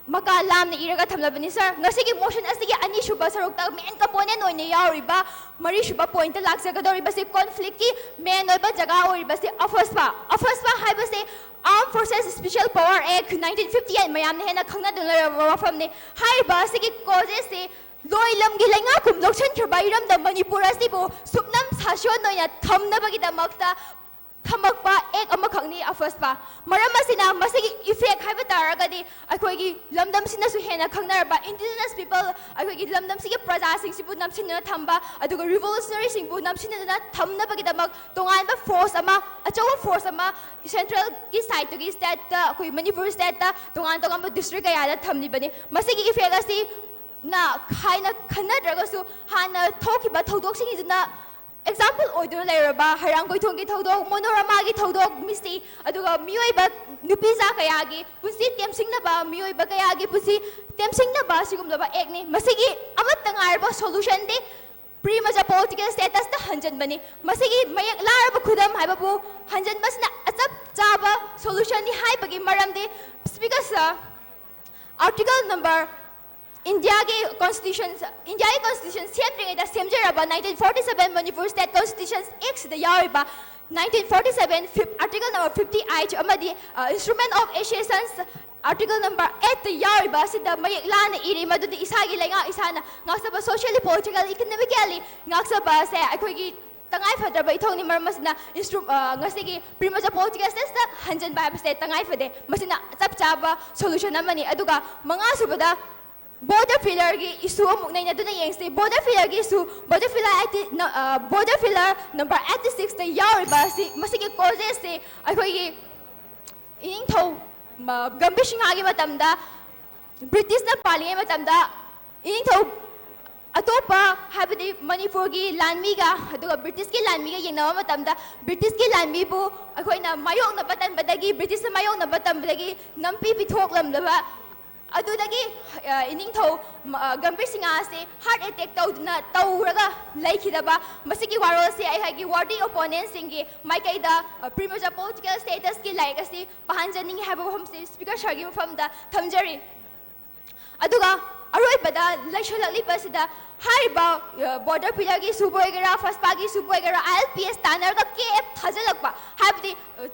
ꯃꯀꯥ ꯂꯥꯝꯅ ꯏꯔꯒ ꯊꯝꯂꯕꯅꯤ꯫ ꯁꯥꯔ, ꯉꯁꯤꯒꯤ ꯃꯣꯁꯟ ꯑꯁꯤꯒꯤ ꯑꯅꯤꯁꯨꯕ ꯁꯔꯨꯛꯇ ꯃꯦꯟ ꯀꯝꯄꯣꯅꯦꯟ ꯑꯣꯏꯅ ꯌꯥꯎꯔꯤꯕ ꯃꯔꯤꯁꯨꯕ ꯄꯣꯏꯟꯠꯇ ꯂꯥꯛꯆꯒꯗꯧꯔꯤꯕꯁꯤ ꯀꯣꯟꯐ꯭ꯂꯤꯛꯀꯤ ꯃꯦꯟ ꯑꯣꯏꯕ ꯖꯒꯥ ꯑꯣꯏꯔꯤꯕꯁꯤ ꯑꯐꯁꯄꯥ꯫ ꯑꯐꯁꯄꯥ ꯍꯥꯏꯕꯁꯤ Armed Forces Special Power Act nineteen fifty eight ꯃꯌꯥꯝꯅ ꯍꯦꯟꯅ ꯈꯪꯅꯗꯨꯅ ꯂꯩꯔꯕ ꯋꯥꯐꯝꯅꯤ꯫ ꯍꯥꯏꯔꯤꯕ ꯑꯁꯤꯒꯤ ꯀꯣꯖꯦꯁꯁꯤ ꯂꯣꯏ ꯂꯝꯒꯤ ꯂꯩꯉꯥꯛꯀꯨꯝ ꯂꯧꯁꯤꯟꯈ꯭ꯔꯕ ꯏꯔꯝꯗꯝ ꯃꯅꯤꯄꯨꯔ ꯑꯁꯤꯕꯨ ꯁꯨꯞꯅꯝ ꯁꯥꯁꯣꯟ ꯑꯣꯏꯅ ꯊꯝꯅꯕꯒꯤꯗꯃꯛꯇ ꯊꯝꯃꯛꯄ ꯑꯦꯛ ꯑꯃꯈꯛꯅꯤ ꯑꯐꯁꯄꯥ꯫ ꯃꯔꯝ ꯑꯁꯤꯅ ꯃꯁꯤꯒꯤ ꯏꯐꯦꯛ ꯍꯥꯏꯕ ꯇꯥꯔꯒꯗꯤ ꯑꯩꯈꯣꯏꯒꯤ ꯂꯝꯗꯝꯁꯤꯅꯁꯨ ꯍꯦꯟꯅ ꯈꯪꯅꯔꯕ indigenous people, ꯑꯩꯈꯣꯏꯒꯤ ꯂꯝꯗꯝꯁꯤꯒꯤ ꯄ꯭ꯔꯖꯥꯁꯤꯡꯁꯤꯕꯨ ꯅꯝꯁꯤꯟꯗꯨꯅ ꯊꯝꯕ, ꯑꯗꯨꯒ ꯔꯤꯚꯣꯂꯨꯁꯅꯔꯤꯁꯤꯡꯕꯨ ꯅꯝꯁꯤꯟꯗꯨꯅ ꯊꯝꯅꯕꯒꯤꯗꯃꯛ ꯇꯣꯉꯥꯟꯕ ꯐꯣꯔꯁ ꯑꯃ, ꯑꯆꯧꯕ ꯐꯣꯔꯁ ꯑꯃ ꯁꯦꯟꯇ꯭ꯔꯦꯜꯒꯤ ꯁꯥꯏꯠꯇꯒꯤ ꯁ꯭ꯇꯦꯠꯇ, ꯑꯩꯈꯣꯏ ꯃꯅꯤꯄꯨꯔ ꯁ꯭ꯇꯦꯠꯇ ꯇꯣꯉꯥꯟ ꯇꯣꯉꯥꯟꯕ ꯗꯤꯁꯇ꯭ꯔꯤꯛ ꯀꯌꯥꯗ ꯊꯝꯂꯤꯕꯅꯤ꯫ ꯃꯁꯤꯒꯤ ꯏꯐꯦꯛ ꯑꯁꯤ ꯅ ꯍꯥꯏꯅ ꯈꯟꯅꯗ꯭ꯔꯒꯁꯨ ꯍꯥꯟꯅ ꯊꯣꯛꯈꯤꯕ ꯊꯧꯗꯣꯛꯁꯤꯡꯁꯤꯅ ꯑꯦꯛꯖꯥꯝꯄꯜ ꯑꯣꯏꯗꯨꯅ ꯂꯩꯔꯕ ꯍꯩꯔꯥꯡꯒꯣꯏꯊꯣꯡꯒꯤ ꯊꯧꯗꯣꯛ, ꯃꯣꯅꯣꯔꯃꯥꯒꯤ ꯊꯧꯗꯣꯛ, ꯃꯤꯁꯤ, ꯑꯗꯨꯒ ꯃꯤꯑꯣꯏꯕ ꯅꯨꯄꯤꯖꯥ ꯀꯌꯥꯒꯤ ꯄꯨꯟꯁꯤ ꯇꯦꯝꯁꯤꯡꯅꯕ, ꯃꯤꯑꯣꯏꯕ ꯀꯌꯥꯒꯤ ꯄꯨꯟꯁꯤ ꯇꯦꯝꯁꯤꯡꯅꯕ ꯑꯁꯤꯒꯨꯝꯂꯕ ꯑꯦꯛꯅꯤ꯫ ꯃꯁꯤꯒꯤ ꯑꯃꯠꯇ ꯉꯥꯏꯔꯕ ꯁꯣꯂꯨꯁꯟꯗꯤ ꯄ꯭ꯔꯤ ꯃꯦꯖꯔ ꯄꯣꯂꯤꯇꯤꯀꯦꯜ ꯁ꯭ꯇꯦꯇꯁꯇ ꯍꯟꯖꯤꯟꯕꯅꯤ꯫ ꯃꯁꯤꯒꯤ ꯃꯌꯦꯛ ꯂꯥꯔꯕ ꯈꯨꯗꯝ ꯍꯥꯏꯕꯕꯨ ꯍꯟꯖꯤꯟꯕꯁꯤꯅ ꯑꯆꯞ ꯆꯥꯕ ꯁꯣꯂꯨꯁꯟꯅꯤ ꯍꯥꯏꯕꯒꯤ ꯃꯔꯝꯗꯤ, ꯁ꯭ꯄꯤꯀꯔ ꯁꯥꯔ, ꯑꯥꯔꯇꯤꯀꯜ ꯅꯝꯕꯔ ꯏꯟꯗꯤꯌꯥꯒꯤ ꯀꯣꯟꯁꯇꯤꯇ꯭ꯌꯨꯁꯟ, ꯏꯟꯗꯤꯌꯥꯒꯤ constitution ꯁꯦꯝꯗ꯭ꯔꯤꯉꯩꯗ ꯁꯦꯝꯖꯔꯕ nineteen forty seven Manipur State Constitution Act ꯁꯤꯗ ꯌꯥꯎꯔꯤꯕ nineteen forty seven fif-, article number fifty eight ꯑꯃꯗꯤ, ꯑ, Instrument of Associations article number eight ꯇ ꯌꯥꯎꯔꯤꯕ ꯑꯁꯤꯗ ꯃꯌꯦꯛ ꯂꯥꯅ ꯏꯔꯤ ꯃꯗꯨꯗꯤ ꯏꯁꯥꯒꯤ ꯂꯩꯉꯥꯛ ꯏꯁꯥꯅ ꯉꯥꯛꯆꯕ, socially, politically, economically ꯉꯥꯛꯆꯕ ꯑꯁꯦ ꯑꯩꯈꯣꯏꯒꯤ ꯇꯉꯥꯏ ꯐꯗ꯭ꯔꯕ ꯏꯊꯧꯅꯤ꯫ ꯃꯔꯝ ꯑꯁꯤꯅ instru-, ꯑ, ꯉꯁꯤꯒꯤ ꯄ꯭ꯔꯤ ꯃꯦꯖꯔ ꯄꯣꯂꯤꯇꯤꯀꯦꯜ ꯁ꯭ꯇꯦꯇꯁꯇ ꯍꯟꯖꯤꯟꯕ ꯍꯥꯏꯕꯁꯦ ꯇꯉꯥꯏ ꯐꯗꯦ꯫ ꯃꯁꯤꯅ ꯆꯞ ꯆꯥꯕ ꯁꯣꯂꯨꯁꯟ ꯑꯃꯅꯤ꯫ ꯑꯗꯨꯒ ꯃꯉꯥꯁꯨꯕꯗ ꯕꯣꯔꯗꯔ ꯐꯤꯂꯔꯒꯤ ꯏꯁꯨ ꯑꯃꯨꯛ ꯅꯩꯅꯗꯨꯅ ꯌꯦꯡꯁꯤ꯫ ꯕꯣꯔꯗꯔ ꯐꯤꯂꯔꯒꯤ ꯏꯁꯨ, ꯕꯣꯔꯗꯔ ꯐꯤꯂꯔ ꯑꯥꯏꯇꯤ, ꯅ-, ꯑ, border filler number eighty six ꯇ ꯌꯥꯎꯔꯤꯕ ꯑꯁꯤ, ꯃꯁꯤꯒꯤ ꯀꯣꯖꯦꯁꯁꯤ ꯑꯩꯈꯣꯏꯒꯤ ꯏꯅꯤꯡꯊꯧ, ꯃ-, ꯒꯝꯚꯤꯔ ꯁꯤꯡꯍꯒꯤ ꯃꯇꯝꯗ ꯕ꯭ꯔꯤꯇꯤꯁꯅ ꯄꯥꯜꯂꯤꯉꯩ ꯃꯇꯝꯗ ꯏꯅꯤꯡꯊꯧ ꯑꯇꯣꯞꯄ, ꯍꯥꯏꯕꯗꯤ ꯃꯅꯤꯄꯨꯔꯒꯤ ꯂꯥꯟꯃꯤꯒ ꯑꯗꯨꯒ ꯕ꯭ꯔꯤꯇꯤꯁꯀꯤ ꯂꯥꯟꯃꯤꯒ ꯌꯦꯡꯅꯕ ꯃꯇꯝꯗ ꯕ꯭ꯔꯤꯇꯤꯁꯀꯤ ꯂꯥꯟꯃꯤꯕꯨ ꯑꯩꯈꯣꯏꯅ ꯃꯥꯌꯣꯛꯅꯕ ꯇꯟꯕꯗꯒꯤ, ꯕ꯭ꯔꯤꯇꯤꯁꯅ ꯃꯥꯌꯣꯛꯅꯕ ꯇꯟꯕꯗꯒꯤ ꯅꯝꯄꯤ ꯄꯤꯊꯣꯛꯂꯝꯂꯕ ꯑꯗꯨꯗꯒꯤ, ꯑ, ꯏꯅꯤꯡꯊꯧ, ꯃ-, ꯑ, ꯒꯝꯚꯤꯔ ꯁꯤꯡꯍ ꯑꯁꯤ heart attack ꯇꯧꯗꯨꯅ, ꯇꯧꯔꯒ ꯂꯩꯈꯤꯗꯕ ꯃꯁꯤꯒꯤ ꯋꯥꯔꯣꯜꯁꯦ ꯑꯩꯍꯥꯛꯀꯤ worthy opponent ꯁꯤꯡꯒꯤ ꯃꯥꯏꯀꯩꯗ, ꯑ, ꯄ꯭ꯔꯤ ꯃꯦꯖꯔ ꯄꯣꯂꯤꯇꯤꯀꯦꯜ ꯁ꯭ꯇꯦꯇꯁꯀꯤ ꯂꯥꯏꯔꯤꯛ ꯑꯁꯤ ꯄꯥꯍꯟꯖꯅꯤꯡꯉꯤ ꯍꯥꯏꯕ ꯋꯥꯐꯝꯁꯤ ꯁ꯭ꯄꯤꯀꯔ ꯁꯥꯔꯒꯤ ꯃꯐꯝꯗ ꯊꯝꯖꯔꯤ꯫ ꯑꯗꯨꯒ ꯑꯔꯣꯏꯕꯗ ꯂꯩꯁꯜꯂꯛꯂꯤꯕꯁꯤꯗ ꯍꯥꯏꯔꯤꯕ ꯕꯣꯔꯗꯔ ꯐꯤꯗꯔꯒꯤ ꯁꯨꯕ ꯑꯣꯏꯒꯦꯔꯥ, ꯐꯁꯄꯥꯒꯤ ꯁꯨꯕ ꯑꯣꯏꯒꯦꯔꯥ, ꯑꯥꯏ ꯑꯦꯜ ꯄꯤ ꯑꯦꯁ ꯇꯥꯟꯅꯔꯒ ꯀꯦ ꯑꯦꯐ ꯊꯥꯖꯤꯜꯂꯛꯄ, ꯍꯥꯏꯕꯗꯤ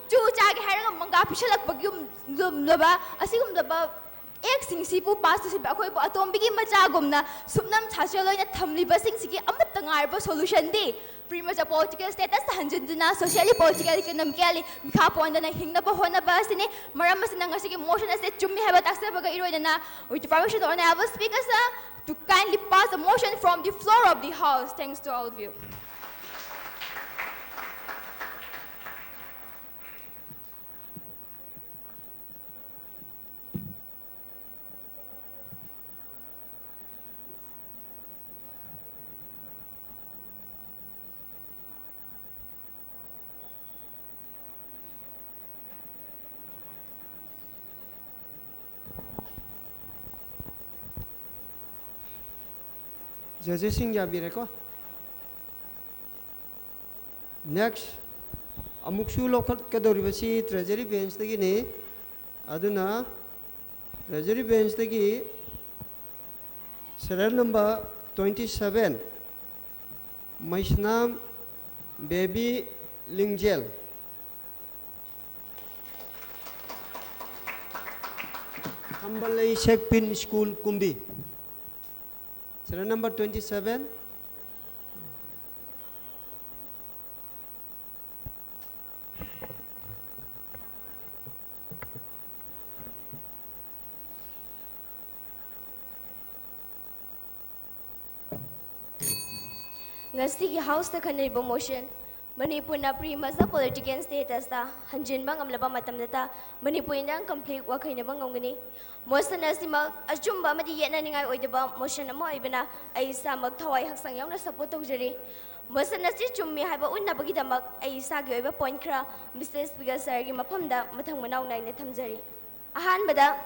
ꯆꯨ ꯆꯥꯒꯦ ꯍꯥꯏꯔꯒ ꯃꯪꯒꯥ ꯄꯤꯁꯜꯂꯛꯄꯒꯨꯝꯂꯕ ꯑꯁꯤꯒꯨꯝꯂꯕ ꯑꯦꯛꯁꯤꯡꯁꯤꯕꯨ ꯄꯥꯁ ꯇꯧꯁꯤꯟꯕ ꯑꯩꯈꯣꯏꯕꯨ ꯑꯇꯣꯝꯕꯤꯒꯤ ꯃꯆꯥꯒꯨꯝꯅ ꯁꯨꯞꯅꯝ ꯁꯥꯁꯦꯜ ꯑꯣꯏꯅ ꯊꯝꯂꯤꯕꯁꯤꯡꯁꯤꯒꯤ ꯑꯃꯠꯇ ꯉꯥꯏꯔꯕ ꯁꯣꯂꯨꯁꯟꯗꯤ ꯄ꯭ꯔꯤꯃꯆ ꯄꯣꯂꯤꯇꯤꯀꯦꯜ ꯁ꯭ꯇꯦꯇꯁꯇ ꯍꯟꯖꯤꯟꯗꯨꯅ ꯁꯣꯁꯤꯌꯦꯜꯂꯤ ꯄꯣꯂꯤꯇꯤꯀꯦꯜ ꯏꯀꯣꯅꯣꯃꯤꯀꯦꯜꯂꯤ ꯃꯤꯈꯥ ꯄꯣꯟꯗꯅ ꯍꯤꯡꯅꯕ ꯍꯣꯠꯅꯕ ꯑꯁꯤꯅꯤ꯫ ꯃꯔꯝ ꯑꯁꯤꯅ ꯉꯁꯤꯒꯤ ꯃꯣꯁꯟ ꯑꯁꯤ ꯆꯨꯝꯃꯤ ꯍꯥꯏꯕ ꯇꯥꯛꯆꯕꯒ ꯏꯔꯣꯏꯅꯅ, with the permission of Honorable Speaker sir, to kindly pass the motion from the floor of the House. Thanks to all of you. Judges ꯁꯤꯡ ꯌꯥꯕꯤꯔꯦꯀꯣ꯫ Next ꯑꯃꯨꯛꯁꯨ ꯂꯧꯈꯠꯀꯗꯧꯔꯤꯕꯁꯤ Treasury Bench ꯇꯒꯤꯅꯤ꯫ ꯑꯗꯨꯅ Treasury Bench ꯇꯒꯤ serial number twenty seven, Meisnam Bebi Lingjel, Khamballei Sekpin school, ꯀꯨꯝꯕꯤ꯫ Serial number twenty seven. ꯉꯁꯤꯒꯤ House ꯇ ꯈꯟꯅꯔꯤꯕ motion, ꯃꯅꯤꯄꯨꯔꯅ pre merger political status ꯇ ꯍꯟꯖꯤꯟꯕ ꯉꯝꯂꯕ ꯃꯇꯝꯗꯇ ꯃꯅꯤꯄꯨꯔ Indian conflict ꯋꯥꯈꯩꯅꯕ ꯉꯝꯒꯅꯤ꯫ Motion ꯑꯁꯤꯃꯛ ꯑꯆꯨꯝꯕ ꯑꯃꯗꯤ ꯌꯦꯠꯅꯅꯤꯡꯉꯥꯏ ꯑꯣꯏꯗꯕ motion ꯑꯃ ꯑꯣꯏꯕꯅ ꯑꯩ ꯏꯁꯥꯃꯛ ꯊꯋꯥꯏ ꯍꯛꯆꯥꯡ ꯌꯥꯎꯅ support ꯇꯧꯖꯔꯤ꯫ Motion ꯑꯁꯤ ꯆꯨꯝꯃꯤ ꯍꯥꯏꯕ ꯎꯠꯅꯕꯒꯤꯗꯃꯛ ꯑꯩ ꯏꯁꯥꯒꯤ ꯑꯣꯏꯕ point ꯈꯔ Mister Speaker sir ꯒꯤ ꯃꯐꯝꯗ ꯃꯊꯪ ꯃꯅꯥꯎ ꯅꯥꯏꯅ ꯊꯝꯖꯔꯤ꯫ ꯑꯍꯥꯟꯕꯗ,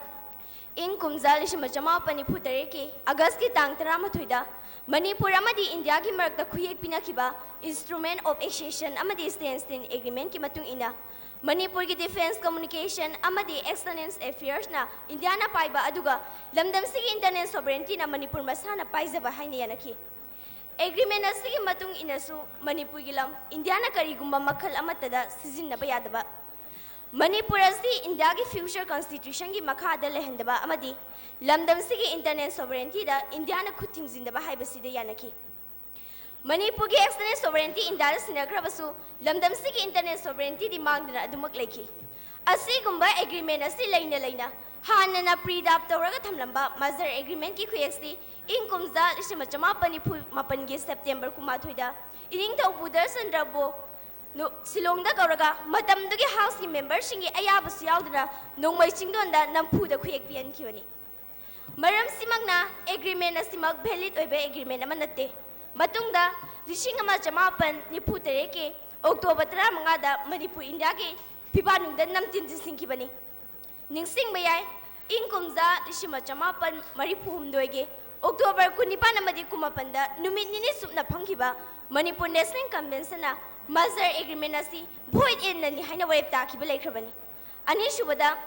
ꯏꯪ ꯀꯨꯝꯖꯥ ꯂꯤꯁꯤꯡ ꯑꯃ ꯆꯃꯥꯄꯟ ꯅꯤꯐꯨ ꯇꯔꯦꯠꯀꯤ August ꯀꯤ ꯇꯥꯡ ꯇꯔꯥꯃꯥꯊꯣꯏꯗ ꯃꯅꯤꯄꯨꯔ ꯑꯃꯗꯤ ꯏꯟꯗꯤꯌꯥꯒꯤ ꯃꯔꯛꯇ ꯈꯨꯌꯦꯛ ꯄꯤꯅꯈꯤꯕ Instrument of Accession ꯑꯃꯗꯤ Standstill Agreement ꯀꯤ ꯃꯇꯨꯡ ꯏꯟꯅ, ꯃꯅꯤꯄꯨꯔꯒꯤ Defence, Communication ꯑꯃꯗꯤ External Affairsꯅ ꯏꯟꯗꯤꯌꯥꯅ ꯄꯥꯏꯕ, ꯑꯗꯨꯒ ꯂꯝꯗꯝꯁꯤꯒꯤ Internal Sovereigntyꯅ ꯃꯅꯤꯄꯨꯔ ꯃꯁꯥꯅ ꯄꯥꯏꯖꯕ ꯍꯥꯏꯅ ꯌꯥꯅꯈꯤ꯫ Agreement ꯑꯁꯤꯒꯤ ꯃꯇꯨꯡ ꯏꯟꯅꯁꯨ ꯃꯅꯤꯄꯨꯔꯒꯤ ꯂꯝ ꯏꯟꯗꯤꯌꯥꯅ ꯀꯔꯤꯒꯨꯝꯕ ꯃꯈꯜ ꯑꯃꯠꯇꯗ ꯁꯤꯖꯤꯟꯅꯕ ꯌꯥꯗꯕ, ꯃꯅꯤꯄꯨꯔ ꯑꯁꯤ ꯏꯟꯗꯤꯌꯥꯒꯤ future constitutionꯒꯤ ꯃꯈꯥꯗ ꯂꯩꯍꯟꯗꯕ ꯑꯃꯗꯤ ꯂꯝꯗꯝꯁꯤꯒꯤ Internal Sovereigntyꯗ ꯏꯟꯗꯤꯌꯥꯅ ꯈꯨꯠ ꯊꯤꯡꯖꯤꯟꯗꯕ ꯍꯥꯏꯕꯁꯤꯗ ꯌꯥꯅꯈꯤ꯫ ꯃꯅꯤꯄꯨꯔꯒꯤ External Sovereignty ꯏꯟꯗꯤꯌꯥꯗ ꯁꯤꯟꯅꯈ꯭ꯔꯕꯁꯨ ꯂꯝꯗꯝꯁꯤꯒꯤ Internal Sovereigntyꯗꯤ ꯃꯥꯡꯗꯅ ꯑꯗꯨꯃꯛ ꯂꯩꯈꯤ꯫ ꯑꯁꯤꯒꯨꯝꯕ agreement ꯑꯁꯤ ꯂꯩꯅ ꯂꯩꯅ ꯍꯥꯟꯅꯅ pre-draft ꯇꯧꯔꯒ ꯊꯝꯂꯝꯕ Merger Agreementꯀꯤ ꯈꯨꯌꯦꯛꯁꯤ ꯏꯪ ꯀꯨꯝꯖꯥ ꯂꯤꯁꯤꯡ ꯑꯃ ꯆꯃꯥꯄꯟ ꯅꯤꯐꯨ ꯃꯥꯄꯟꯒꯤ September ꯀꯨꯟꯃꯥꯊꯣꯏꯗ ꯏꯅꯤꯡꯊꯧ ꯕꯨꯙꯆꯟꯗ꯭ꯔꯕꯨ ꯅꯨ-, ꯁꯤꯂꯣꯡꯗ ꯀꯧꯔꯒ ꯃꯇꯝꯗꯨꯒꯤ Houseꯀꯤ memberꯁꯤꯡꯒꯤ ꯑꯌꯥꯕꯁꯨ ꯌꯥꯎꯗꯅ ꯅꯣꯡꯃꯩ ꯆꯤꯡꯗꯣꯟꯗ ꯅꯝꯐꯨꯗ ꯈꯨꯌꯦꯛ ꯄꯤꯍꯟꯈꯤꯕꯅꯤ꯫ ꯃꯔꯝꯁꯤꯃꯛꯅ agreement ꯑꯁꯤꯃꯛ valid ꯑꯣꯏꯕ agreement ꯑꯃ ꯅꯠꯇꯦ꯫ ꯃꯇꯨꯡꯗ ꯂꯤꯁꯤꯡ ꯑꯃ ꯆꯃꯥꯄꯟ ꯅꯤꯐꯨ ꯇꯔꯦꯠꯀꯤ October ꯇꯔꯥꯃꯉꯥꯗ ꯃꯅꯤꯄꯨꯔ ꯏꯟꯗꯤꯌꯥꯒꯤ ꯐꯤꯕꯥꯛꯅꯨꯡꯗ ꯅꯝꯇꯤꯟ ꯆꯤꯟꯁꯤꯟꯈꯤꯕꯅꯤ꯫ ꯅꯤꯡꯁꯤꯡꯕ ꯌꯥꯏ, ꯏꯪ ꯀꯨꯝꯖꯥ ꯂꯤꯁꯤꯡ ꯑꯃ ꯆꯃꯥꯄꯟ ꯃꯔꯤꯐꯨ ꯍꯨꯝꯗꯣꯏꯒꯤ October ꯀꯨꯟꯅꯤꯄꯥꯟ ꯑꯃꯗꯤ ꯀꯨꯟꯃꯥꯄꯟꯗ ꯅꯨꯃꯤꯠ ꯅꯤꯅꯤ ꯆꯨꯞꯅ ꯐꯝꯈꯤꯕ ꯃꯅꯤꯄꯨꯔ National Conventionꯅ Merger Agreement ꯑꯁꯤ void in nullꯅꯤ ꯍꯥꯏꯅ ꯋꯥꯔꯦꯞ ꯇꯥꯈꯤꯕ ꯂꯩꯈ꯭ꯔꯕꯅꯤ꯫ ꯑꯅꯤꯁꯨꯕꯗ,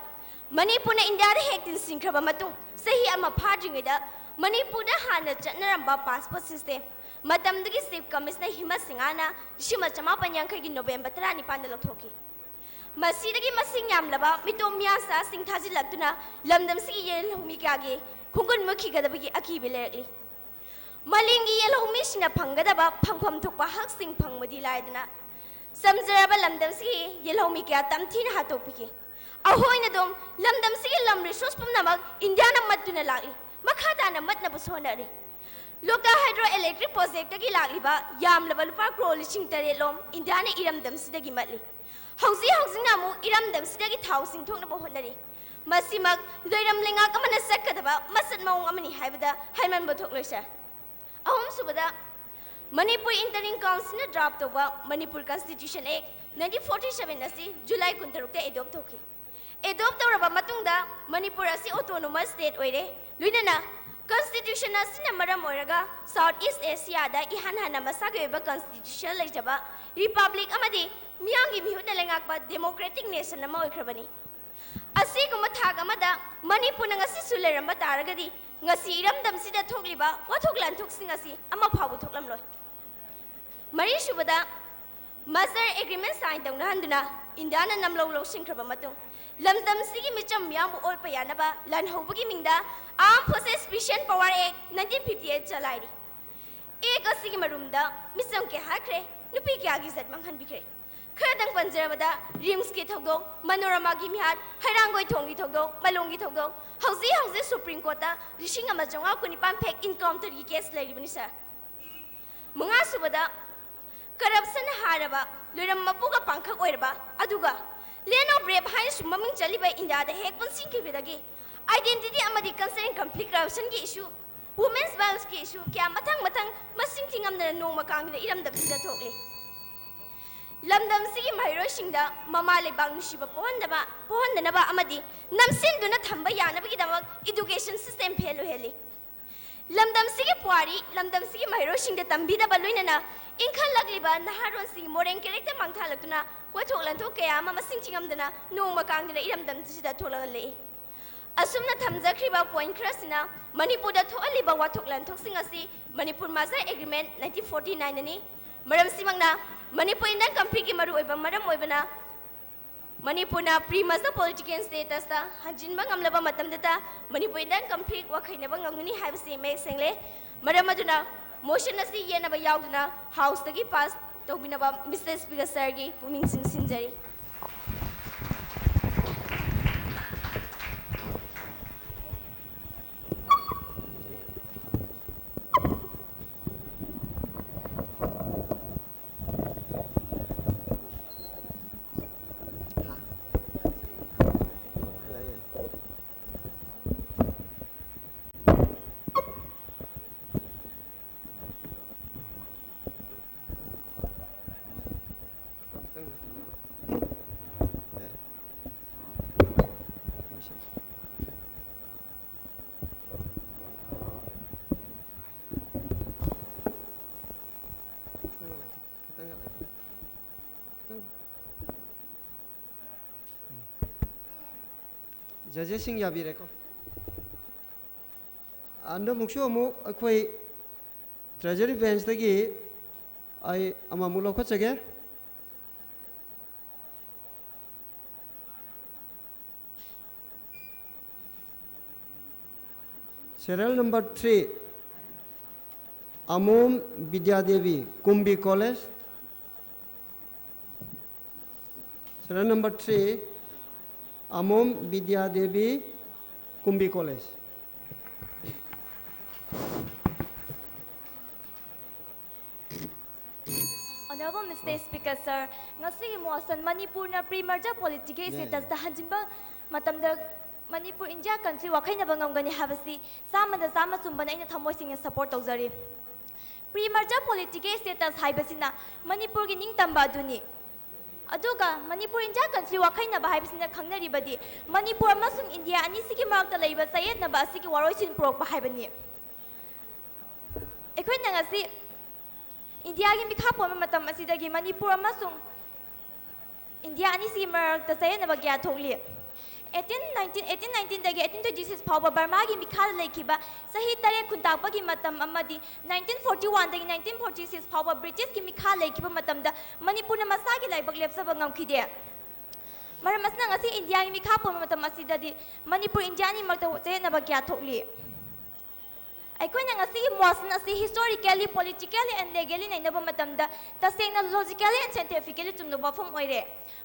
ꯃꯅꯤꯄꯨꯔꯅ ꯏꯟꯗꯤꯌꯥꯗ ꯍꯦꯛ ꯇꯤꯟꯁꯤꯟꯈ꯭ꯔꯕ ꯃꯇꯨꯡ ꯆꯍꯤ ꯑꯃ ꯐꯥꯗ꯭ꯔꯤꯉꯩꯗ ꯃꯅꯤꯄꯨꯔꯗ ꯍꯥꯟꯅ ꯆꯠꯅꯔꯝꯕ passport system, ꯃꯇꯝꯗꯨꯒꯤ Chief Commissioner ꯍꯤꯃꯠ ꯁꯤꯡꯍꯅ ꯂꯤꯁꯤꯡ ꯑꯃ ꯆꯃꯥꯄꯟ ꯌꯥꯡꯈꯩꯒꯤ November ꯇꯔꯥꯅꯤꯄꯥꯟꯗ ꯂꯧꯊꯣꯛꯈꯤ꯫ ꯃꯁꯤꯗꯒꯤ ꯃꯁꯤꯡ ꯌꯥꯝꯂꯕ ꯃꯤꯇꯣꯞ ꯃꯤꯌꯥꯆꯥꯁꯤꯡ ꯊꯥꯖꯤꯜꯂꯛꯇꯨꯅ ꯂꯝꯗꯝꯁꯤꯒꯤ ꯌꯦꯜꯍꯧꯃꯤ ꯀꯌꯥꯒꯤ ꯈꯣꯡꯒꯨꯟ ꯃꯨꯠꯈꯤꯒꯗꯕꯒꯤ ꯑꯀꯤꯕ ꯂꯩꯔꯛꯂꯤ꯫ ꯃꯥꯂꯦꯝꯒꯤ ꯌꯦꯜꯍꯧꯃꯤꯁꯤꯡꯅ ꯐꯪꯒꯗꯕ ꯐꯪꯐꯝ ꯊꯣꯛꯄ ꯍꯛꯁꯤꯡ ꯐꯪꯕꯗꯤ ꯂꯥꯏꯗꯅ, ꯆꯝꯖꯔꯕ ꯂꯝꯗꯝꯁꯤꯒꯤ ꯌꯦꯜꯍꯧꯃꯤ ꯀꯌꯥ ꯇꯝꯊꯤꯅ ꯍꯥꯠꯇꯣꯛꯄꯤꯈꯤ꯫ ꯑꯩꯈꯣꯏꯅ ꯑꯗꯨꯝ ꯂꯝꯗꯝꯁꯤꯒꯤ ꯂꯝ resource ꯄꯨꯝꯅꯃꯛ ꯏꯟꯗꯤꯌꯥꯅ ꯃꯠꯇꯨꯅ ꯂꯥꯛꯂꯤ, ꯃꯈꯥ ꯇꯥꯅ ꯃꯠꯅꯕꯁꯨ ꯍꯣꯠꯅꯔꯤ꯫ ꯂꯣꯛꯇꯥꯛ Hydro Electric Projectꯇꯒꯤ ꯂꯥꯛꯂꯤꯕ ꯌꯥꯝꯂꯕ ꯂꯨꯄꯥ ꯀ꯭ꯔꯣꯔ ꯂꯤꯁꯤꯡ ꯇꯔꯦꯠ ꯂꯣꯝ ꯏꯟꯗꯤꯌꯥꯅ ꯏꯔꯝꯗꯝꯁꯤꯗꯒꯤ ꯃꯠꯂꯤ꯫ ꯍꯧꯖꯤꯛ ꯍꯧꯖꯤꯛꯅ ꯑꯃꯨꯛ ꯏꯔꯝꯗꯝꯁꯤꯗꯒꯤ ꯊꯥꯎ ꯆꯤꯡꯊꯣꯛꯅꯕ ꯍꯣꯠꯅꯔꯤ꯫ ꯃꯁꯤꯃꯛ ꯂꯣꯏꯔꯝ ꯂꯩꯉꯥꯛ ꯑꯃꯅ ꯆꯠꯀꯗꯕ ꯃꯁꯛ ꯃꯑꯣꯡ ꯑꯃꯅꯤ ꯍꯥꯏꯕꯗ ꯍꯥꯏꯃꯟꯕ ꯊꯣꯛꯂꯣꯏ, sir꯫ ꯑꯍꯨꯝꯁꯨꯕꯗ, ꯃꯅꯤꯄꯨꯔ Interim Councilꯅ draft ꯇꯧꯕ Manipur Constitution Act nineteen forty seven ꯑꯁꯤ July ꯀꯨꯟꯇꯔꯨꯛꯇ adopt ꯇꯧꯈꯤ꯫ Adopt ꯇꯧꯔꯕ ꯃꯇꯨꯡꯗ ꯃꯅꯤꯄꯨꯔ ꯑꯁꯤ autonomous state ꯑꯣꯏꯔꯦ꯫ ꯂꯣꯏꯅꯅ constitution ꯑꯁꯤꯅ ꯃꯔꯝ ꯑꯣꯏꯔꯒ South East Asiaꯗ ꯏꯍꯥꯟ ꯍꯥꯟꯅ ꯃꯁꯥꯒꯤ ꯑꯣꯏꯕ constitution ꯂꯩꯖꯕ republic ꯑꯃꯗꯤ ꯃꯤꯌꯥꯝꯒꯤ ꯃꯤꯍꯨꯠꯅ ꯂꯩꯉꯥꯛꯄ democratic nation ꯑꯃ ꯑꯣꯏꯈ꯭ꯔꯕꯅꯤ꯫ ꯑꯁꯤꯒꯨꯝꯕ ꯊꯥꯛ ꯑꯃꯗ ꯃꯅꯤꯄꯨꯔꯅ ꯉꯁꯤꯁꯨ ꯂꯩꯔꯝꯕ ꯇꯥꯔꯒꯗꯤ ꯉꯁꯤ ꯏꯔꯝꯗꯝꯁꯤꯗ ꯊꯣꯛꯂꯤꯕ ꯋꯥꯊꯣꯛ ꯂꯥꯟꯊꯣꯛꯁꯤꯡ ꯑꯁꯤ ꯑꯃ ꯐꯥꯎꯕ ꯊꯣꯛꯂꯝꯂꯣꯏ꯫ ꯃꯔꯤꯁꯨꯕꯗ, merger agreement sign ꯇꯧꯅꯍꯟꯗꯨꯅ ꯏꯟꯗꯤꯌꯥꯅ ꯅꯝꯂꯧ ꯂꯧꯁꯤꯟꯈ꯭ꯔꯕ ꯃꯇꯨꯡ, ꯂꯝꯗꯝꯁꯤꯒꯤ ꯃꯤꯆꯝ ꯃꯤꯌꯥꯝꯕꯨ ꯑꯣꯠꯄ ꯌꯥꯅꯕ ꯂꯥꯟꯍꯧꯕꯒꯤ ꯃꯤꯡꯗ Armed Forces Special Power Act nineteen fifty eight ꯆꯂꯥꯏꯔꯤ꯫ Act ꯑꯁꯤꯒꯤ ꯃꯔꯨꯝꯗ ꯃꯤꯆꯝ ꯀꯌꯥ ꯍꯥꯠꯈ꯭ꯔꯦ, ꯅꯨꯄꯤ ꯀꯌꯥꯒꯤ ꯏꯖꯠ ꯃꯥꯡꯍꯟꯕꯤꯈ꯭ꯔꯦ꯫ ꯈꯔꯗꯪ ꯄꯟꯖꯔꯕꯗ, RIMSꯀꯤ ꯊꯧꯗꯣꯛ, ꯃꯅꯣꯔꯃꯥꯒꯤ ꯃꯤꯍꯥꯠ, ꯍꯩꯔꯥꯡꯒꯣꯏ ꯊꯣꯡꯒꯤ ꯊꯧꯗꯣꯛ, ꯃꯂꯣꯡꯒꯤ ꯊꯧꯗꯣꯛ, ꯍꯧꯖꯤꯛ ꯍꯧꯖꯤꯛ Supreme Courtꯇ ꯂꯤꯁꯤꯡ ꯑꯃ ꯆꯥꯝꯃꯉꯥ ꯀꯨꯟꯅꯤꯄꯥꯟ ꯐꯦꯛ encounterꯒꯤ case ꯂꯩꯔꯤꯕꯅꯤ, sir꯫ ꯃꯉꯥꯁꯨꯕꯗ, corruption ꯍꯥꯔꯕ, ꯂꯣꯏꯔꯝ ꯃꯄꯨꯒ ꯄꯥꯡꯈꯛ ꯑꯣꯏꯔꯕ, ꯑꯗꯨꯒ land of rape ꯍꯥꯏꯅꯁꯨ ꯃꯃꯤꯡ ꯆꯠꯂꯤꯕ ꯏꯟꯗꯤꯌꯥꯗ ꯍꯦꯛ ꯄꯨꯟꯁꯤꯟꯈꯤꯕꯗꯒꯤ identity ꯑꯃꯗꯤ culture and conflict, corruptionꯒꯤ issue, women's violenceꯀꯤ issue ꯀꯌꯥ ꯃꯊꯪ ꯃꯊꯪ ꯃꯁꯤꯡ ꯊꯤꯉꯝꯗꯅ ꯅꯣꯡꯃ ꯀꯥꯡꯗꯅ ꯏꯔꯝꯗꯝꯁꯤꯗ ꯊꯣꯛꯂꯤ꯫ ꯂꯝꯗꯝꯁꯤꯒꯤ ꯃꯍꯩꯔꯣꯏꯁꯤꯡꯗ ꯃꯃꯥ ꯂꯩꯕꯥꯛ ꯅꯨꯡꯁꯤꯕ ꯄꯣꯛꯍꯟꯗꯕ, ꯄꯣꯛꯍꯟꯗꯅꯕ ꯑꯃꯗꯤ ꯅꯝꯁꯤꯟꯗꯨꯅ ꯊꯝꯕ ꯌꯥꯅꯕꯒꯤꯗꯃꯛ education system fail ꯑꯣꯏꯍꯜꯂꯤ꯫ ꯂꯝꯗꯝꯁꯤꯒꯤ ꯄꯨꯋꯥꯔꯤ, ꯂꯝꯗꯝꯁꯤꯒꯤ ꯃꯍꯩꯔꯣꯏꯁꯤꯡꯗ ꯇꯝꯕꯤꯗꯕ ꯂꯣꯏꯅꯅ ꯏꯟꯈꯠꯂꯛꯂꯤꯕ ꯅꯍꯥꯔꯣꯜꯁꯤꯡꯒꯤ moral character ꯃꯥꯡꯊꯍꯜꯂꯛꯇꯨꯅ ꯋꯥꯊꯣꯛ ꯂꯥꯟꯊꯣꯛ ꯀꯌꯥ ꯑꯃ ꯃꯁꯤꯡ ꯊꯤꯉꯝꯗꯅ ꯅꯣꯡꯃ ꯀꯥꯡꯗꯅ ꯏꯔꯝꯗꯝꯁꯤꯗ ꯊꯣꯛꯂꯛꯍꯜꯂꯛꯏ꯫ ꯑꯁꯨꯝꯅ ꯊꯝꯖꯈ꯭ꯔꯤꯕ point ꯈꯔꯁꯤꯅ ꯃꯅꯤꯄꯨꯔꯗ ꯊꯣꯛꯍꯜꯂꯤꯕ ꯋꯥꯊꯣꯛ ꯂꯥꯟꯊꯣꯛꯁꯤꯡ ꯑꯁꯤ Manipur merger agreement nineteen forty nineꯅꯤ꯫ ꯃꯔꯝꯁꯤꯃꯛꯅ Manipur Indian conflictꯀꯤ ꯃꯔꯨꯑꯣꯏꯕ ꯃꯔꯝ ꯑꯣꯏꯕꯅ ꯃꯅꯤꯄꯨꯔꯅ pre merger political statusꯇ ꯍꯟꯖꯤꯟꯕ ꯉꯝꯂꯕ ꯃꯇꯝꯗꯇ ꯃꯅꯤꯄꯨꯔ Indian conflict ꯋꯥꯈꯩꯅꯕ ꯉꯝꯒꯅꯤ ꯍꯥꯏꯕꯁꯤ ꯃꯌꯦꯛ ꯁꯦꯡꯂꯦ꯫ ꯃꯔꯝ ꯑꯗꯨꯅ motion ꯑꯁꯤ ꯌꯦꯠꯅꯕ ꯌꯥꯎꯗꯅ Houseꯇꯒꯤ pass ꯇꯧꯕꯤꯅꯕ Mister Speaker sirꯒꯤ ꯄꯨꯛꯅꯤꯡ ꯆꯤꯡꯁꯤꯟꯖꯔꯤ꯫ ꯖꯖꯦꯁꯁꯤꯡ ꯌꯥꯕꯤꯔꯦꯀꯣ꯫ ꯍꯟꯗꯛꯃꯨꯛꯁꯨ ꯑꯃꯨꯛ ꯑꯩꯈꯣꯏ ꯇ꯭ꯔꯦꯖꯔꯤ ꯕꯦꯟꯁꯇꯒꯤ ꯑꯩ ꯑꯃꯃꯨꯛ ꯂꯧꯈꯠꯆꯒꯦ꯫ Serial number three, Amom Vidya Devi, Kumbi College. Serial number three, Amom Vidya Devi, Kumbi College. Honorable Mister Speaker, sir, ꯉꯁꯤꯒꯤ motion ꯃꯅꯤꯄꯨꯔꯅ pre-merger politicꯒꯤ statusꯇ ꯍꯟꯖꯤꯟꯕ ꯃꯇꯝꯗ ꯃꯅꯤꯄꯨꯔ ꯏꯟꯗꯤꯌꯥ country ꯋꯥꯈꯩꯅꯕ ꯉꯝꯒꯅꯤ ꯍꯥꯏꯕꯁꯤ ꯆꯥꯝꯃꯗ ꯆꯥꯝꯃ ꯆꯨꯝꯕꯅ ꯑꯩꯅ ꯊꯃꯣꯏ ꯁꯦꯡꯅ support ꯇꯧꯖꯔꯤ꯫ Pre-merger politicꯒꯤ status ꯍꯥꯏꯕꯁꯤꯅ ꯃꯅꯤꯄꯨꯔꯒꯤ ꯅꯤꯡꯇꯝꯕ ꯑꯗꯨꯅꯤ꯫ ꯑꯗꯨꯒ ꯃꯅꯤꯄꯨꯔ ꯏꯟꯗꯤꯌꯥ country ꯋꯥꯈꯩꯅꯕ ꯍꯥꯏꯕꯁꯤꯅ ꯈꯪꯅꯔꯤꯕꯗꯤ ꯃꯅꯤꯄꯨꯔ ꯑꯃꯁꯨꯡ ꯏꯟꯗꯤꯌꯥ ꯑꯅꯤꯁꯤꯒꯤ ꯃꯔꯛꯇ ꯂꯩꯕ ꯆꯌꯦꯠꯅꯕ ꯑꯁꯤꯒꯤ ꯋꯥꯔꯣꯏꯁꯤꯟ ꯄꯨꯔꯛꯄ ꯍꯥꯏꯕꯅꯤ꯫ ꯑꯩꯈꯣꯏꯅ ꯉꯁꯤ ꯏꯟꯗꯤꯌꯥꯒꯤ ꯃꯤꯈꯥ ꯄꯣꯟꯕ ꯃꯇꯝ ꯑꯁꯤꯗꯒꯤ ꯃꯅꯤꯄꯨꯔ ꯑꯃꯁꯨꯡ ꯏꯟꯗꯤꯌꯥ ꯑꯅꯤꯁꯤꯒꯤ ꯃꯔꯛꯇ ꯆꯌꯦꯠꯅꯕ ꯀꯌꯥ ꯊꯣꯛꯂꯤ꯫ Eighteen nineteen, eighteen nineteenꯗꯒꯤ eighteen twenty six ꯐꯥꯎꯕ ꯕꯔꯃꯥꯒꯤ ꯃꯤꯈꯥꯗ ꯂꯩꯈꯤꯕ ꯆꯍꯤ ꯇꯔꯦꯠ ꯈꯨꯟꯇꯥꯛꯄꯒꯤ ꯃꯇꯝ ꯑꯃꯗꯤ nineteen forty oneꯗꯒꯤ nineteen forty six ꯐꯥꯎꯕ ꯕ꯭ꯔꯤꯇꯤꯁꯀꯤ ꯃꯤꯈꯥ ꯂꯩꯈꯤꯕ ꯃꯇꯝꯗ ꯃꯅꯤꯄꯨꯔꯅ ꯃꯁꯥꯒꯤ ꯂꯥꯏꯕꯛ ꯂꯦꯞꯆꯕ ꯉꯝꯈꯤꯗꯦ꯫ ꯃꯔꯝ ꯑꯁꯤꯅ ꯉꯁꯤ ꯏꯟꯗꯤꯌꯥꯒꯤ ꯃꯤꯈꯥ ꯄꯣꯟꯕ ꯃꯇꯝ ꯑꯁꯤꯗꯗꯤ ꯃꯅꯤꯄꯨꯔ ꯏꯟꯗꯤꯌꯥ ꯑꯅꯤꯃꯛꯇ ꯆꯌꯦꯠꯅꯕ ꯀꯌꯥ ꯊꯣꯛꯂꯤ꯫ ꯑꯩꯈꯣꯏꯅ ꯉꯁꯤꯒꯤ motion ꯑꯁꯤ historically, politically and legally ꯅꯩꯅꯕ ꯃꯇꯝꯗ ꯇꯁꯦꯡꯅ logically and scientifically ꯆꯨꯝꯕ ꯋꯥꯐꯝ ꯑꯣꯏꯔꯦ꯫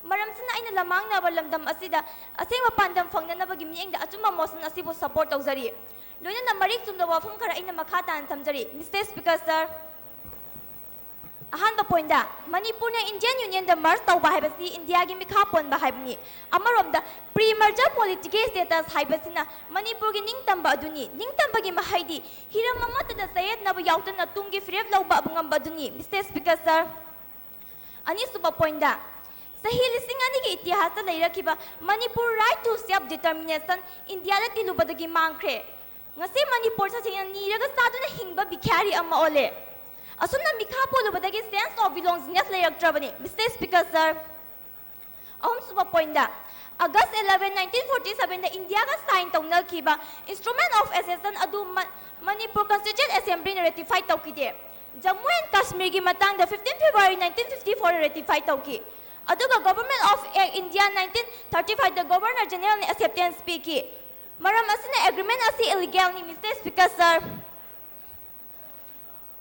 ꯃꯔꯝꯁꯤꯅ ꯑꯩꯅ ꯂꯃꯥꯡꯅꯕ ꯂꯝꯗꯝ ꯑꯁꯤꯗ ꯑꯁꯦꯡꯕ ꯄꯥꯟꯗꯝ ꯐꯪꯅꯅꯕꯒꯤ ꯃꯤꯠꯌꯦꯡꯗ ꯑꯆꯨꯝꯕ motion ꯑꯁꯤꯕꯨ support ꯇꯧꯖꯔꯤ꯫ ꯂꯣꯏꯅꯅ ꯃꯔꯤꯛ ꯆꯨꯝꯕ ꯋꯥꯐꯝ ꯈꯔ ꯑꯩꯅ ꯃꯈꯥ ꯇꯥꯅ ꯊꯝꯖꯔꯤ꯫ Mister Speaker, sir, ꯑꯍꯥꯟꯕ pointꯗ ꯃꯅꯤꯄꯨꯔꯅ Indian Unionꯗ merge ꯇꯧꯕ ꯍꯥꯏꯕꯁꯤ ꯏꯟꯗꯤꯌꯥꯒꯤ ꯃꯤꯈꯥ ꯄꯣꯟꯕ ꯍꯥꯏꯕꯅꯤ꯫ ꯑꯃꯔꯣꯝꯗ pre-merger politicꯒꯤ status ꯍꯥꯏꯕꯁꯤꯅ ꯃꯅꯤꯄꯨꯔꯒꯤ ꯅꯤꯡꯇꯝꯕ ꯑꯗꯨꯅꯤ꯫ ꯅꯤꯡꯇꯝꯕꯒꯤ ꯃꯍꯩꯗꯤ ꯍꯤꯔꯝ ꯑꯃꯠꯇꯗ ꯆꯌꯦꯠꯅꯕ ꯌꯥꯎꯗꯅ ꯇꯨꯡꯒꯤ ꯐꯤꯔꯦꯞ ꯂꯧꯕ ꯉꯝꯕ ꯑꯗꯨꯅꯤ꯫ Mister Speaker, sir, ꯑꯅꯤꯁꯨꯕ pointꯗ ꯆꯍꯤ ꯂꯤꯁꯤꯡ ꯑꯅꯤꯒꯤ ꯏꯇꯤꯍꯥꯁꯇ ꯂꯩꯔꯛꯈꯤꯕ Manipur right to self determination ꯏꯟꯗꯤꯌꯥꯗ ꯇꯤꯜꯂꯨꯕꯗꯒꯤ ꯃꯥꯡꯈ꯭ꯔꯦ꯫ ꯉꯁꯤ ꯃꯅꯤꯄꯨꯔ ꯁꯥꯊꯦꯡꯅ ꯅꯤꯔꯒ ꯆꯥꯗꯨꯅ ꯍꯤꯡꯕ ꯚꯤꯈ꯭ꯌꯥꯔꯤ ꯑꯃ ꯑꯣꯜꯂꯦ꯫ ꯑꯁꯨꯝꯅ ꯃꯤꯈꯥ ꯄꯣꯜꯂꯨꯕꯗꯒꯤ sense of belongingness ꯂꯩꯔꯛꯇ꯭ꯔꯕꯅꯤ꯫ Mister Speaker, sir, ꯑꯍꯨꯝꯁꯨꯕ pointꯗ August eleven, nineteen forty seven the ꯏꯟꯗꯤꯌꯥꯒ sign ꯇꯧꯅꯈꯤꯕ Instrument of Accession ꯑꯗꯨ ꯃ-, ꯃꯅꯤꯄꯨꯔ Constituent Assembly ꯅ ratify ꯇꯧꯈꯤꯗꯦ꯫ ꯖꯝꯃꯨ and ꯀꯥꯁꯃꯤꯔꯒꯤ ꯃꯇꯥꯡꯗ fifteen February nineteen fifty four ꯗ ratify ꯇꯧꯈꯤ꯫ ꯑꯗꯨꯒ Government of India nineteen thirty five the Governor General ꯅ acceptance ꯄꯤꯈꯤ꯫ ꯃꯔꯝ ꯑꯁꯤꯅ agreement ꯑꯁꯤ illegal ꯅꯤ, Mister Speaker, sir꯫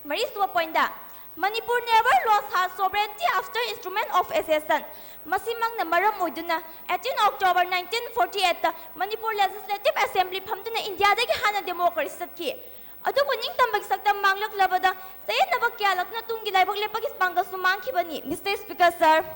ꯃꯔꯤꯁꯨꯕ point the, Manipur never lost her sovereignty after Instrument of Accession꯫ ꯃꯁꯤꯃꯛꯅ ꯃꯔꯝ ꯑꯣꯏꯗꯨꯅ eighteen October nineteen forty eight ꯇ Manipur Legislative Assembly ꯐꯝꯗꯨꯅ ꯏꯟꯗꯤꯌꯥꯗꯒꯤ ꯍꯥꯟꯅ democracy ꯆꯠꯈꯤ꯫ ꯑꯗꯨꯕꯨ ꯅꯤꯡꯇꯝꯕꯒꯤ ꯁꯛꯇꯝ ꯃꯥꯡꯂꯛꯂꯕꯗ ꯆꯌꯦꯠꯅꯕ ꯀꯌꯥ ꯂꯥꯛꯇꯨꯅ ꯇꯨꯡꯒꯤ ꯂꯥꯏꯕꯛ ꯂꯦꯞꯄꯒꯤ ꯄꯥꯡꯒꯜꯁꯨ ꯃꯥꯡꯈꯤꯕꯅꯤ, Mister Speaker, sir꯫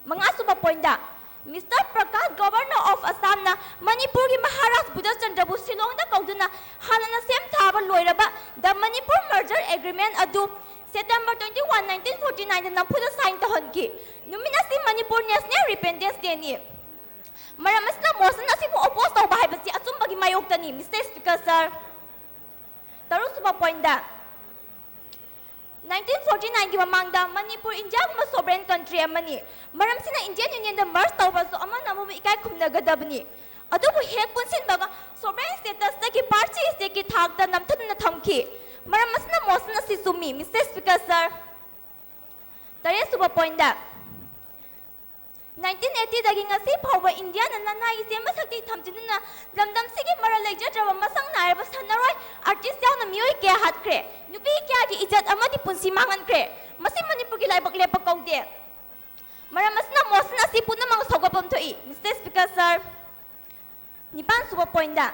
ꯃꯉꯥꯁꯨꯕ point the, Mister Prakash, Governor of Assam ꯅ ꯃꯅꯤꯄꯨꯔꯒꯤ ꯃꯍꯥꯔꯥꯖ ꯕꯨꯙꯆꯟꯗ꯭ꯔꯕꯨ ꯁꯤꯂꯣꯡꯗ ꯀꯧꯗꯨꯅ ꯍꯥꯟꯅꯅ ꯁꯦꯝ ꯁꯥꯕ ꯂꯣꯏꯔꯕ The Manipur Merger Agreement ꯑꯗꯨ September twenty one, nineteen forty nine ꯗ ꯅꯝꯐꯨꯗ sign ꯇꯧꯍꯟꯈꯤ꯫ ꯅꯨꯃꯤꯠ ꯑꯁꯤ ꯃꯅꯤꯄꯨꯔ National Repentance Day ꯅꯤ꯫ ꯃꯔꯝ ꯑꯁꯤꯅ motion ꯑꯁꯤꯕꯨ oppose ꯇꯧꯕ ꯍꯥꯏꯕꯁꯤ ꯑꯆꯨꯝꯕꯒꯤ ꯃꯥꯌꯣꯛꯇꯅꯤ, Mister Speaker, sir꯫ ꯇꯔꯨꯛꯁꯨꯕ point ꯗ, nineteen forty nine ꯒꯤ ꯃꯃꯥꯡꯗ ꯃꯅꯤꯄꯨꯔ ꯏꯟꯗꯤꯌꯥꯒꯨꯝꯕ sovereign country ꯑꯃꯅꯤ꯫ ꯃꯔꯝꯁꯤꯅ Indian Union ꯗ merge ꯇꯧꯕꯁꯨ ꯑꯃꯅ ꯑꯃꯕꯨ ꯏꯀꯥꯏ ꯈꯨꯝꯅꯒꯗꯕꯅꯤ꯫ ꯑꯗꯨꯕꯨ ꯍꯦꯛ ꯄꯨꯟꯁꯤꯟꯕꯒ sovereign status ꯇꯒꯤ partition state ꯀꯤ ꯊꯥꯛꯇ ꯅꯝꯊꯗꯨꯅ ꯊꯝꯈꯤ꯫ ꯃꯔꯝ ꯑꯁꯤꯅ motion ꯑꯁꯤ ꯆꯨꯝꯃꯤ, Mister Speaker, sir꯫ ꯇꯔꯦꯠꯁꯨꯕ point ꯗ, nineteen eighty ꯗꯒꯤ ꯉꯁꯤ ꯐꯥꯎꯕ ꯏꯟꯗꯤꯌꯥꯅ ꯂꯅꯥꯏꯒꯤ ꯆꯦꯟꯕ ꯁꯛꯇꯤ ꯊꯝꯖꯤꯟꯗꯨꯅ ꯂꯝꯗꯝꯁꯤꯒꯤ ꯃꯔꯜ ꯂꯩꯖꯗ꯭ꯔꯕ ꯃꯁꯛ ꯅꯥꯏꯔꯕ ꯁꯥꯟꯅꯔꯣꯏ, artist ꯌꯥꯎꯅ ꯃꯤꯑꯣꯏ ꯀꯌꯥ ꯍꯥꯠꯈ꯭ꯔꯦ, ꯅꯨꯄꯤ ꯀꯌꯥꯒꯤ ꯏꯖꯠ ꯑꯃꯗꯤ ꯄꯨꯟꯁꯤ ꯃꯥꯡꯍꯟꯈ꯭ꯔꯦ꯫ ꯃꯁꯤ ꯃꯅꯤꯄꯨꯔꯒꯤ ꯂꯥꯏꯕꯛ ꯂꯦꯞꯄ ꯀꯧꯗꯦ꯫ ꯃꯔꯝ ꯑꯁꯤꯅ motion ꯑꯁꯤ ꯄꯨꯝꯅꯃꯛ ꯁꯧꯒꯠꯐꯝ ꯊꯣꯛꯏ, Mister Speaker, sir꯫ ꯅꯤꯄꯥꯟꯁꯨꯕ point ꯗ,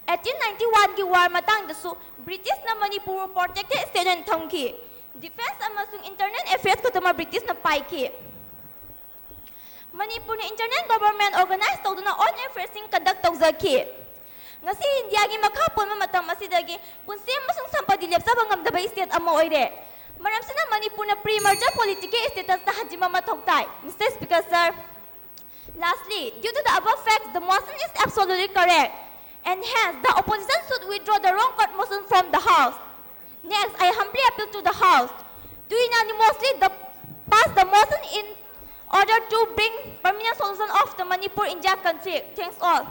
eighteen ninety one ꯒꯤ war ꯃꯇꯥꯡꯗꯁꯨ British ꯅ ꯃꯅꯤꯄꯨꯔꯕꯨ protected state ꯑꯣꯏꯅ ꯊꯝꯈꯤ꯫ Defence ꯑꯃꯁꯨꯡ internal affairs ꯈꯛꯇꯃꯛ British ꯅ ꯄꯥꯏꯈꯤ꯫ ꯃꯅꯤꯄꯨꯔꯅ internal government organize ꯇꯧꯗꯨꯅ own affairs ꯁꯤꯡ conduct ꯇꯧꯖꯈꯤ꯫ ꯉꯁꯤ ꯏꯟꯗꯤꯌꯥꯒꯤ ꯃꯈꯥ ꯄꯣꯟꯕ ꯃꯇꯝ ꯑꯁꯤꯗꯒꯤ ꯄꯨꯟꯁꯤ ꯑꯃꯁꯨꯡ ꯁꯝꯄꯇꯤ ꯂꯦꯞꯆꯕ ꯉꯝꯗꯕ state ꯑꯃ ꯑꯣꯏꯔꯦ꯫ ꯃꯔꯝꯁꯤꯅ ꯃꯅꯤꯄꯨꯔꯅ pre-merger political status ꯇ ꯍꯟꯖꯤꯟꯕ ꯃꯊꯧ ꯇꯥꯏ, Mister Speaker, sir꯫ Lastly, due to the above facts, the motion is absolutely correct, and hence the opposition should withdraw the wrong court motion from the House. Next, I humbly appeal to the House to unanimously the, pass the motion in Order to bring permanent solution of the Manipur India conflict. Thanks all.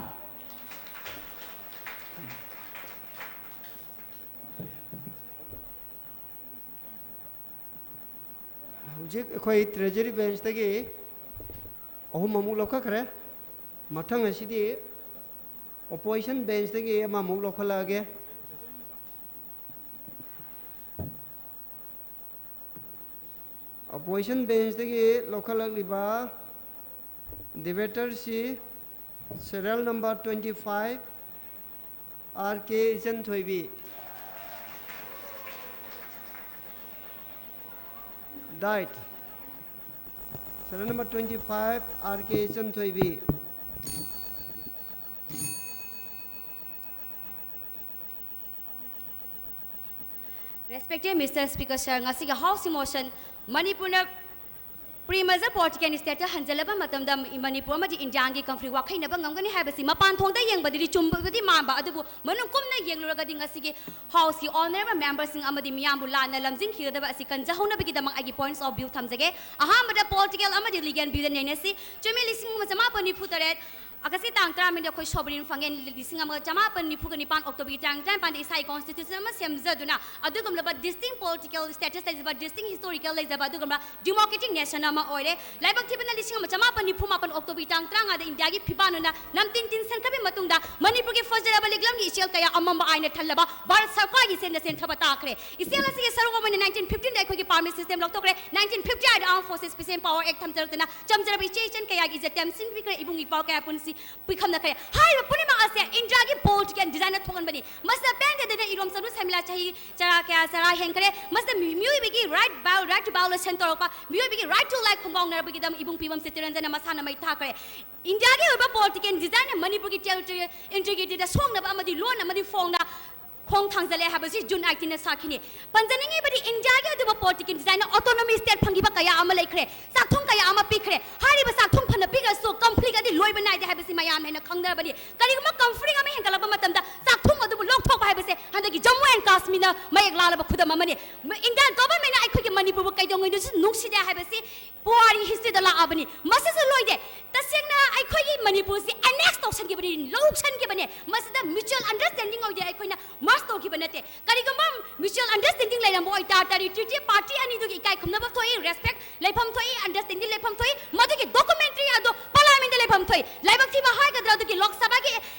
ꯍꯧꯖꯤꯛ ꯑꯩꯈꯣꯏ treasury ꯕꯦꯟꯁꯇꯒꯤ ꯑꯍꯨꯝ ꯑꯃꯨꯛ ꯂꯧꯈꯠꯈ꯭ꯔꯦ꯫ ꯃꯊꯪ ꯑꯁꯤꯗꯤ opposition ꯕꯦꯟꯁꯇꯒꯤ ꯑꯃꯃꯨꯛ ꯂꯧꯈꯠꯂꯛꯑꯒꯦ꯫ Opposition ꯕꯦꯟꯁꯇꯒꯤ ꯂꯧꯈꯠꯂꯛꯂꯤꯕ ꯗꯤꯕꯦꯇꯔꯁꯤ serial number twenty five, R K Ichanthoibi. Died. Serial number twenty five, R K Ichanthoibi. Respected Mister Speaker, sir, ꯉꯁꯤꯒꯤ House motion, ꯃꯅꯤꯄꯨꯔꯅ ꯄ꯭ꯔꯤꯃꯖ ꯄꯣꯂꯤꯇꯤꯀꯦꯜ ꯁ꯭ꯇꯦꯠꯇ ꯍꯟꯖꯤꯜꯂꯕ ꯃꯇꯝꯗ ꯃꯅꯤꯄꯨꯔ ꯑꯃꯗꯤ ꯏꯟꯗꯤꯌꯥꯒꯤ ꯀꯟꯐ꯭ꯂꯤꯛ ꯋꯥꯈꯩꯅꯕ ꯉꯝꯒꯅꯤ ꯍꯥꯏꯕꯁꯤ ꯃꯄꯥꯟ ꯊꯣꯡꯗ ꯌꯦꯡꯕꯗꯗꯤ ꯆꯨꯝꯕꯗꯤ ꯃꯥꯟꯕ, ꯑꯗꯨꯕꯨ ꯃꯅꯨꯡ ꯀꯨꯞꯅ ꯌꯦꯡꯂꯨꯔꯒꯗꯤ ꯉꯁꯤꯒꯤ ꯍꯥꯎꯁꯀꯤ ꯑꯣꯅꯔꯦꯕꯜ ꯃꯦꯝꯕꯔꯁꯤꯡ ꯑꯃꯗꯤ ꯃꯤꯌꯥꯝꯕꯨ ꯂꯥꯟꯅ ꯂꯝꯖꯤꯡꯈꯤꯒꯗꯕ ꯑꯁꯤ ꯀꯟꯖꯍꯧꯅꯕꯒꯤꯗꯃꯛ ꯑꯩꯒꯤ points of view ꯊꯝꯖꯒꯦ꯫ ꯑꯍꯥꯟꯕꯗ ꯄꯣꯂꯤꯇꯤꯀꯦꯜ ꯑꯃꯗꯤ ꯂꯤꯒꯦꯜ ꯚ꯭ꯌꯨꯗ ꯅꯩꯅꯁꯤ꯫ ꯆꯨꯝꯃꯤ, ꯂꯤꯁꯤꯡ ꯑꯃ ꯆꯃꯥꯄꯟ ꯅꯤꯐꯨ ꯇꯔꯦꯠ ꯑꯥꯒꯁꯀꯤ ꯇꯥꯡ ꯇꯔꯥꯃꯔꯤꯗ ꯑꯩꯈꯣꯏ ꯁꯣꯕꯔꯤꯟ ꯐꯪꯉꯦ꯫ ꯂꯤꯁꯤꯡ ꯑꯃꯒ ꯆꯃꯥꯄꯟ ꯅꯤꯐꯨꯒ ꯅꯤꯄꯥꯟ ꯑꯣꯛꯇꯣꯕꯔꯒꯤ ꯇꯥꯡ ꯇꯔꯥꯅꯤꯄꯥꯟꯗ ꯏꯁꯥꯒꯤ constitution ꯑꯃ ꯁꯦꯝꯖꯗꯨꯅ ꯑꯗꯨꯒꯨꯝꯂꯕ distinct political status ꯂꯩꯖꯕ, distinct historical ꯂꯩꯖꯕ ꯑꯗꯨꯒꯨꯝꯕ democratic nation ꯑꯃ ꯑꯣꯏꯔꯦ꯫ ꯂꯥꯏꯕꯛ ꯊꯤꯕꯅ ꯂꯤꯁꯤꯡ ꯑꯃ ꯆꯃꯥꯄꯟ ꯅꯤꯐꯨ ꯃꯥꯄꯟ ꯑꯣꯛꯇꯣꯕꯔꯒꯤ ꯇꯥꯡ ꯇꯔꯥꯃꯉꯥꯗ ꯏꯟꯗꯤꯌꯥꯒꯤ ꯐꯤꯕꯥꯛꯅ ꯅꯝꯇꯤꯟ ꯇꯤꯟꯁꯤꯟꯈ꯭ꯔꯕ ꯃꯇꯨꯡꯗ ꯃꯅꯤꯄꯨꯔꯒꯤ ꯐꯖꯔꯕ ꯂꯤꯛꯂꯝꯒꯤ ꯏꯆꯦꯜ ꯀꯌꯥ ꯑꯃꯝꯕ ꯑꯥꯏꯅ ꯊꯜꯂꯕ ꯚꯥꯔꯠ ꯁꯔꯀꯥꯔꯒꯤ ꯁꯦꯟꯗ ꯁꯦꯟꯊꯕ ꯇꯥꯈ꯭ꯔꯦ꯫ ꯏꯆꯦꯜ ꯑꯁꯤꯒꯤ ꯁꯔꯨꯛ ꯑꯃ ꯑꯣꯏꯅ nineteen fifteenꯗ ꯑꯩꯈꯣꯏꯒꯤ permanent system ꯂꯧꯊꯣꯛꯈ꯭ꯔꯦ꯫ Nineteen fifty eight Armed Forces Peace and Power Act ꯊꯝꯖꯔꯛꯇꯨꯅ ꯆꯝꯖꯔꯕ ꯏꯆꯦ ꯏꯆꯟ ꯀꯌꯥꯒꯤ ꯏꯖꯠ ꯇꯦꯝꯁꯤꯟꯕꯤꯈ꯭ꯔꯦ, ꯏꯕꯨꯡ ꯏꯄ꯭ꯋꯥ ꯀꯌꯥ ꯄꯨꯟꯁꯤ ꯄꯤꯈꯝꯅꯈ꯭ꯔꯦ꯫ ꯍꯥꯏꯔꯤꯕ ꯄꯨꯝꯅꯃꯛ ꯑꯁꯦ ꯏꯟꯗꯤꯌꯥꯒꯤ political designꯅ ꯊꯣꯛꯍꯟꯕꯅꯤ꯫ ꯃꯁꯤꯗ ꯄꯦꯟꯗꯦꯗꯅ ꯏꯔꯣꯝ ꯆꯅꯨ ꯁꯔꯃꯤꯂꯥ ꯆꯍꯤ ꯆꯔꯥ ꯀꯌꯥ ꯆꯔꯥ ꯍꯦꯟꯈ꯭ꯔꯦ꯫ ꯃꯁꯤꯗ ꯃꯤ-, ꯃꯤꯑꯣꯏꯕꯒꯤ right vio-, right to violation ꯇꯧꯔꯛꯄ, ꯃꯤꯑꯣꯏꯕꯒꯤ right to life ꯈꯣꯡꯒꯥꯎꯅꯔꯕꯒꯤꯗꯃꯛ ꯏꯕꯨꯡ ꯐꯤꯕꯝꯁꯤ ꯇꯤꯔꯟꯖꯅ ꯃꯁꯥꯅ ꯃꯩ ꯊꯥꯈ꯭ꯔꯦ꯫ ꯏꯟꯗꯤꯌꯥꯒꯤ ꯑꯣꯏꯕ political designꯅ ꯃꯅꯤꯄꯨꯔꯒꯤ territorial integrityꯗ ꯁꯣꯛꯅꯕ ꯑꯃꯗꯤ ꯂꯣꯟ ꯑꯃꯗꯤ ꯐꯣꯡꯅ ꯈꯣꯡ ꯊꯥꯡꯖꯜꯂꯦ ꯍꯥꯏꯕꯁꯤ June eighteenꯅ ꯁꯥꯈꯤꯅꯤ꯫ ꯄꯟꯖꯅꯤꯡꯉꯤꯕꯗꯤ ꯏꯟꯗꯤꯌꯥꯒꯤ ꯑꯗꯨꯒꯨꯝꯕ political designꯅ autonomy state ꯐꯪꯈꯤꯕ ꯀꯌꯥ ꯑꯃ ꯂꯩꯈ꯭ꯔꯦ, ꯆꯥꯛꯊꯨꯡ ꯀꯌꯥ ꯑꯃ ꯄꯤꯈ꯭ꯔꯦ꯫ ꯍꯥꯏꯔꯤꯕ ꯆꯥꯛꯊꯨꯡ ꯐꯅ ꯄꯤꯈ꯭ꯔꯁꯨ conflict ꯑꯗꯤ ꯂꯣꯏꯕ ꯅꯥꯏꯗꯦ ꯍꯥꯏꯕꯁꯤ ꯃꯌꯥꯝ ꯍꯦꯟꯅ ꯈꯪꯅꯔꯕꯅꯤ꯫ ꯀꯔꯤꯒꯨꯝꯕ conflict ꯑꯃ ꯍꯦꯟꯒꯠꯂꯛꯄ ꯃꯇꯝꯗ ꯆꯥꯛꯊꯨꯡ ꯑꯗꯨꯕꯨ ꯂꯧꯊꯣꯛꯄ ꯍꯥꯏꯕꯁꯦ ꯍꯟꯗꯛꯀꯤ ꯖꯝꯃꯨ and ꯀꯥꯁꯃꯤꯔꯅ ꯃꯌꯦꯛ ꯂꯥꯜꯂꯕ ꯈꯨꯗꯝ ꯑꯃꯅꯤ꯫ ꯃ-, Indian governmentꯅ ꯑꯩꯈꯣꯏꯒꯤ ꯃꯅꯤꯄꯨꯔꯕꯨ ꯀꯩꯗꯧꯉꯩꯗꯁꯨ ꯅꯨꯡꯁꯤꯗꯦ ꯍꯥꯏꯕꯁꯤ ꯄꯨꯋꯥꯔꯤ history ꯗ ꯂꯥꯛꯑꯕꯅꯤ꯫ ꯃꯁꯤꯁꯨ ꯂꯣꯏꯗꯦ꯫ ꯇꯁꯦꯡꯅ ꯑꯩꯈꯣꯏꯒꯤ ꯃꯅꯤꯄꯨꯔꯁꯤ annex ꯇꯧꯁꯟꯈꯤꯕꯅꯤ, ꯂꯧꯁꯟꯈꯤꯕꯅꯤ꯫ ꯃꯁꯤꯗ mutual understanding ꯑꯣꯏꯗꯦ, ꯑꯩꯈꯣꯏꯅ merge ꯇꯧꯈꯤꯕ ꯅꯠꯇꯦ꯫ ꯀꯔꯤꯒꯨꯝꯕ mutual understanding ꯂꯩꯔꯝꯕ ꯑꯣꯏꯇꯥꯔꯗꯤ treaty party ꯑꯅꯤꯗꯨꯒꯤ ꯏꯀꯥꯏ ꯈꯨꯝꯅꯕ ꯊꯣꯛꯏ, respect ꯂꯩꯐꯝ ꯊꯣꯛꯏ, understanding ꯂꯩꯐꯝ ꯊꯣꯛꯏ꯫ ꯃꯗꯨꯒꯤ documentary ꯑꯗꯣ parliament ꯗ ꯂꯩꯐꯝ ꯊꯣꯛꯏ꯫ ꯂꯥꯏꯕꯛ ꯊꯤꯕ ꯍꯥꯏꯒꯗ꯭ꯔꯥ, ꯑꯗꯨꯒꯤ ꯂꯣꯛ ꯁꯚꯥꯒꯤ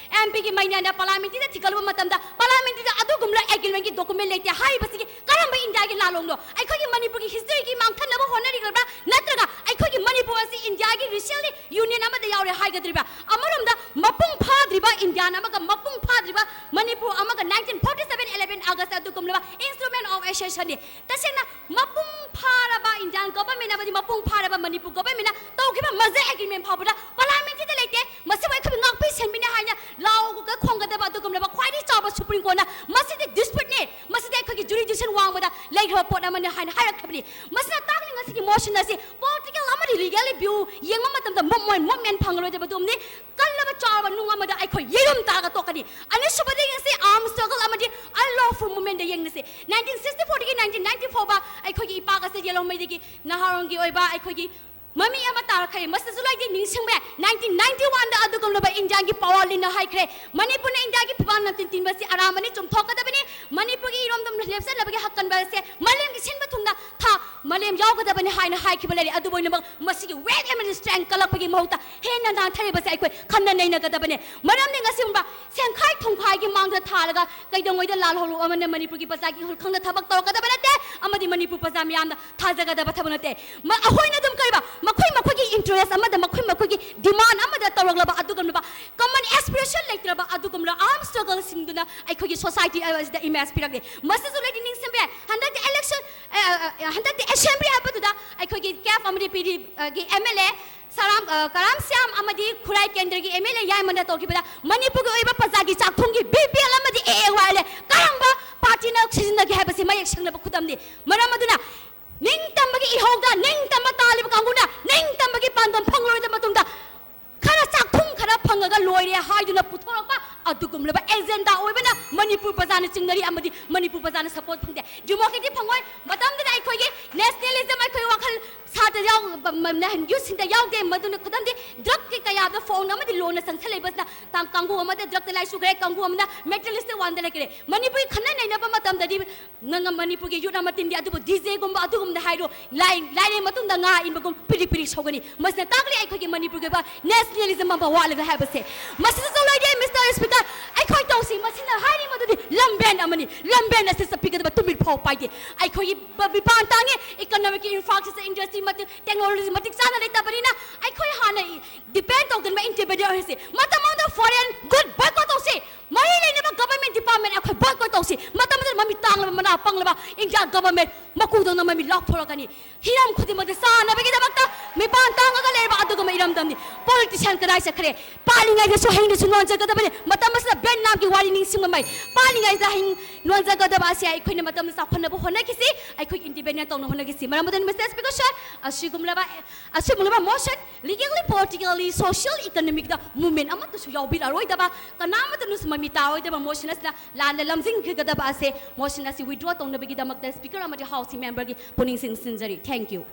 M P ꯒꯤ ꯃꯩꯅꯥꯅ parliament ꯗ ꯊꯤꯒꯠꯂꯨꯕ ꯃꯇꯝꯗ parliament ꯗ ꯑꯗꯨꯒꯨꯝꯕ agreement ꯀꯤ document ꯂꯩꯇꯦ ꯍꯥꯏꯔꯤꯕꯁꯤꯒꯤ ꯀꯔꯝꯕ ꯏꯟꯗꯤꯌꯥꯒꯤ ꯂꯥꯜꯂꯣꯡꯅꯣ? ꯑꯩꯈꯣꯏꯒꯤ ꯃꯅꯤꯄꯨꯔꯒꯤ history ꯒꯤ ꯃꯥꯡꯊꯅꯕ ꯍꯣꯠꯅꯔꯤꯕ꯭ꯔꯥ? ꯅꯠꯇ꯭ꯔꯒ ꯑꯩꯈꯣꯏꯒꯤ ꯃꯅꯤꯄꯨꯔ ꯑꯁꯤ ꯏꯟꯗꯤꯌꯥꯒꯤ recently union ꯑꯃꯗ ꯌꯥꯎꯔꯦ ꯍꯥꯏꯒꯗ꯭ꯔꯤꯕ꯭ꯔꯥ? ꯑꯃꯔꯣꯝꯗ ꯃꯄꯨꯡ ꯐꯥꯗ꯭ꯔꯤꯕ ꯏꯟꯗꯤꯌꯥꯟ ꯑꯃꯒ ꯃꯄꯨꯡ ꯐꯥꯗ꯭ꯔꯤꯕ ꯃꯅꯤꯄꯨꯔ ꯑꯃꯒ nineteen forty seven eleven August ꯑꯗꯨꯒꯨꯝꯂꯕ instrument of accession ꯅꯤ꯫ ꯇꯁꯦꯡꯅ ꯃꯄꯨꯡ ꯐꯥꯔꯕ ꯏꯟꯗꯤꯌꯥꯟ government ꯑꯃꯗꯤ ꯃꯄꯨꯡ ꯐꯥꯔꯕ ꯃꯅꯤꯄꯨꯔ government ꯅ ꯇꯧꯈꯤꯕ merger agreement ꯐꯥꯎꯕꯗ parliament ꯁꯤꯗ ꯂꯩꯇꯦ꯫ ꯃꯁꯤꯕꯨ ꯑꯩꯈꯣꯏꯕꯨ ꯉꯥꯛꯄꯤ ꯁꯦꯟꯕꯤꯅꯤ ꯍꯥꯏꯅ ꯂꯥꯎꯒ ꯈꯣꯡꯒꯗꯕ ꯑꯗꯨꯒꯨꯝꯂꯕ ꯈ꯭ꯋꯥꯏꯗꯒꯤ ꯆꯥꯎꯕ Supreme Court ꯅ ꯃꯁꯤꯗꯤ dispute ꯅꯤ, ꯃꯁꯤꯗꯤ ꯑꯩꯈꯣꯏꯒꯤ jurisdiction ꯋꯥꯡꯃꯗ ꯂꯩꯈ꯭ꯔꯕ ꯄꯣꯠ ꯑꯃꯅꯤ ꯍꯥꯏꯅ ꯍꯥꯏꯔꯛꯈ꯭ꯔꯕꯅꯤ꯫ ꯃꯁꯤꯅ ꯇꯥꯛꯂꯤ ꯉꯁꯤꯒꯤ motion ꯑꯁꯤ political ꯑꯃꯗꯤ legally view ꯌꯦꯡꯕ ꯃꯇꯝꯗ movement, movement ꯐꯪꯂꯔꯣꯏꯗꯕ ꯑꯗꯨꯝꯅꯤ꯫ ꯀꯜꯂꯕ ꯆꯥꯎꯔꯕ ꯅꯨꯡ ꯑꯃꯗ ꯑꯩꯈꯣꯏ ꯌꯩꯔꯨꯝ ꯇꯥꯔꯒ ꯇꯣꯛꯀꯅꯤ꯫ ꯑꯅꯤꯁꯨꯕꯗ ꯌꯦꯡꯁꯤ, arm struggle ꯑꯃꯗꯤ unlawful movement ꯗ ꯌꯦꯡꯅꯁꯤ꯫ Nineteen sixty four ꯗꯒꯤ nineteen ninety four ꯐꯥꯎꯕ ꯑꯩꯈꯣꯏꯒꯤ ꯏꯄꯥꯛ ꯑꯁꯦ ꯌꯦꯜꯍꯧꯃꯩꯗꯒꯤ ꯅꯍꯥꯔꯣꯜꯒꯤ ꯑꯣꯏꯕ ꯑꯩꯈꯣꯏꯒꯤ ꯃꯃꯤ ꯑꯃ ꯇꯥꯔꯛꯈ꯭ꯔꯦ꯫ ꯃꯁꯤꯁꯨ ꯂꯣꯏꯗꯤ ꯅꯤꯡꯁꯤꯡꯕ ꯌꯥꯏ꯫ Nineteen ninety one ꯗ ꯑꯗꯨꯒꯨꯝꯂꯕ ꯏꯟꯗꯤꯌꯥꯒꯤ power ꯂꯤꯟꯅ ꯍꯥꯏꯈ꯭ꯔꯦ, ꯃꯅꯤꯄꯨꯔꯅ ꯏꯟꯗꯤꯌꯥꯒꯤ ꯐꯤꯕꯥꯛ ꯅꯝꯇꯤꯟ ꯇꯤꯟꯕ ꯑꯁꯤ ꯑꯔꯥꯟꯕꯅꯤ, ꯆꯨꯝꯊꯣꯛꯀꯗꯕꯅꯤ, ꯃꯅꯤꯄꯨꯔꯒꯤ ꯏꯔꯣꯝꯗꯣꯝ ꯂꯦꯞꯆꯅꯕꯒꯤ ꯍꯛꯀꯟꯕ ꯑꯁꯦ ꯃꯥꯂꯦꯝꯒꯤ ꯁꯤꯟꯕ ꯊꯨꯡꯅ ꯊꯥ ꯃꯥꯂꯦꯝ ꯌꯥꯎꯒꯗꯕꯅꯤ ꯍꯥꯏꯅ ꯍꯥꯏꯈꯤꯕ ꯂꯩꯔꯦ꯫ ꯑꯗꯨꯕꯨ ꯑꯣꯏꯅꯃꯛ ꯃꯁꯤꯒꯤ weight ꯑꯃꯗꯤ strength ꯀꯜꯂꯛꯄꯒꯤ ꯃꯍꯨꯠꯇ ꯍꯦꯟꯅ ꯅꯥꯟꯊꯔꯤꯕꯁꯦ ꯑꯩꯈꯣꯏ ꯈꯟꯅ ꯅꯩꯅꯒꯗꯕꯅꯤ꯫ ꯃꯔꯝꯗꯤ ꯉꯁꯤꯒꯨꯝꯕ ꯁꯦꯟꯈꯥꯏ ꯊꯨꯝꯈꯥꯏꯒꯤ ꯃꯥꯡꯗ ꯊꯥꯔꯒ ꯀꯩꯗꯧꯉꯩꯗ ꯂꯥꯜꯍꯧꯂꯨ ꯑꯃꯅ ꯃꯅꯤꯄꯨꯔꯒꯤ ꯄ꯭ꯔꯖꯥꯒꯤ ꯏꯍꯨꯜ ꯈꯪꯅ ꯊꯕꯛ ꯇꯧꯔꯛꯀꯗꯕ ꯅꯠꯇꯦ, ꯑꯃꯗꯤ ꯃꯅꯤꯄꯨꯔ ꯄ꯭ꯔꯖꯥ ꯃꯤꯌꯥꯝꯅ ꯊꯥꯖꯒꯗꯕ ꯊꯕꯛ ꯅꯠꯇꯦ꯫ ꯃ-, ꯑꯩꯈꯣꯏꯅ ꯑꯗꯨꯝ ꯀꯔꯤꯕ, ꯃꯈꯣꯏ ꯃꯈꯣꯏꯒꯤ interest ꯑꯃꯗ, ꯃꯈꯣꯏ ꯃꯈꯣꯏꯒꯤ demand ꯑꯃꯗ ꯇꯧꯔꯛꯂꯕ ꯑꯗꯨꯒꯨꯝꯂꯕ common aspiration ꯂꯩꯇ꯭ꯔꯕ ꯑꯗꯨꯒꯨꯝꯂꯕ arm struggle ꯁꯤꯡꯗꯨꯅ ꯑꯩꯈꯣꯏꯒꯤ society ꯑꯁꯤꯗ image ꯄꯤꯔꯛꯂꯤ꯫ ꯃꯁꯤꯁꯨ ꯂꯣꯏꯗꯤ ꯅꯤꯡꯁꯤꯡꯕ ꯌꯥꯏ꯫ ꯍꯟꯗꯛꯇꯤ election, ꯑ, ꯑ, ꯑ, ꯍꯟꯗꯛꯇꯤ assembly ꯍꯥꯏꯕꯗꯨꯗ ꯑꯩꯈꯣꯏꯒꯤ CAF ꯑꯃꯗꯤ PDFꯒꯤ MLA ꯁꯔꯥꯝ, ꯑ, ꯀꯔꯥꯝ ꯁ꯭ꯌꯥꯝ ꯑꯃꯗꯤ ꯈꯨꯔꯥꯏ ꯀꯦꯟꯗ꯭ꯔꯒꯤ MLA ꯌꯥꯏꯃꯅ ꯇꯧꯈꯤꯕꯗ ꯃꯅꯤꯄꯨꯔꯒꯤ ꯑꯣꯏꯕ ꯄ꯭ꯔꯖꯥꯒꯤ ꯆꯥꯛꯊꯨꯡꯒꯤ BPL ꯑꯃꯗꯤ AAYL ꯀꯔꯝꯕ partyꯅ ꯁꯤꯖꯤꯟꯅꯒꯦ ꯍꯥꯏꯕꯁꯤ ꯃꯌꯦꯛ ꯁꯦꯡꯂꯕ ꯈꯨꯗꯝꯅꯤ꯫ ꯃꯔꯝ ꯑꯗꯨꯅ ꯅꯤꯡꯇꯝꯕꯒꯤ ꯏꯍꯧꯗ ꯅꯤꯡꯇꯝꯕ ꯇꯥꯜꯂꯤꯕ ꯀꯥꯡꯕꯨꯅ ꯅꯤꯡꯇꯝꯕꯒꯤ ꯄꯥꯟꯗꯝ ꯐꯪꯂꯔꯣꯏꯗꯕ ꯃꯇꯨꯡꯗ ꯈꯔ ꯆꯥꯛꯊꯨꯡ ꯈꯔ ꯐꯪꯉꯒ ꯂꯣꯏꯔꯦ ꯍꯥꯏꯗꯨꯅ ꯄꯨꯊꯣꯔꯛꯄ ꯑꯗꯨꯒꯨꯝꯂꯕ agenda ꯑꯣꯏꯕꯅ ꯃꯅꯤꯄꯨꯔ ꯄ꯭ꯔꯖꯥꯅ ꯆꯤꯡꯅꯔꯤ ꯑꯃꯗꯤ ꯃꯅꯤꯄꯨꯔ ꯄ꯭ꯔꯖꯥꯅ support ꯐꯪꯗꯦ꯫ Democracy ꯐꯪꯉꯣꯏ꯫ ꯃꯇꯝꯗꯨꯗ ꯑꯩꯈꯣꯏꯒꯤ nationalism, ꯑꯩꯈꯣꯏ ꯋꯥꯈꯜ ꯁꯥ-, ꯌꯥꯎ-, ꯃ-, ꯃ-, ꯅ-, ꯌꯨꯠꯁꯤꯡꯗ ꯌꯥꯎꯗꯦ꯫ ꯃꯗꯨꯅ ꯈꯨꯗꯝꯗꯤ ꯗ꯭ꯔꯒꯀꯤ ꯀꯌꯥꯗ ꯐꯣꯟ ꯑꯃꯗꯤ ꯂꯣꯟꯅ ꯆꯪꯁꯜꯂꯛꯏꯕꯁꯤꯅ ꯇꯥꯡ ꯀꯥꯡꯕꯨ ꯑꯃꯗ ꯗ꯭ꯔꯒꯇ ꯂꯥꯏ ꯆꯨꯈ꯭ꯔꯦ, ꯀꯥꯡꯕꯨ ꯑꯃꯅ ꯃꯦꯇꯔꯤꯌꯦꯂꯤꯁꯇꯤꯛ ꯋꯥꯟꯗ ꯂꯩꯈ꯭ꯔꯦ꯫ ꯃꯅꯤꯄꯨꯔꯒꯤ ꯈꯟꯅ ꯅꯩꯅꯕ ꯃꯇꯝꯗꯗꯤ ꯅꯪ ꯃꯅꯤꯄꯨꯔꯒꯤ ꯌꯨꯠ ꯑꯃ ꯇꯤꯟꯗꯦ, ꯑꯗꯨꯕꯨ ꯗꯤ ꯖꯦꯒꯨꯝꯕ ꯑꯗꯨꯒꯨꯝꯕꯗ ꯍꯥꯏꯔꯣ, ꯂꯥꯏ-, ꯂꯥꯏꯔꯦꯟ ꯃꯇꯨꯡꯗ ꯉꯥ ꯏꯟꯕꯒꯨꯝ ꯄꯤꯔꯤꯛ ꯄꯤꯔꯤꯛ ꯁꯧꯒꯅꯤ꯫ ꯃꯁꯤꯅ ꯇꯥꯛꯂꯤ ꯑꯩꯈꯣꯏꯒꯤ ꯃꯅꯤꯄꯨꯔꯒꯤ ꯑꯣꯏꯕ ꯅꯦꯁꯅꯦꯂꯤꯖꯝ ꯑꯃ ꯋꯥꯠꯂꯒ ꯍꯥꯏꯕꯁꯦ꯫ ꯃꯁꯤꯗꯁꯨ ꯂꯣꯏꯗꯦ, ꯃꯤꯁꯇꯔ ꯁ꯭ꯄꯤꯀꯔ, ꯑꯩꯈꯣꯏ ꯇꯧꯁꯤ꯫ ꯃꯁꯤꯅ ꯍꯥꯏꯔꯤ ꯃꯗꯨꯗꯤ ꯂꯝꯕꯦꯟ ꯑꯃꯅꯤ, ꯂꯝꯕꯦꯟ ꯑꯁꯤ ꯆꯠꯄꯤꯒꯗꯕ ꯇꯨꯃꯤꯠ ꯐꯥꯎ ꯄꯥꯏꯗꯦ꯫ ꯑꯩꯈꯣꯏꯒꯤ ꯕ-, ꯃꯤꯄꯥꯟ ꯇꯥꯡꯉꯦ, ꯏꯀꯣꯅꯣꯃꯤꯛꯀꯤ ꯏꯟꯐ꯭ꯔꯥꯁ꯭ꯇ꯭ꯔꯛꯆꯔ, ꯏꯟꯗꯁꯇ꯭ꯔꯤ ꯃꯇꯤꯛ, ꯇꯦꯛꯅꯣꯂꯣꯖꯤ ꯃꯇꯤꯛ ꯆꯥꯅ ꯂꯩꯇꯕꯅꯤꯅ ꯑꯩꯈꯣꯏ ꯍꯥꯟꯅ ꯗꯤꯄꯦꯟ ꯇꯧꯗꯅꯕ ꯏꯟꯇꯔꯃꯤꯗꯤꯌꯦꯠ ꯑꯣꯏꯔꯁꯤ꯫ ꯃꯇꯝ ꯑꯃꯗ ꯐꯣꯔꯦꯟ ꯒꯨꯗ ꯕꯣꯏꯀꯣꯠ ꯇꯧꯁꯤ꯫ ꯃꯔꯤ ꯂꯩꯅꯕ ꯒꯚꯔꯟꯃꯦꯟꯠ ꯗꯤꯄꯥꯔꯠꯃꯦꯟꯠ ꯑꯩꯈꯣꯏ ꯕꯣꯏꯀꯣꯠ ꯇꯧꯁꯤ꯫ ꯃꯇꯝ ꯑꯗꯨꯗ ꯃꯃꯤꯠ ꯇꯥꯡꯂꯕ, ꯃꯅꯥ ꯄꯪꯂꯕ ꯏꯟꯗꯤꯌꯥ ꯒꯚꯔꯟꯃꯦꯟꯠ ꯃꯀꯨꯗꯧꯅ ꯃꯃꯤꯠ ꯂꯥꯎꯊꯣꯔꯛꯀꯅꯤ꯫ ꯍꯤꯔꯝ ꯈꯨꯗꯤꯡꯃꯛꯇ ꯆꯥꯅꯕꯒꯤꯗꯃꯛꯇ ꯃꯤꯄꯥꯟ ꯇꯥꯡꯉꯒ ꯂꯩꯔꯕ ꯑꯗꯨꯒꯨꯝꯕ ꯏꯔꯝꯗꯝꯅꯤ꯫ ꯄꯣꯂꯤꯇꯤꯁꯤꯌꯥꯟ ꯀꯗꯥꯏ ꯆꯠꯈ꯭ꯔꯦ? ꯄꯥꯜꯂꯤꯉꯩꯗꯁꯨ ꯍꯤꯡꯅꯁꯨ ꯅꯣꯟꯖꯒꯗꯕꯅꯤ꯫ ꯃꯇꯝ ꯑꯁꯤꯗ ꯚꯤꯌꯦꯠꯅꯥꯝꯒꯤ ꯋꯥꯔꯤ ꯅꯤꯡꯁꯤꯡꯕ ꯃꯩ꯫ ꯄꯥꯜꯂꯤꯉꯩꯗ ꯍꯤꯡ ꯅꯣꯟꯖꯒꯗꯕ ꯑꯁꯤ ꯑꯩꯈꯣꯏꯅ ꯃꯇꯝꯗ ꯆꯥꯎꯈꯠꯅꯕ ꯍꯣꯠꯅꯈꯤꯁꯤ꯫ ꯑꯩꯈꯣꯏ ꯏꯟꯗꯤꯄꯦꯟꯗꯦꯟꯠ ꯇꯧꯅ ꯍꯣꯠꯅꯈꯤꯁꯤ꯫ ꯃꯔꯝ ꯑꯗꯨꯅ, ꯃꯤꯁꯇꯔ ꯁ꯭ꯄꯤꯀꯔ ꯁꯔ, ꯑꯁꯤꯒꯨꯝꯂꯕ, ꯑꯁꯤꯒꯨꯝꯂꯕ ꯃꯣꯁꯟ ꯂꯤꯒꯦꯜꯂꯤ, ꯄꯣꯂꯤꯇꯤꯀꯦꯜꯂꯤ, ꯁꯣꯁꯤꯌꯦꯜ, ꯏꯀꯣꯅꯣꯃꯤꯛꯇ ꯃꯨꯚꯃꯦꯟꯠ ꯑꯃꯠꯇꯁꯨ ꯌꯥꯎꯕꯤꯔꯛꯑꯔꯣꯏꯗꯕ, ꯀꯅꯥꯃꯠꯇꯅꯁꯨ ꯃꯃꯤ ꯇꯥꯔꯣꯏꯗꯕ ꯃꯣꯁꯟ ꯑꯁꯤꯅ ꯂꯥꯟꯗ ꯂꯝꯖꯤꯡꯈꯤꯒꯗꯕ ꯑꯁꯦ, ꯃꯣꯁꯟ ꯑꯁꯤ ꯋꯤꯗ꯭ꯔꯣ ꯇꯧꯅꯕꯒꯤꯗꯃꯛꯇ ꯁ꯭ꯄꯤꯀꯔ ꯑꯃꯗꯤ ꯍꯥꯎꯁꯀꯤ ꯃꯦꯝꯕꯔꯒꯤ ꯄꯨꯛꯅꯤꯡ ꯆꯤꯡꯁꯤꯟꯖꯔꯤ꯫ Thank you꯫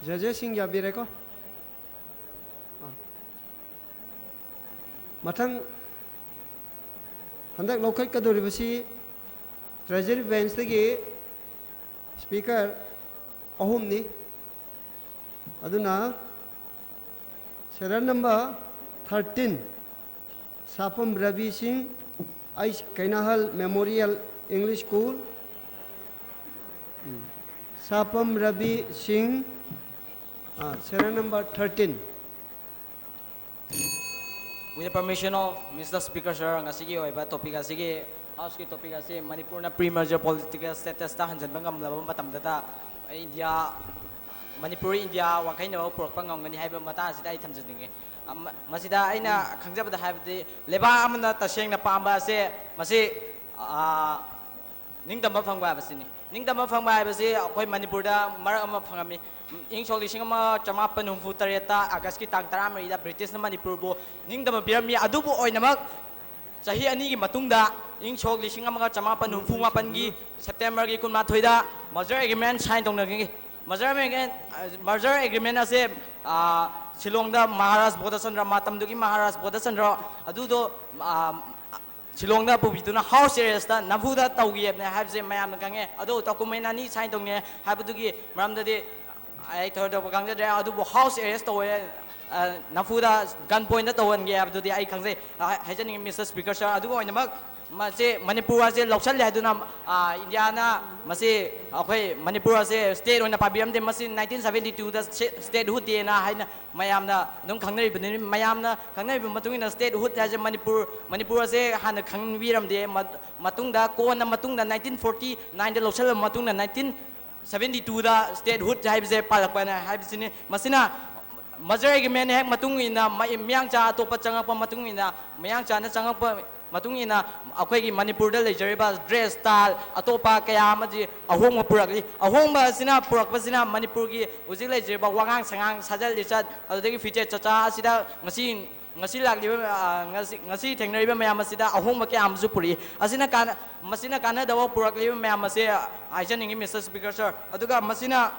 ꯖꯖꯦꯁꯁꯤꯡ ꯌꯥꯕꯤꯔꯦꯀꯣ? ꯑꯥ꯫ ꯃꯊꯪ ꯍꯟꯗꯛ ꯂꯧꯈꯠꯀꯗꯧꯔꯤꯕꯁꯤ ꯇ꯭ꯔꯦꯖꯔꯤ ꯕꯦꯟꯁꯇꯒꯤ ꯁ꯭ꯄꯤꯀꯔ ꯑꯍꯨꯝꯅꯤ꯫ ꯑꯗꯨꯅ serial number thirteen, ꯁꯥꯄꯝ ꯔꯕꯤ ꯁꯤꯡ, ꯑꯩꯆ ꯀꯩꯅꯥꯍꯜ ꯃꯦꯃꯣꯔꯤꯌꯦꯜ ꯏꯪꯂꯤꯁ ꯁ꯭ꯀꯨꯜ꯫ ꯎꯝ꯫ ꯁꯥꯄꯝ ꯔꯕꯤ ꯁꯤꯡ, ꯑꯥ, serial number thirteen꯫ With the permission of Mister Speaker, sir, ꯉꯁꯤꯒꯤ ꯑꯣꯏꯕ topic ꯑꯁꯤꯒꯤ, ꯍꯥꯎꯁꯀꯤ topic ꯑꯁꯤ ꯃꯅꯤꯄꯨꯔꯅ pre-merger political statusꯇ ꯍꯟꯖꯤꯟꯕ ꯉꯝꯂꯕ ꯃꯇꯝꯗꯇ ꯏꯟꯗꯤꯌꯥ, ꯃꯅꯤꯄꯨꯔ ꯏꯟꯗꯤꯌꯥ ꯋꯥꯡꯈꯩꯅꯕ ꯄꯨꯔꯛꯄ ꯉꯝꯒꯅꯤ ꯍꯥꯏꯕ ꯃꯇꯥꯡ ꯑꯁꯤꯗ ꯑꯩ ꯊꯝꯖꯅꯤꯡꯉꯤ꯫ ꯑꯃ-, ꯃꯁꯤꯗ ꯑꯩꯅ ꯈꯪꯖꯕꯗ ꯍꯥꯏꯕꯗꯤ ꯂꯩꯕꯥꯛ ꯑꯃꯅ ꯇꯁꯦꯡꯅ ꯄꯥꯝꯕ ꯑꯁꯦ ꯃꯁꯤ, ꯑꯥ, ꯅꯤꯡꯇꯝꯕ ꯐꯪꯕ ꯍꯥꯏꯕꯁꯤꯅꯤ꯫ ꯅꯤꯡꯇꯝꯕ ꯐꯪꯕ ꯍꯥꯏꯕꯁꯤ ꯑꯩꯈꯣꯏ ꯃꯅꯤꯄꯨꯔꯗ ꯃꯔꯛ ꯑꯃ ꯐꯪꯉꯝꯃꯤ꯫ ꯏꯪ ꯁꯣꯛ ꯂꯤꯁꯤꯡ ꯑꯃ ꯆꯃꯥꯄꯟ ꯍꯨꯝꯐꯨ ꯇꯔꯦꯠꯇ ꯑꯥꯒꯁꯀꯤ ꯇꯥꯡ ꯇꯔꯥꯃꯔꯤꯗ ꯕ꯭ꯔꯤꯇꯤꯁꯅ ꯃꯅꯤꯄꯨꯔꯕꯨ ꯅꯤꯡꯇꯝꯕ ꯄꯤꯔꯝꯃꯤ꯫ ꯑꯗꯨꯕꯨ ꯑꯣꯏꯅꯃꯛ ꯆꯍꯤ ꯑꯅꯤꯒꯤ ꯃꯇꯨꯡꯗ, ꯏꯪ ꯁꯣꯛ ꯂꯤꯁꯤꯡ ꯑꯃꯒ ꯆꯃꯥꯄꯟ ꯍꯨꯝꯐꯨ ꯃꯥꯄꯟꯒꯤ ꯁꯦꯞꯇꯦꯝꯕꯔꯒꯤ ꯀꯨꯟꯃꯥꯊꯣꯏꯗ merger agreement sign ꯇꯧꯅꯈꯤ꯫ Merger agreement, merger agreement ꯑꯁꯦ, ꯑ, ꯁꯤꯂꯣꯡꯗ ꯃꯍꯥꯔꯥꯖ ꯕꯣꯙꯆꯟꯗ꯭ꯔ, ꯃꯇꯝꯗꯨꯒꯤ ꯃꯍꯥꯔꯥꯖ ꯕꯣꯙꯆꯟꯗ꯭ꯔ ꯑꯗꯨꯗꯣ, ꯑ, ꯁꯤꯂꯣꯡꯗ ꯄꯨꯕꯤꯗꯨꯅ house arrest ꯅꯝꯐꯨꯗ ꯇꯧꯈꯤꯕꯅꯦ ꯍꯥꯏꯕꯁꯦ ꯃꯌꯥꯝꯅ ꯈꯪꯉꯦ꯫ ꯑꯗꯣ document ꯑꯅꯤ sign ꯇꯧꯅꯤ ꯍꯥꯏꯕꯗꯨꯒꯤ ꯃꯔꯝꯗꯗꯤ ꯑꯩ ꯊꯣꯏꯗꯣꯛꯄ ꯈꯪꯖꯗ꯭ꯔꯦ꯫ ꯑꯗꯨꯕꯨ house arrest ꯇꯧꯋꯦ, ꯑ, ꯅꯝꯐꯨꯗ gun point ꯇꯧꯍꯟꯒꯦ ꯍꯥꯏꯕꯗꯨꯗꯤ ꯑꯩ ꯈꯪꯖꯩ, ꯑ, ꯍꯥꯏꯖꯅꯤꯡꯉꯤ, Mister Speaker sir꯫ ꯑꯗꯨꯒ ꯑꯣꯏꯅꯃꯛ ꯃꯁꯤ ꯃꯅꯤꯄꯨꯔ ꯑꯁꯦ ꯂꯧꯁꯜꯂꯦ ꯍꯥꯏꯗꯨꯅ, ꯑ, ꯏꯟꯗꯤꯌꯥꯅ ꯃꯁꯤ ꯑꯩꯈꯣꯏ ꯃꯅꯤꯄꯨꯔ ꯑꯁꯦ state ꯑꯣꯏꯅ ꯄꯥꯏꯕꯤꯔꯝꯗꯦ꯫ ꯃꯁꯤ nineteen seventy twoꯗ statehood dayꯅ ꯍꯥꯏꯅ ꯃꯌꯥꯝꯅ ꯑꯗꯨꯝ ꯈꯪꯅꯔꯤꯕꯅꯤ꯫ ꯃꯌꯥꯝꯅ ꯈꯪꯅꯔꯤꯕ ꯃꯇꯨꯡ ꯏꯟꯅ statehood ꯍꯥꯏꯁꯦ ꯃꯅꯤꯄꯨꯔ, ꯃꯅꯤꯄꯨꯔ ꯑꯁꯦ ꯍꯥꯟꯅ ꯈꯪꯕꯤꯔꯝꯗꯦ꯫ ꯃ-, ꯃꯇꯨꯡꯗ, ꯀꯣꯟꯅ ꯃꯇꯨꯡꯗ nineteen forty nineꯗ ꯂꯧꯁꯤꯜꯂꯕ ꯃꯇꯨꯡꯗ nineteen seventy twoꯗ statehood ꯍꯥꯏꯕꯁꯦ ꯄꯥꯜꯂꯛꯄꯅꯦ ꯍꯥꯏꯕꯁꯤꯅꯤ꯫ ꯃꯁꯤꯅ merger agreement ꯍꯦꯛ ꯃꯇꯨꯡ ꯏꯟꯅ ꯃ-, ꯃꯤꯌꯥꯡꯆꯥ ꯑꯇꯣꯞꯄ ꯆꯪꯉꯛꯄ ꯃꯇꯨꯡ ꯏꯟꯅ, ꯃꯤꯌꯥꯡꯆꯥꯅ ꯆꯪꯉꯛꯄ ꯃꯇꯨꯡ ꯏꯟꯅ ꯑꯩꯈꯣꯏꯒꯤ ꯃꯅꯤꯄꯨꯔꯗ ꯂꯩꯖꯔꯤꯕ dress style ꯑꯇꯣꯞꯄ ꯀꯌꯥ ꯑꯃꯗꯤ ꯑꯍꯣꯡꯕ ꯄꯨꯔꯛꯂꯤ꯫ ꯑꯍꯣꯡꯕ ꯑꯁꯤꯅ ꯄꯨꯔꯛꯄꯁꯤꯅ ꯃꯅꯤꯄꯨꯔꯒꯤ ꯍꯧꯖꯤꯛ ꯂꯩꯖꯔꯤꯕ ꯋꯥꯉꯥꯡ ꯁꯉꯥꯡ, ꯁꯥꯖꯠ ꯂꯤꯆꯠ, ꯑꯗꯨꯗꯒꯤ ꯐꯤꯖꯦꯠ ꯆꯥꯆꯥ ꯑꯁꯤꯗ ꯉꯁꯤ, ꯉꯁꯤ ꯂꯥꯛꯂꯤꯕ, ꯑ, ꯉꯁꯤ, ꯉꯁꯤ ꯊꯦꯡꯅꯔꯤꯕ ꯃꯌꯥꯝ ꯑꯁꯤꯗ ꯑꯍꯣꯡꯕ ꯀꯌꯥ ꯑꯃꯁꯨ ꯄꯨꯔꯛꯏ꯫ ꯑꯁꯤꯅ ꯀꯥꯟꯅ-, ꯃꯁꯤꯅ ꯀꯥꯟꯅꯗꯕ ꯄꯨꯔꯛꯂꯤꯕ ꯃꯌꯥꯝ ꯑꯁꯦ ꯍꯥꯏꯖꯅꯤꯡꯉꯤ, Mister Speaker sir꯫ ꯑꯗꯨꯒ ꯃꯁꯤꯅ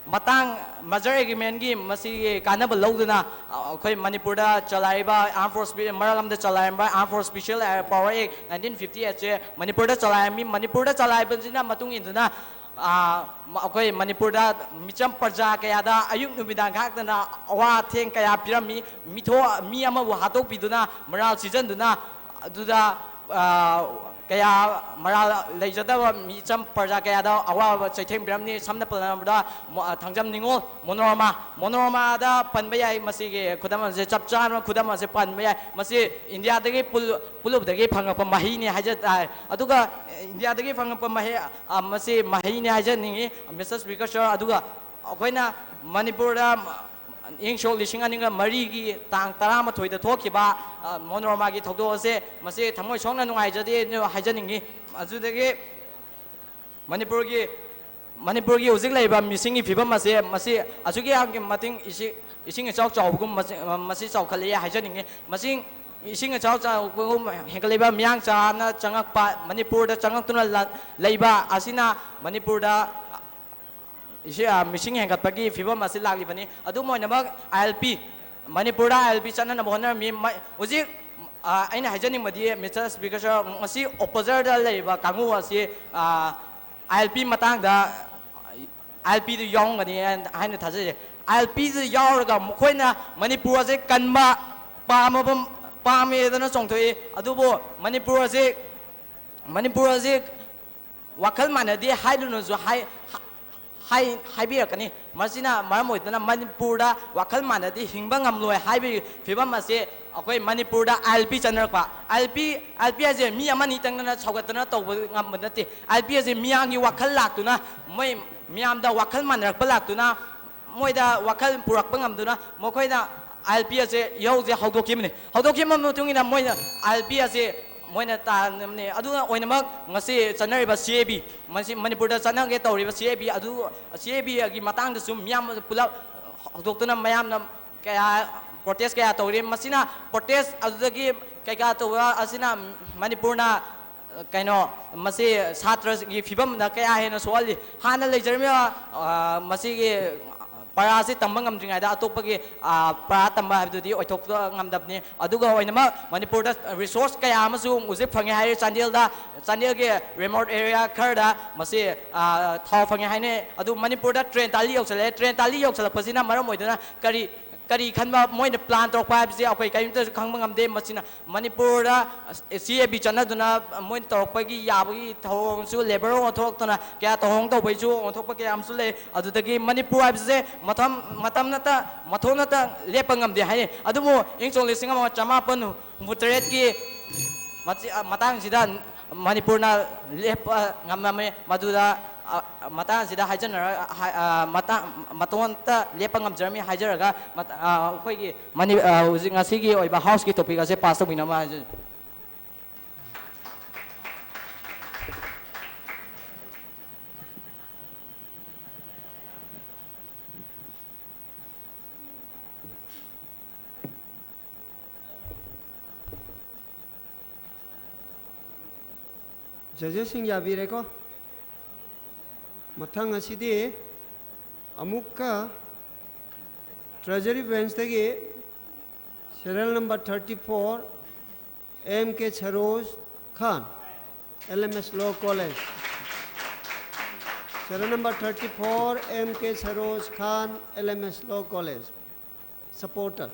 ꯃꯇꯥꯡ, merger agreementꯀꯤ ꯃꯁꯤꯒꯤ ꯀꯥꯟꯅꯕ ꯂꯧꯗꯨꯅ, ꯑ, ꯑꯩꯈꯣꯏ ꯃꯅꯤꯄꯨꯔꯗ ꯆꯂꯥꯏꯔꯤꯕ armed force, ꯃꯔꯛ ꯑꯃꯗ ꯆꯂꯥꯏꯔꯝꯕ Armed Force Special Power Act nineteen fifty eightꯁꯦ ꯃꯅꯤꯄꯨꯔꯗ ꯆꯂꯥꯏꯔꯝꯃꯤ꯫ ꯃꯅꯤꯄꯨꯔꯗ ꯆꯂꯥꯏꯕꯁꯤꯅ ꯃꯇꯨꯡ ꯏꯟꯗꯨꯅ, ꯑ, ꯃ-, ꯑꯩꯈꯣꯏ ꯃꯅꯤꯄꯨꯔꯗ ꯃꯤꯆꯝ ꯄ꯭ꯔꯖꯥ ꯀꯌꯥꯗ ꯑꯌꯨꯛ ꯅꯨꯃꯤꯗꯥꯡ ꯈꯥꯛꯇꯅ ꯑꯋꯥ ꯑꯊꯦꯡ ꯀꯌꯥ ꯄꯤꯔꯝꯃꯤ꯫ ꯃꯤꯊꯣ-, ꯃꯤ ꯑꯃꯕꯨ ꯍꯥꯠꯇꯣꯛꯄꯤꯗꯨꯅ, ꯃꯔꯥꯜ ꯁꯤꯖꯟꯗꯨꯅ, ꯑꯗꯨꯗ, ꯑ, ꯀꯌꯥ ꯃꯔꯥꯜ ꯂꯩꯖꯗꯕ ꯃꯤꯆꯝ ꯄ꯭ꯔꯖꯥ ꯀꯌꯥꯗ ꯑꯋꯥꯕ ꯆꯩꯊꯦꯡ ꯄꯤꯔꯝꯃꯤ꯫ ꯁꯝꯅ ꯄꯜꯂꯕꯗ ꯃꯣ-, ꯑ, ꯊꯥꯡꯖꯝ ꯅꯤꯉꯣꯜ, ꯃꯣꯅꯣꯔꯃꯥ, ꯃꯣꯅꯣꯔꯃꯥꯗ ꯄꯟꯕ ꯌꯥꯏ꯫ ꯃꯁꯤꯒꯤ ꯈꯨꯗꯝ ꯑꯁꯦ, ꯆꯞ ꯆꯥꯅ ꯈꯨꯗꯝ ꯑꯁꯦ ꯄꯟꯕ ꯌꯥꯏ꯫ ꯃꯁꯤ ꯏꯟꯗꯤꯌꯥꯗꯒꯤ ꯄꯨꯜ-, ꯄꯨꯜꯂꯨꯕꯗꯒꯤ ꯐꯪꯉꯛꯄ ꯃꯍꯩꯅꯤ ꯍꯥꯏꯖ ꯇꯥꯔꯦ꯫ ꯑꯗꯨꯒ ꯏꯟꯗꯤꯌꯥꯗꯒꯤ ꯐꯪꯉꯛꯄ ꯃꯍꯩ, ꯑ, ꯃꯁꯤ ꯃꯍꯩꯅꯤ ꯍꯥꯏꯖꯅꯤꯡꯉꯤ, Mister Speaker sir꯫ ꯑꯗꯨꯒ ꯑꯩꯈꯣꯏꯅ ꯃꯅꯤꯄꯨꯔꯗ ꯏꯪ ꯁꯣꯛ ꯂꯤꯁꯤꯡ ꯑꯅꯤꯒ ꯃꯔꯤꯒꯤ ꯇꯥꯡ ꯇꯔꯥꯃꯥꯊꯣꯏꯗ ꯊꯣꯛꯈꯤꯕ, ꯑ, ꯃꯣꯅꯣꯔꯃꯥꯒꯤ ꯊꯧꯗꯣꯛ ꯑꯁꯦ, ꯃꯁꯤ ꯊꯃꯣꯏ ꯁꯣꯛꯅ ꯅꯨꯡꯉꯥꯏꯖꯗꯦ ꯍꯥꯏꯖꯅꯤꯡꯉꯤ꯫ ꯑꯗꯨꯗꯒꯤ ꯃꯅꯤꯄꯨꯔꯒꯤ, ꯃꯅꯤꯄꯨꯔꯒꯤ ꯍꯧꯖꯤꯛ ꯂꯩꯔꯤꯕ ꯃꯤꯁꯤꯡꯒꯤ ꯐꯤꯕꯝ ꯑꯁꯦ, ꯃꯁꯤ ꯑꯁꯨꯛꯀꯤ ꯌꯥꯝꯒꯤ ꯃꯇꯤꯡ ꯏꯁꯤꯡ, ꯏꯁꯤꯡ ꯏꯆꯥꯎ ꯆꯥꯎꯕꯒꯨꯝ ꯃꯁꯤ, ꯃꯁꯤ ꯆꯥꯎꯈꯠꯂꯛꯑꯦ ꯍꯥꯏꯖꯅꯤꯡꯉꯤ꯫ ꯃꯁꯤ ꯏꯁꯤꯡ ꯏꯆꯥꯎ ꯆꯥꯎꯕꯒꯨꯝ ꯍꯦꯟꯒꯠꯂꯛꯏꯕ ꯃꯤꯌꯥꯡ ꯆꯥꯅ ꯆꯪꯉꯛꯄ, ꯃꯅꯤꯄꯨꯔꯗ ꯆꯪꯉꯛꯇꯨꯅ ꯂ-, ꯂꯩꯕ ꯑꯁꯤꯅ ꯃꯅꯤꯄꯨꯔꯗ ꯏꯁꯤ-, ꯑ, ꯃꯤꯁꯤꯡ ꯍꯦꯟꯒꯠꯄꯒꯤ ꯐꯤꯕꯝ ꯑꯁꯤ ꯂꯥꯛꯂꯤꯕꯅꯤ꯫ ꯑꯗꯨꯝ ꯑꯣꯏꯅꯃꯛ, ILP, ꯃꯅꯤꯄꯨꯔꯗ ILP ꯆꯠꯅꯅꯕ ꯍꯣꯠꯅꯔꯝꯃꯤ꯫ ꯃ-, ꯍꯧꯖꯤꯛ, ꯑ, ꯑꯩꯅ ꯍꯥꯏꯖꯅꯤꯡꯕꯗꯤ, Mister Speaker Sir, ꯉꯁꯤ opposite ꯗ ꯂꯩꯔꯤꯕ ꯀꯥꯡꯕꯨ ꯑꯁꯤ, ꯑ, ILP ꯃꯇꯥꯡꯗ, ILP ꯗꯨ ꯌꯥꯎꯔꯝꯒꯅꯤ ꯍꯥꯏꯅ, ꯍꯥꯏꯅ ꯊꯥꯖꯩ꯫ ILP ꯗꯨ ꯌꯥꯎꯔꯒ ꯃꯈꯣꯏꯅ ꯃꯅꯤꯄꯨꯔ ꯑꯁꯦ ꯀꯟꯕ ꯄꯥꯝꯃꯕ, ꯄꯥꯝꯃꯦꯗꯅ ꯆꯣꯡꯊꯣꯛꯏ꯫ ꯑꯗꯨꯕꯨ ꯃꯅꯤꯄꯨꯔ ꯑꯁꯤ, ꯃꯅꯤꯄꯨꯔ ꯑꯁꯤ ꯋꯥꯈꯜ ꯃꯥꯟꯅꯗꯦ ꯍꯥꯏꯗꯨꯅꯁꯨ ꯍꯥꯏ-, ꯍꯥꯏ-, ꯍꯥꯏꯕꯤꯔꯛꯀꯅꯤ꯫ ꯃꯁꯤꯅ ꯃꯔꯝ ꯑꯣꯏꯗꯨꯅ ꯃꯅꯤꯄꯨꯔꯗ ꯋꯥꯈꯜ ꯃꯥꯟꯅꯗꯦ, ꯍꯤꯡꯕ ꯉꯝꯂꯣꯏ ꯍꯥꯏꯕꯒꯤ ꯐꯤꯕꯝ ꯑꯁꯦ ꯑꯩꯈꯣꯏ ꯃꯅꯤꯄꯨꯔꯗ ILP ꯆꯠꯅꯔꯛꯄ꯫ ILP, ILP ꯍꯥꯏꯁꯦ ꯃꯤ ꯑꯃꯅꯤꯇꯪꯅ ꯁꯧꯒꯠꯇꯅ ꯇꯧꯕ ꯉꯝꯕ ꯅꯠꯇꯦ꯫ ILP ꯍꯥꯏꯁꯦ ꯃꯤꯌꯥꯝꯒꯤ ꯋꯥꯈꯜ ꯂꯥꯛꯇꯨꯅ, ꯃꯣꯏ ꯃꯤꯌꯥꯝꯗ ꯋꯥꯈꯜ ꯃꯥꯟꯅꯔꯛꯄ ꯂꯥꯛꯇꯨꯅ, ꯃꯣꯏꯗ ꯋꯥꯈꯜ ꯄꯨꯔꯛꯄ ꯉꯝꯗꯨꯅ ꯃꯈꯣꯏꯅ ILP ꯑꯁꯦ, ꯏꯍꯧꯁꯦ ꯍꯧꯗꯣꯛꯈꯤꯕꯅꯤ꯫ ꯍꯧꯗꯣꯛꯈꯤꯕ ꯃꯇꯨꯡ ꯏꯟꯅ ꯃꯣꯏꯅ ILP ꯑꯁꯦ ꯃꯣꯏꯅ ꯇꯥꯅꯕꯅꯤ꯫ ꯑꯗꯨꯒ ꯑꯣꯏꯅꯃꯛ ꯉꯁꯤ ꯆꯠꯅꯔꯤꯕ CAB, ꯃꯁꯤ ꯃꯅꯤꯄꯨꯔꯗ ꯆꯠꯅꯒꯦ ꯇꯧꯔꯤꯕ CAB ꯑꯗꯨ, CAB ꯒꯤ ꯃꯇꯥꯡꯗꯁꯨ ꯃꯤꯌꯥꯝ ꯄꯨꯂꯞ ꯍꯧꯗꯣꯛꯇꯨꯅ ꯃꯌꯥꯝꯅ ꯀꯌꯥ protest ꯀꯌꯥ ꯇꯧꯔꯤ꯫ ꯃꯁꯤꯅ protest ꯑꯗꯨꯗꯒꯤ ꯀꯩꯀꯥ ꯇꯧꯕ ꯑꯁꯤꯅ ꯃꯅꯤꯄꯨꯔꯅ ꯀꯩꯅꯣ, ꯃꯁꯤ ꯁꯥꯇ꯭ꯔꯒꯤ ꯐꯤꯕꯝꯗ ꯀꯌꯥ ꯍꯦꯟꯅ ꯁꯣꯛꯍꯜꯂꯤ꯫ ꯍꯥꯟꯅ ꯂꯩꯖꯔꯝꯃꯤꯕ, ꯑ, ꯃꯁꯤꯒꯤ ꯄꯔꯥꯁꯤ ꯇꯝꯕ ꯉꯝꯗ꯭ꯔꯤꯉꯩꯗ ꯑꯇꯣꯞꯄꯒꯤ, ꯑ, ꯄꯔꯥ ꯇꯝꯕ ꯍꯥꯏꯕꯗꯨꯗꯤ ꯑꯣꯏꯊꯣꯛꯄ ꯉꯝꯗꯕꯅꯤ꯫ ꯑꯗꯨꯒ ꯑꯣꯏꯅꯃꯛ ꯃꯅꯤꯄꯨꯔꯗ resource ꯀꯌꯥ ꯑꯃꯁꯨ ꯍꯧꯖꯤꯛ ꯐꯪꯉꯦ ꯍꯥꯏꯔꯤ꯫ ꯆꯥꯟꯗꯦꯜꯗ, ꯆꯥꯟꯗꯦꯜꯒꯤ remote area ꯈꯔꯗ ꯃꯁꯤ, ꯑ, ꯊꯥꯎ ꯐꯪꯉꯦ ꯍꯥꯏꯅꯩ꯫ ꯑꯗꯨ ꯃꯅꯤꯄꯨꯔꯗ train ꯇꯥꯂꯤ ꯌꯧꯁꯜꯂꯛꯑꯦ꯫ Train ꯇꯥꯂꯤ ꯌꯧꯁꯜꯂꯛꯄꯁꯤꯅ ꯃꯔꯝ ꯑꯣꯏꯗꯨꯅ ꯀꯔꯤ, ꯀꯔꯤ ꯈꯟꯕ, ꯃꯣꯏꯅ plan ꯇꯧꯔꯛꯄ ꯍꯥꯏꯕꯁꯤ ꯑꯩꯈꯣꯏ ꯀꯔꯤꯝꯇꯁꯨ ꯈꯪꯕ ꯉꯝꯗꯦ꯫ ꯃꯁꯤꯅ ꯃꯅꯤꯄꯨꯔꯗ CAB ꯆꯠꯅꯗꯨꯅ ꯃꯣꯏꯅ ꯇꯧꯔꯛꯄꯒꯤ ꯌꯥꯕꯒꯤ ꯊꯧꯑꯣꯡꯁꯨ, labour ꯑꯣꯟꯊꯣꯛꯇꯅ ꯀꯌꯥ ꯊꯧꯑꯣꯡ ꯇꯧꯕꯩꯁꯨ ꯑꯣꯟꯊꯣꯛꯄ ꯀꯌꯥ ꯑꯃꯁꯨ ꯂꯩ꯫ ꯑꯗꯨꯗꯒꯤ ꯃꯅꯤꯄꯨꯔ ꯍꯥꯏꯕꯁꯦ ꯃꯇꯝ, ꯃꯇꯝ ꯅꯠꯇ, ꯃꯊꯣꯟ ꯅꯠꯇ ꯂꯦꯞꯄ ꯉꯝꯗꯦ ꯍꯥꯏꯅꯩ꯫ ꯑꯗꯨꯕꯨ ꯏꯪ ꯁꯣꯛ ꯂꯤꯁꯤꯡ ꯑꯃ ꯆꯃꯥꯄꯟ ꯍꯨꯝꯐꯨꯇꯔꯦꯠꯀꯤ ꯃꯆꯤ-, ꯑ, ꯃꯇꯥꯡꯁꯤꯗ ꯃꯅꯤꯄꯨꯔꯅ ꯂꯦꯞꯄ ꯉꯝꯂꯝꯃꯤ꯫ ꯃꯗꯨꯗ, ꯑ, ꯃꯇꯥꯡꯁꯤꯗ ꯍꯥꯏꯖꯅꯔ-, ꯍꯥꯏ-, ꯑ, ꯃꯇꯥꯡ, ꯃꯇꯣꯟꯇ ꯂꯦꯞꯄ ꯉꯝꯖꯔꯝꯃꯤ ꯍꯥꯏꯖꯔꯒ, ꯃꯇ-, ꯑ, ꯑꯩꯈꯣꯏꯒꯤ ꯃꯅꯤ-, ꯑ, ꯍꯧꯖꯤꯛ ꯉꯁꯤꯒꯤ ꯑꯣꯏꯕ House ꯀꯤ topic ꯑꯁꯦ pass ꯇꯧꯕꯤꯅꯕ ꯍꯥꯏꯖꯔꯤ꯫ ꯖꯖꯦꯁꯁꯤꯡ ꯌꯥꯕꯤꯔꯦꯀꯣ? ꯃꯊꯪ ꯑꯁꯤꯗꯤ ꯑꯃꯨꯛꯀ Treasury Benchꯇꯒꯤ serial number thirty four, M K Saroj Khan, L M S Law College. Serial number thirty four, M K Saroj Khan, L M S Law College. Supporter.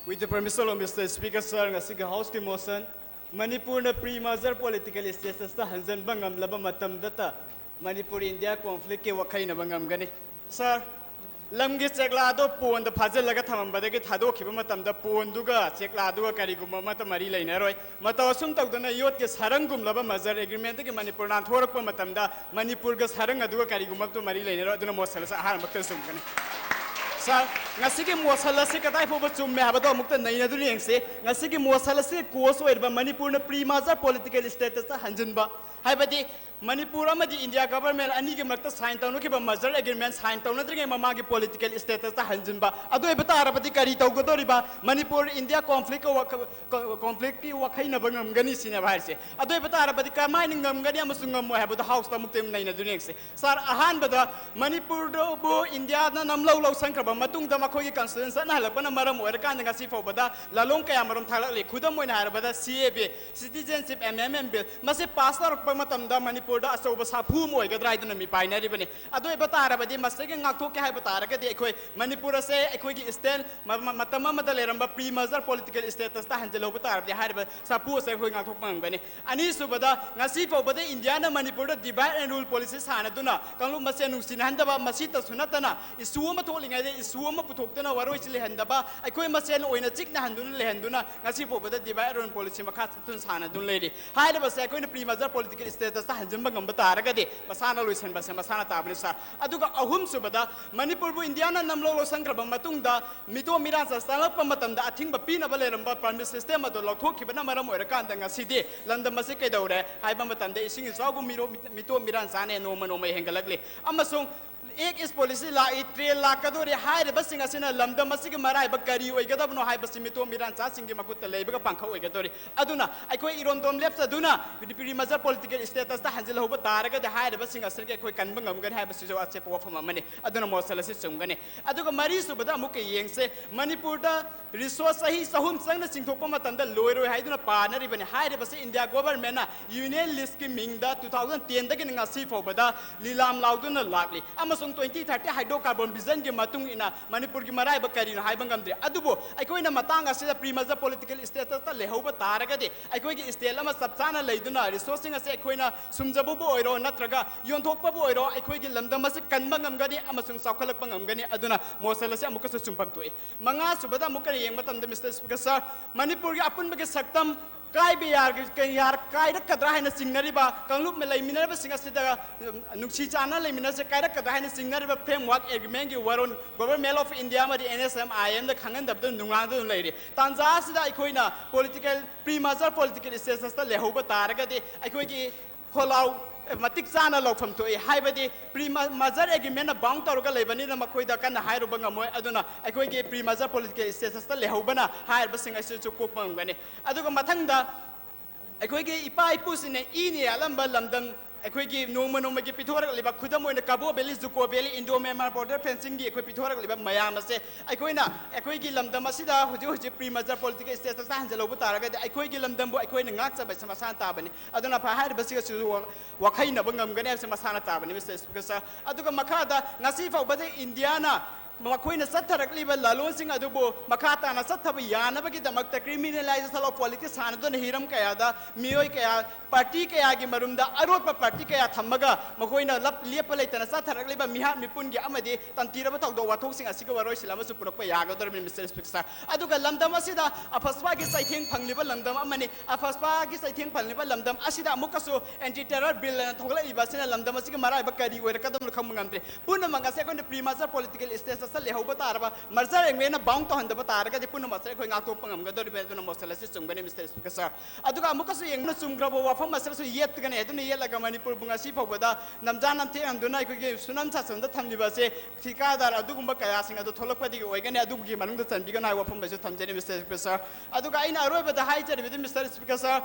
With the permission of Mister Speaker, sir, ꯉꯁꯤꯒꯤ Houseꯀꯤ motion, ꯃꯅꯤꯄꯨꯔꯅ pre-merger political statusꯇ ꯍꯟꯖꯤꯟꯕ ꯉꯝꯂꯕ ꯃꯇꯝꯗꯇ Manipur India conflictꯀꯤ ꯋꯥꯈꯩꯅꯕ ꯉꯝꯒꯅꯤ꯫ Sir, ꯂꯝꯒꯤ ꯆꯦꯛꯂꯥꯗꯣ ꯄꯣꯟꯗ ꯐꯥꯖꯤꯜꯂꯒ ꯊꯝꯃꯝꯕꯗꯒꯤ ꯊꯥꯗꯣꯛꯈꯤꯕ ꯃꯇꯝꯗ ꯄꯣꯟꯗꯨꯒ ꯆꯦꯛꯂꯥꯗꯨꯒ ꯀꯔꯤꯒꯨꯝꯕ ꯑꯃꯠꯇ ꯃꯔꯤ ꯂꯩꯅꯔꯣꯏ꯫ ꯃꯇꯧ ꯑꯁꯨꯝ ꯇꯧꯗꯅ ꯌꯣꯠꯀꯤ ꯁꯔꯪꯒꯨꯝꯂꯕ merger agreementꯇꯒꯤ ꯃꯅꯤꯄꯨꯔ ꯅꯥꯟꯊꯣꯔꯛꯄ ꯃꯇꯝꯗ ꯃꯅꯤꯄꯨꯔꯒ ꯁꯔꯪ ꯑꯗꯨꯒ ꯀꯔꯤꯒꯨꯝꯕ ꯑꯃꯠꯇ ꯃꯔꯤ ꯂꯩꯅꯔꯣꯏ꯫ ꯑꯗꯨꯅ motion ꯑꯁꯤ ꯑꯍꯥꯟꯕꯃꯛꯇ ꯆꯨꯝꯒꯅꯤ꯫ Sir, ꯉꯁꯤꯒꯤ motion ꯑꯁꯤ ꯀꯗꯥꯏ ꯐꯥꯎꯕ ꯆꯨꯝꯃꯦ ꯍꯥꯏꯕꯗꯣ ꯑꯃꯨꯛꯇ ꯅꯩꯅꯗꯨꯅ ꯌꯦꯡꯁꯤ꯫ ꯉꯁꯤꯒꯤ motion ꯑꯁꯤ cause ꯑꯣꯏꯔꯤꯕ ꯃꯅꯤꯄꯨꯔꯅ pre-merger political statusꯇ ꯍꯟꯖꯤꯟꯕ, ꯍꯥꯏꯕꯗꯤ ꯃꯅꯤꯄꯨꯔ ꯑꯃꯗꯤ ꯏꯟꯗꯤꯌꯥ government ꯑꯅꯤꯒꯤ ꯃꯔꯛꯇ sign ꯇꯧꯅꯈꯤꯕ merger agreement sign ꯇꯧꯅꯗ꯭ꯔꯤꯉꯩ ꯃꯃꯥꯡꯒꯤ political statusꯇ ꯍꯟꯖꯤꯟꯕ꯫ ꯑꯗꯨ ꯑꯣꯏꯕ ꯇꯥꯔꯕꯗꯤ ꯀꯔꯤ ꯇꯧꯒꯗꯧꯔꯤꯕ? ꯃꯅꯤꯄꯨꯔ ꯏꯟꯗꯤꯌꯥ conflictꯀ ꯋꯥꯈ-, ꯀ-, conflictꯀꯤ ꯋꯥꯈꯩꯅꯕ ꯉꯝꯒꯅꯤ ꯁꯤꯅꯦꯕ ꯍꯥꯏꯔꯤꯁꯦ꯫ ꯑꯗꯨ ꯑꯣꯏꯕ ꯇꯥꯔꯕꯗꯤ ꯀꯃꯥꯏꯅ ꯉꯝꯒꯅꯤ ꯑꯃꯁꯨꯡ ꯉꯝꯃꯣꯏ ꯍꯥꯏꯕꯗꯣ Houseꯇ ꯑꯃꯨꯛꯇ ꯅꯩꯅꯗꯨꯅ ꯌꯦꯡꯁꯤ꯫ Sir, ꯑꯍꯥꯟꯕꯗ ꯃꯅꯤꯄꯨꯔꯗꯕꯨ ꯏꯟꯗꯤꯌꯥꯅ ꯅꯝꯂꯧ ꯂꯧꯁꯟꯈ꯭ꯔꯕ ꯃꯇꯨꯡꯗ ꯃꯈꯣꯏꯒꯤ constitution ꯆꯠꯅꯍꯜꯂꯛꯄꯅ ꯃꯔꯝ ꯑꯣꯏꯔꯀꯥꯟꯗ ꯉꯁꯤ ꯐꯥꯎꯕꯗ ꯂꯥꯂꯣꯡ ꯀꯌꯥ ꯃꯔꯨꯝ ꯊꯥꯂꯛꯂꯤ꯫ ꯈꯨꯗꯝ ꯑꯣꯏꯅ ꯍꯥꯏꯔꯕꯗ C A A, Citizenship Amendment Bill, ꯃꯁꯤ pass ꯇꯧꯔꯛꯄ ꯃꯇꯝꯗ ꯃꯅꯤꯄꯨꯔꯗ ꯑꯆꯧꯕ ꯁꯥꯐꯨ ꯑꯃ ꯑꯣꯏꯒꯗ꯭ꯔꯥ ꯍꯥꯏꯗꯨꯅ ꯃꯤ ꯄꯥꯏꯅꯔꯤꯕꯅꯤ꯫ ꯑꯗꯨ ꯑꯣꯏꯕ ꯇꯥꯔꯕꯗꯤ ꯃꯁꯤꯗꯒꯤ ꯉꯥꯛꯊꯣꯛꯀꯦ ꯍꯥꯏꯕ ꯇꯥꯔꯒꯗꯤ ꯑꯩꯈꯣꯏ ꯃꯅꯤꯄꯨꯔ ꯑꯁꯦ ꯑꯩꯈꯣꯏꯒꯤ stand ꯃ-, ꯃ-, ꯃꯇꯝ ꯑꯃꯗ ꯂꯩꯔꯝꯕ pre-merger political statusꯇ ꯍꯟꯖꯤꯜꯍꯧꯕ ꯇꯥꯔꯕꯗꯤ ꯍꯥꯏꯔꯤꯕ ꯁꯥꯐꯨ ꯑꯁꯦ ꯑꯩꯈꯣꯏ ꯉꯥꯛꯊꯣꯛꯄ ꯉꯝꯒꯅꯤ꯫ ꯑꯅꯤꯁꯨꯕꯗ, ꯉꯁꯤ ꯐꯥꯎꯕꯗ ꯏꯟꯗꯤꯌꯥꯅ ꯃꯅꯤꯄꯨꯔꯗ divide and rule policy ꯁꯥꯟꯅꯗꯨꯅ ꯀꯥꯡꯂꯨꯞ ꯃꯁꯦꯟ ꯅꯨꯡꯁꯤꯅꯍꯟꯗꯕ, ꯃꯁꯤꯇꯁꯨ ꯅꯠꯇꯅ issue ꯑꯃ ꯊꯣꯛꯂꯤꯉꯩꯗ issue ꯑꯃ ꯄꯨꯊꯣꯛꯇꯨꯅ ꯋꯥꯔꯣꯏꯁꯤꯜ ꯂꯩꯍꯟꯗꯕ, ꯑꯩꯈꯣꯏ ꯃꯁꯦꯟ ꯑꯣꯏꯅ ꯆꯤꯛꯅꯍꯟꯗꯨꯅ ꯂꯩꯍꯟꯗꯨꯅ ꯉꯁꯤ ꯐꯥꯎꯕꯗ divide and rule policy ꯃꯈꯥ ꯆꯠꯇꯨꯅ ꯁꯥꯟꯅꯗꯨꯅ ꯂꯩꯔꯤ꯫ ꯍꯥꯏꯔꯤꯕꯁꯦ ꯑꯩꯈꯣꯏꯅ pre-merger political statusꯇ ꯍꯟꯖꯤꯟꯕ ꯉꯝꯕ ꯇꯥꯔꯒꯗꯤ ꯃꯁꯥꯅ ꯂꯣꯏꯁꯤꯟꯕꯁꯦ ꯃꯁꯥꯅ ꯇꯥꯕꯅꯤ, sir꯫ ꯑꯗꯨꯒ ꯑꯍꯨꯝꯁꯨꯕꯗ, ꯃꯅꯤꯄꯨꯔꯕꯨ ꯏꯟꯗꯤꯌꯥꯅ ꯅꯝꯂꯧ ꯂꯧꯁꯟꯈ꯭ꯔꯕ ꯃꯇꯨꯡꯗ ꯃꯤꯇꯣꯞ ꯃꯤꯔꯥꯟ ꯆꯪꯂꯛꯄ ꯃꯇꯝꯗ ꯑꯊꯤꯡꯕ ꯄꯤꯅꯕ ꯂꯩꯔꯝꯕ permit system ꯑꯗꯨ ꯂꯧꯊꯣꯛꯈꯤꯕꯅ ꯃꯔꯝ ꯑꯣꯏꯔꯀꯥꯟꯗ ꯉꯁꯤꯗꯤ ꯂꯝꯗꯝ ꯑꯁꯤ ꯀꯩꯗꯧꯔꯦ ꯍꯥꯏꯕ ꯃꯇꯝꯗ ꯏꯁꯤꯡ ꯏꯆꯥꯎꯒꯨꯝ ꯃꯤꯔꯣ-, ꯃꯤꯇꯣꯞ ꯃꯤꯔꯥꯟ ꯆꯥꯅ ꯅꯣꯡꯃ ꯅꯣꯡꯃ ꯍꯦꯟꯒꯠꯂꯛꯂꯤ꯫ ꯑꯃꯁꯨꯡ ꯑꯦꯛ ꯏꯁ ꯄꯣꯂꯤꯁꯤ ꯂꯥꯛꯏ, ꯇ꯭ꯔꯦꯟ ꯂꯥꯛꯀꯗꯧꯔꯤ꯫ ꯍꯥꯏꯔꯤꯕꯁꯤꯡ ꯑꯁꯤꯅ ꯂꯝꯗꯝ ꯑꯁꯤꯒꯤ ꯃꯔꯥꯏꯕꯛ ꯀꯔꯤ ꯑꯣꯏꯒꯗꯕꯅꯣ ꯍꯥꯏꯕꯁꯤ ꯃꯤꯇꯣꯞ ꯃꯤꯔꯥꯟꯆꯥꯁꯤꯡꯒꯤ ꯃꯈꯨꯠꯇ ꯂꯩꯕꯒ ꯄꯥꯡꯈꯛ ꯑꯣꯏꯒꯗꯧꯔꯤ꯫ ꯑꯗꯨꯅ ꯑꯩꯈꯣꯏ ꯏꯔꯣꯝꯗꯣꯝ ꯂꯦꯞꯆꯗꯨꯅ ꯄ꯭ꯔꯤ ꯃꯦꯖꯔ ꯄꯣꯂꯤꯇꯤꯀꯦꯜ ꯁ꯭ꯇꯦꯇꯁꯇ ꯍꯟꯖꯤꯜꯍꯧꯕ ꯇꯥꯔꯒꯗꯤ ꯍꯥꯏꯔꯤꯕꯁꯤꯡ ꯑꯁꯤꯒꯤ ꯑꯩꯈꯣꯏ ꯀꯟꯕ ꯉꯝꯒꯅꯤ ꯍꯥꯏꯕꯁꯤꯁꯨ ꯑꯆꯦꯠꯄ ꯋꯥꯐꯝ ꯑꯃꯅꯤ꯫ ꯑꯗꯨꯅ ꯃꯣꯁꯟ ꯑꯁꯤ ꯆꯨꯝꯒꯅꯤ꯫ ꯑꯗꯨꯒ ꯃꯔꯤꯁꯨꯕꯗ ꯑꯃꯨꯛꯀ ꯌꯦꯡꯁꯦ, ꯃꯅꯤꯄꯨꯔꯗ ꯔꯤꯁꯣꯔꯁ ꯆꯍꯤ ꯆꯍꯨꯝ ꯆꯪꯅ ꯆꯤꯡꯊꯣꯛꯄ ꯃꯇꯝꯗ ꯂꯣꯏꯔꯣꯏ ꯍꯥꯏꯗꯨꯅ ꯄꯥꯅꯔꯤꯕꯅꯤ꯫ ꯍꯥꯏꯔꯤꯕꯁꯤ ꯏꯟꯗꯤꯌꯥ ꯒꯣꯚꯔꯟꯃꯦꯟꯠꯅ ꯌꯨꯅꯤꯌꯟ ꯂꯤꯁꯀꯤ ꯃꯤꯡꯗ ꯇꯨ ꯊꯥꯎꯖꯟ ꯇꯦꯟꯗꯒꯤꯅ ꯉꯁꯤ ꯐꯥꯎꯕꯗ ꯂꯤꯂꯥꯝ ꯂꯥꯎꯗꯨꯅ ꯂꯥꯛꯂꯤ꯫ ꯑꯃꯁꯨꯡ ꯇ꯭ꯋꯦꯟꯇꯤ ꯊꯥꯔꯇꯤ ꯍꯥꯏꯗ꯭ꯔꯣꯀꯥꯔꯕꯣꯟ ꯚꯤꯖꯟꯒꯤ ꯃꯇꯨꯡ ꯏꯟꯅ ꯃꯅꯤꯄꯨꯔꯒꯤ ꯃꯔꯥꯏꯕꯛ ꯀꯔꯤꯅꯣ ꯍꯥꯏꯕ ꯉꯝꯗ꯭ꯔꯤ꯫ ꯑꯗꯨꯕꯨ ꯑꯩꯈꯣꯏꯅ ꯃꯇꯥꯡ ꯑꯁꯤꯗ ꯄ꯭ꯔꯤ ꯃꯦꯖꯔ ꯄꯣꯂꯤꯇꯤꯀꯦꯜ ꯁ꯭ꯇꯦꯇꯁꯇ ꯂꯩꯍꯧꯕ ꯇꯥꯔꯒꯗꯤ ꯑꯩꯈꯣꯏꯒꯤ ꯁ꯭ꯇꯦꯠ ꯑꯃ ꯆꯞ ꯆꯥꯅ ꯂꯩꯗꯨꯅ ꯔꯤꯁꯣꯔꯁꯁꯤꯡ ꯑꯁꯤ ꯑꯩꯈꯣꯏꯅ ꯁꯨꯝꯖꯕꯕꯨ ꯑꯣꯏꯔꯣ ꯅꯠꯇ꯭ꯔꯒ ꯌꯣꯟꯊꯣꯛꯄꯕꯨ ꯑꯣꯏꯔꯣ ꯑꯩꯈꯣꯏꯒꯤ ꯂꯝꯗꯝ ꯑꯁꯤ ꯀꯟꯕ ꯉꯝꯒꯅꯤ ꯑꯃꯁꯨꯡ ꯆꯥꯎꯈꯠꯂꯛꯄ ꯉꯝꯒꯅꯤ꯫ ꯑꯗꯨꯅ ꯃꯣꯁꯟ ꯑꯁꯤ ꯑꯃꯨꯛꯀꯁꯨ ꯆꯨꯝꯐꯝ ꯊꯣꯛꯏ꯫ ꯃꯉꯥꯁꯨꯕꯗ ꯑꯃꯨꯛꯀ ꯌꯦꯡꯕ ꯃꯇꯝꯗ, ꯃꯤꯁꯇꯔ ꯁ꯭ꯄꯤꯀꯔ ꯁꯥꯔ, ꯃꯅꯤꯄꯨꯔꯒꯤ ꯑꯄꯨꯟꯕꯒꯤ ꯁꯛꯇꯝ ꯀꯥꯏꯕ ꯌꯥꯔ-, ꯀ-, ꯌꯥꯔ-, ꯀꯥꯏꯔꯛꯀꯗ꯭ꯔꯥ ꯍꯥꯏꯅ ꯆꯤꯡꯅꯔꯤꯕ ꯀꯥꯡꯂꯨꯞ ꯂꯩꯃꯤꯟꯅꯔꯕꯁꯤꯡ ꯑꯁꯤꯗ, ꯎꯝ, ꯅꯨꯡꯁꯤ ꯆꯥꯟꯅ ꯂꯩꯃꯤꯟꯅꯁꯦ ꯀꯥꯏꯔꯛꯀꯗ꯭ꯔꯥ ꯍꯥꯏꯅ ꯆꯤꯡꯅꯔꯤꯕ ꯐ꯭ꯔꯦꯝꯋꯥꯔꯛ ꯑꯦꯒ꯭ꯔꯤꯃꯦꯟꯒꯤ ꯋꯥꯔꯣꯜ ꯒꯣꯚꯔꯟꯃꯦꯟꯠ ꯑꯣꯐ ꯏꯟꯗꯤꯌꯥ ꯑꯃꯗꯤ ꯑꯦꯟ ꯑꯦꯁ ꯑꯦꯝ ꯑꯥꯏ ꯑꯦꯝꯗ ꯈꯪꯍꯟꯗꯕꯗ ꯅꯨꯡꯉꯥꯏꯗꯨꯅ ꯂꯩꯔꯤ꯫ ꯇꯥꯟꯖꯥ ꯑꯁꯤꯗ ꯑꯩꯈꯣꯏꯅ ꯄꯣꯂꯤꯇꯤꯀꯦꯜ, ꯄ꯭ꯔꯤ ꯃꯦꯖꯔ ꯄꯣꯂꯤꯇꯤꯀꯦꯜ ꯁ꯭ꯇꯦꯇꯁꯇ ꯂꯩꯍꯧꯕ ꯇꯥꯔꯒꯗꯤ ꯑꯩꯈꯣꯏꯒꯤ ꯈꯣꯜꯂꯥꯎ ꯃꯇꯤꯛ ꯆꯥꯅ ꯂꯧꯐꯝ ꯊꯣꯛꯏ꯫ ꯍꯥꯏꯕꯗꯤ ꯄ꯭ꯔꯤ ꯃꯦꯖꯔ ꯑꯦꯒ꯭ꯔꯤꯃꯦꯟꯠꯅ ꯕꯥꯎꯟ ꯇꯧꯔꯒ ꯂꯩꯕꯅꯤꯅ ꯃꯈꯣꯏꯗ ꯀꯟꯅ ꯍꯥꯏꯔꯨꯕ ꯉꯝꯃꯣꯏ꯫ ꯑꯗꯨꯅ ꯑꯩꯈꯣꯏꯒꯤ ꯄ꯭ꯔꯤ ꯃꯦꯖꯔ ꯄꯣꯂꯤꯇꯤꯀꯦꯜ ꯁ꯭ꯇꯦꯇꯁꯇ ꯂꯩꯍꯧꯕꯅ ꯍꯥꯏꯔꯤꯕꯁꯤꯡ ꯑꯁꯤꯁꯨ ꯀꯣꯛꯄ ꯉꯝꯒꯅꯤ꯫ ꯑꯗꯨꯒ ꯃꯊꯪꯗ ꯑꯩꯈꯣꯏꯒꯤ ꯏꯄꯥ ꯏꯄꯨꯁꯤꯡꯅ ꯏꯅ ꯌꯥꯜꯂꯝꯕ ꯂꯝꯗꯝ, ꯑꯩꯈꯣꯏꯒꯤ ꯅꯣꯡꯃ ꯅꯣꯡꯃꯒꯤ ꯄꯤꯊꯣꯔꯛꯂꯤꯕ, ꯈꯨꯗꯝ ꯑꯣꯏꯅ ꯀꯕꯣ ꯚꯦꯂꯤ, ꯖꯨꯀꯣ ꯚꯦꯂꯤ, ꯏꯟꯗꯣ ꯃ꯭ꯌꯥꯟꯃꯥꯔ ꯕꯣꯔꯗꯔ ꯐꯦꯟꯁꯤꯡꯒꯤ ꯑꯩꯈꯣꯏ ꯄꯤꯊꯣꯔꯛꯂꯤꯕ ꯃꯌꯥꯝ ꯑꯁꯦ ꯑꯩꯈꯣꯏꯅ ꯑꯩꯈꯣꯏꯒꯤ ꯂꯝꯗꯝ ꯑꯁꯤꯗ ꯍꯧꯖꯤꯛ ꯍꯧꯖꯤꯛ ꯄ꯭ꯔꯤ ꯃꯦꯖꯔ ꯄꯣꯂꯤꯇꯤꯀꯦꯜ ꯁ꯭ꯇꯦꯇꯁꯇ ꯍꯟꯖꯤꯜꯍꯧꯕ ꯇꯥꯔꯒꯗꯤ ꯑꯩꯈꯣꯏꯒꯤ ꯂꯝꯗꯝꯕꯨ ꯑꯩꯈꯣꯏꯅ ꯉꯥꯛꯆꯕ ꯍꯥꯏꯁꯦ ꯃꯁꯥꯅ ꯇꯥꯕꯅꯤ꯫ ꯑꯗꯨꯅ ꯐ-, ꯍꯥꯏꯔꯤꯕꯁꯤꯒꯁꯨ ꯋꯥ-, ꯋꯥꯈꯩꯅꯕ ꯉꯝꯒꯅꯤ ꯍꯥꯏꯕꯁꯤ ꯃꯁꯥꯅ ꯇꯥꯕꯅꯤ, ꯃꯤꯁꯇꯔ ꯁ꯭ꯄꯤꯀꯔ ꯁꯥꯔ꯫ ꯑꯗꯨꯒ ꯃꯈꯥꯗ ꯉꯁꯤ ꯐꯥꯎꯕꯗ ꯏꯟꯗꯤꯌꯥꯅ ꯃꯈꯣꯏꯅ ꯆꯠꯊꯔꯛꯂꯤꯕ ꯂꯥꯂꯣꯟꯁꯤꯡ ꯑꯗꯨꯕꯨ ꯃꯈꯥ ꯇꯥꯅ ꯆꯠꯊꯕ ꯌꯥꯅꯕꯒꯤꯗꯃꯛꯇ criminalisation of politics ꯁꯥꯟꯅꯗꯨꯅ ꯍꯤꯔꯝ ꯀꯌꯥꯗ ꯃꯤꯑꯣꯏ ꯀꯌꯥ, ꯄꯥꯔꯇꯤ ꯀꯌꯥꯒꯤ ꯃꯔꯨꯝꯗ ꯑꯔꯣꯠꯄ ꯄꯥꯔꯇꯤ ꯀꯌꯥ ꯊꯝꯃꯒ ꯃꯈꯣꯏꯅ ꯂꯞ-, ꯂꯦꯞꯄ ꯂꯩꯇꯅ ꯆꯠꯊꯔꯛꯂꯤꯕ ꯃꯤꯍꯥꯠ ꯃꯤꯄꯨꯟꯒꯤ ꯑꯃꯗꯤ ꯇꯟꯇꯤꯔꯕ ꯊꯧꯗꯣꯛ ꯋꯥꯊꯣꯛꯁꯤꯡ ꯑꯁꯤꯒꯤ ꯋꯥꯔꯣꯏꯁꯤꯟ ꯑꯃꯁꯨ ꯄꯨꯔꯛꯄ ꯌꯥꯒꯗꯧꯔꯤꯕꯅꯤ, ꯃꯤꯁꯇꯔ ꯁ꯭ꯄꯤꯀꯔ ꯁꯥꯔ꯫ ꯑꯗꯨꯒ ꯂꯝꯗꯝ ꯑꯁꯤꯗ ꯑꯐꯁꯄꯥꯒꯤ ꯆꯩꯊꯦꯡ ꯐꯪꯂꯤꯕ ꯂꯝꯗꯝ ꯑꯃꯅꯤ꯫ ꯑꯐꯁꯄꯥꯒꯤ ꯆꯩꯊꯦꯡ ꯐꯪꯂꯤꯕ ꯂꯝꯗꯝ ꯑꯁꯤꯗ ꯑꯃꯨꯛꯀꯁꯨ ꯑꯦꯟꯇꯤ ꯇꯦꯔꯔ ꯕꯤꯜ ꯑꯅ ꯊꯣꯛꯂꯛꯂꯤꯕ ꯑꯁꯤꯅ ꯂꯝꯗꯝ ꯑꯁꯤꯒꯤ ꯃꯔꯥꯏꯕꯛ ꯀꯔꯤ ꯑꯣꯏꯔꯛꯀꯗꯕꯅꯣ ꯈꯪꯕ ꯉꯝꯗ꯭ꯔꯦ꯫ ꯄꯨꯝꯅꯃꯛ ꯑꯁꯤ ꯑꯩꯈꯣꯏꯅ ꯄ꯭ꯔꯤ ꯃꯦꯖꯔ ꯄꯣꯂꯤꯇꯤꯀꯦꯜ ꯁ꯭ꯇꯦꯇꯁꯇ ꯂꯩꯍꯧꯕ ꯇꯥꯔꯕ, merger agreement ꯅ bound ꯇꯧꯍꯟꯗꯕ ꯇꯥꯔꯒꯗꯤ ꯄꯨꯝꯅꯃꯛꯁꯦ ꯑꯩꯈꯣꯏ ꯉꯥꯛꯊꯣꯛꯄ ꯉꯝꯒꯗꯧꯔꯤꯕꯅꯤ꯫ ꯑꯗꯨꯅ motion ꯑꯁꯤ ꯆꯨꯝꯒꯅꯤ, Mister Speaker sir꯫ ꯑꯗꯨꯒ ꯑꯃꯨꯛꯀꯁꯨ ꯌꯦꯡꯕꯅ ꯆꯨꯝꯈ꯭ꯔꯕ ꯋꯥꯐꯝ ꯑꯁꯤꯁꯨ ꯌꯦꯠꯀꯅꯤ꯫ ꯑꯗꯨꯅ ꯌꯦꯠꯂꯒ ꯃꯅꯤꯄꯨꯔꯕꯨ ꯉꯁꯤ ꯐꯥꯎꯕꯗ ꯅꯝꯖꯥ ꯅꯝꯊꯦꯛꯍꯟꯗꯨꯅ ꯑꯩꯈꯣꯏꯒꯤ ꯁꯨꯅꯝ ꯁꯥꯁꯟꯗ ꯊꯝꯂꯤꯕ ꯑꯁꯤ ꯊꯤꯀꯥꯗꯥꯔ ꯑꯗꯨꯒꯨꯝꯕ ꯀꯌꯥꯁꯤꯡ ꯑꯗꯨ ꯊꯣꯛꯂꯛꯄꯗꯒꯤ ꯑꯣꯏꯒꯅꯤ꯫ ꯑꯗꯨꯒꯤ ꯃꯅꯨꯡꯗ ꯆꯟꯕꯤꯒꯅꯨ ꯍꯥꯏꯕ ꯋꯥꯐꯝ ꯑꯁꯤꯁꯨ ꯊꯝꯖꯔꯤ, Mister Speaker sir꯫ ꯑꯗꯨꯒ ꯑꯩꯅ ꯑꯔꯣꯏꯕꯗ ꯍꯥꯏꯖꯔꯤꯕꯗꯤ, Mister Speaker sir,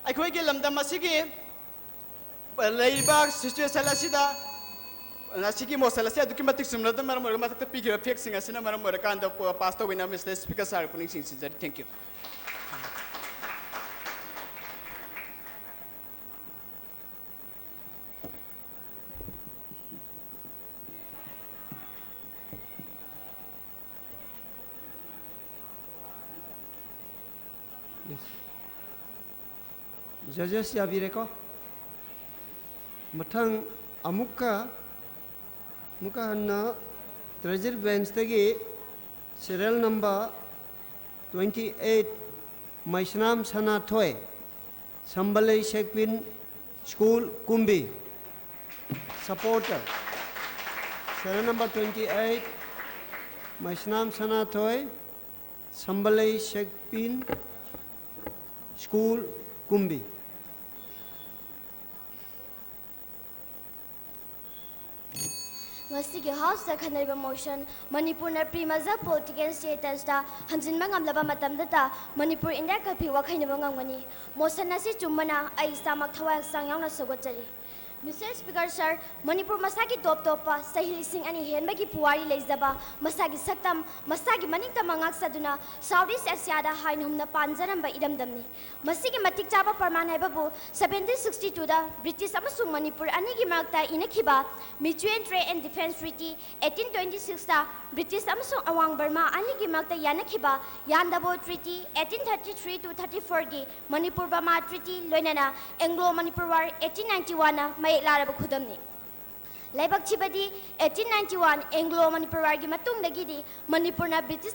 ꯑꯩꯈꯣꯏꯒꯤ ꯂꯝꯗꯝ ꯑꯁꯤꯒꯤ ꯂꯩꯔꯤꯕ situation ꯑꯁꯤꯗ ꯉꯁꯤꯒꯤ motion ꯑꯁꯤ ꯑꯗꯨꯛꯀꯤ ꯃꯇꯤꯛ ꯆꯨꯝꯂꯗꯨꯅ ꯃꯔꯝ ꯑꯣꯏꯔꯒ ꯃꯊꯛꯇ ꯄꯤꯈꯤꯕ fact ꯁꯤꯡ ꯑꯁꯤꯅ ꯃꯔꯝ ꯑꯣꯏꯔꯀꯥꯟꯗ pass ꯇꯧꯋꯦꯅ Mister Speaker sir ꯄꯨꯛꯅꯤꯡ ꯆꯤꯡꯁꯤꯟꯖꯔꯤ꯫ Thank you꯫ Yes. Judges ꯌꯥꯕꯤꯔꯦꯀꯣ? ꯃꯊꯪ ꯑꯃꯨꯛꯀ, ꯑꯃꯨꯛꯀ ꯍꯟꯅ treasury bench ꯇꯒꯤ serial number twenty eight, ꯃꯩꯁꯅꯥꯝ ꯁꯅꯥꯊꯣꯏ, ꯁꯝꯕꯂꯩ ꯁꯦꯛꯄꯤꯟ, school, ꯀꯨꯝꯕꯤ꯫ Supporter, serial number twenty eight, ꯃꯩꯁꯅꯥꯝ ꯁꯅꯥꯊꯣꯏ, ꯁꯝꯕꯂꯩ ꯁꯦꯛꯄꯤꯟ, school, ꯀꯨꯝꯕꯤ꯫ ꯉꯁꯤꯒꯤ House ꯇ ꯈꯟꯅꯔꯤꯕ motion, ꯃꯅꯤꯄꯨꯔꯅ pre-merger political status ꯇ ꯍꯟꯖꯤꯟꯕ ꯉꯝꯂꯕ ꯃꯇꯝꯗꯇ ꯃꯅꯤꯄꯨꯔ ꯏꯟꯗꯤꯌꯥ ꯀꯥꯡꯂꯨꯞꯀꯤ ꯋꯥꯈꯜ ꯅꯤꯕ ꯉꯝꯒꯅꯤ꯫ Motion ꯑꯁꯤ ꯆꯨꯝꯕꯅ ꯑꯩ ꯏꯁꯥꯃꯛ ꯊꯋꯥꯏ ꯍꯛꯆꯥꯡ ꯌꯥꯎꯅ ꯁꯧꯒꯠꯆꯔꯤ꯫ Mister Speaker sir, ꯃꯅꯤꯄꯨꯔ ꯃꯁꯥꯒꯤ ꯇꯣꯞ ꯇꯣꯞꯄ ꯆꯍꯤ ꯂꯤꯁꯤꯡ ꯑꯅꯤ ꯍꯦꯟꯕꯒꯤ ꯄꯨꯋꯥꯔꯤ ꯂꯩꯖꯕ, ꯃꯁꯥꯒꯤ ꯁꯛꯇꯝ, ꯃꯁꯥꯒꯤ ꯃꯅꯤꯡꯇꯝꯕ ꯉꯥꯛꯆꯗꯨꯅ South East Asia ꯗ ꯍꯥꯏꯅ ꯍꯨꯝꯅ ꯄꯥꯟꯖꯔꯝꯕ ꯏꯔꯝꯗꯝꯅꯤ꯫ ꯃꯁꯤꯒꯤ ꯃꯇꯤꯛ ꯆꯥꯕ ꯄ꯭ꯔꯃꯥꯟ ꯍꯥꯏꯕꯕꯨ seventeen sixty two ꯗ British ꯑꯃꯁꯨꯡ ꯃꯅꯤꯄꯨꯔ ꯑꯅꯤꯒꯤ ꯃꯔꯛꯇ ꯏꯅꯈꯤꯕ Mutual Trade and Defence Treaty, eighteen twenty six ꯇ British ꯑꯃꯁꯨꯡ ꯑꯋꯥꯡ ꯕꯔꯃꯥ ꯑꯅꯤꯒꯤ ꯃꯔꯛꯇ ꯌꯥꯅꯈꯤꯕ Yandabo Treaty, eighteen thirty three to thirty four ꯒꯤ ꯃꯅꯤꯄꯨꯔ ꯕꯔꯃꯥ Treaty, ꯂꯣꯏꯅꯅ Anglo Manipur War eighteen ninety one ꯅ ꯃꯌꯦꯛ ꯂꯥꯔꯕ ꯈꯨꯗꯝꯅꯤ꯫ ꯂꯥꯏꯕꯛ ꯊꯤꯕꯗꯤ eighteen ninety one Anglo Manipur War ꯒꯤ ꯃꯇꯨꯡꯗꯒꯤꯗꯤ ꯃꯅꯤꯄꯨꯔꯅ British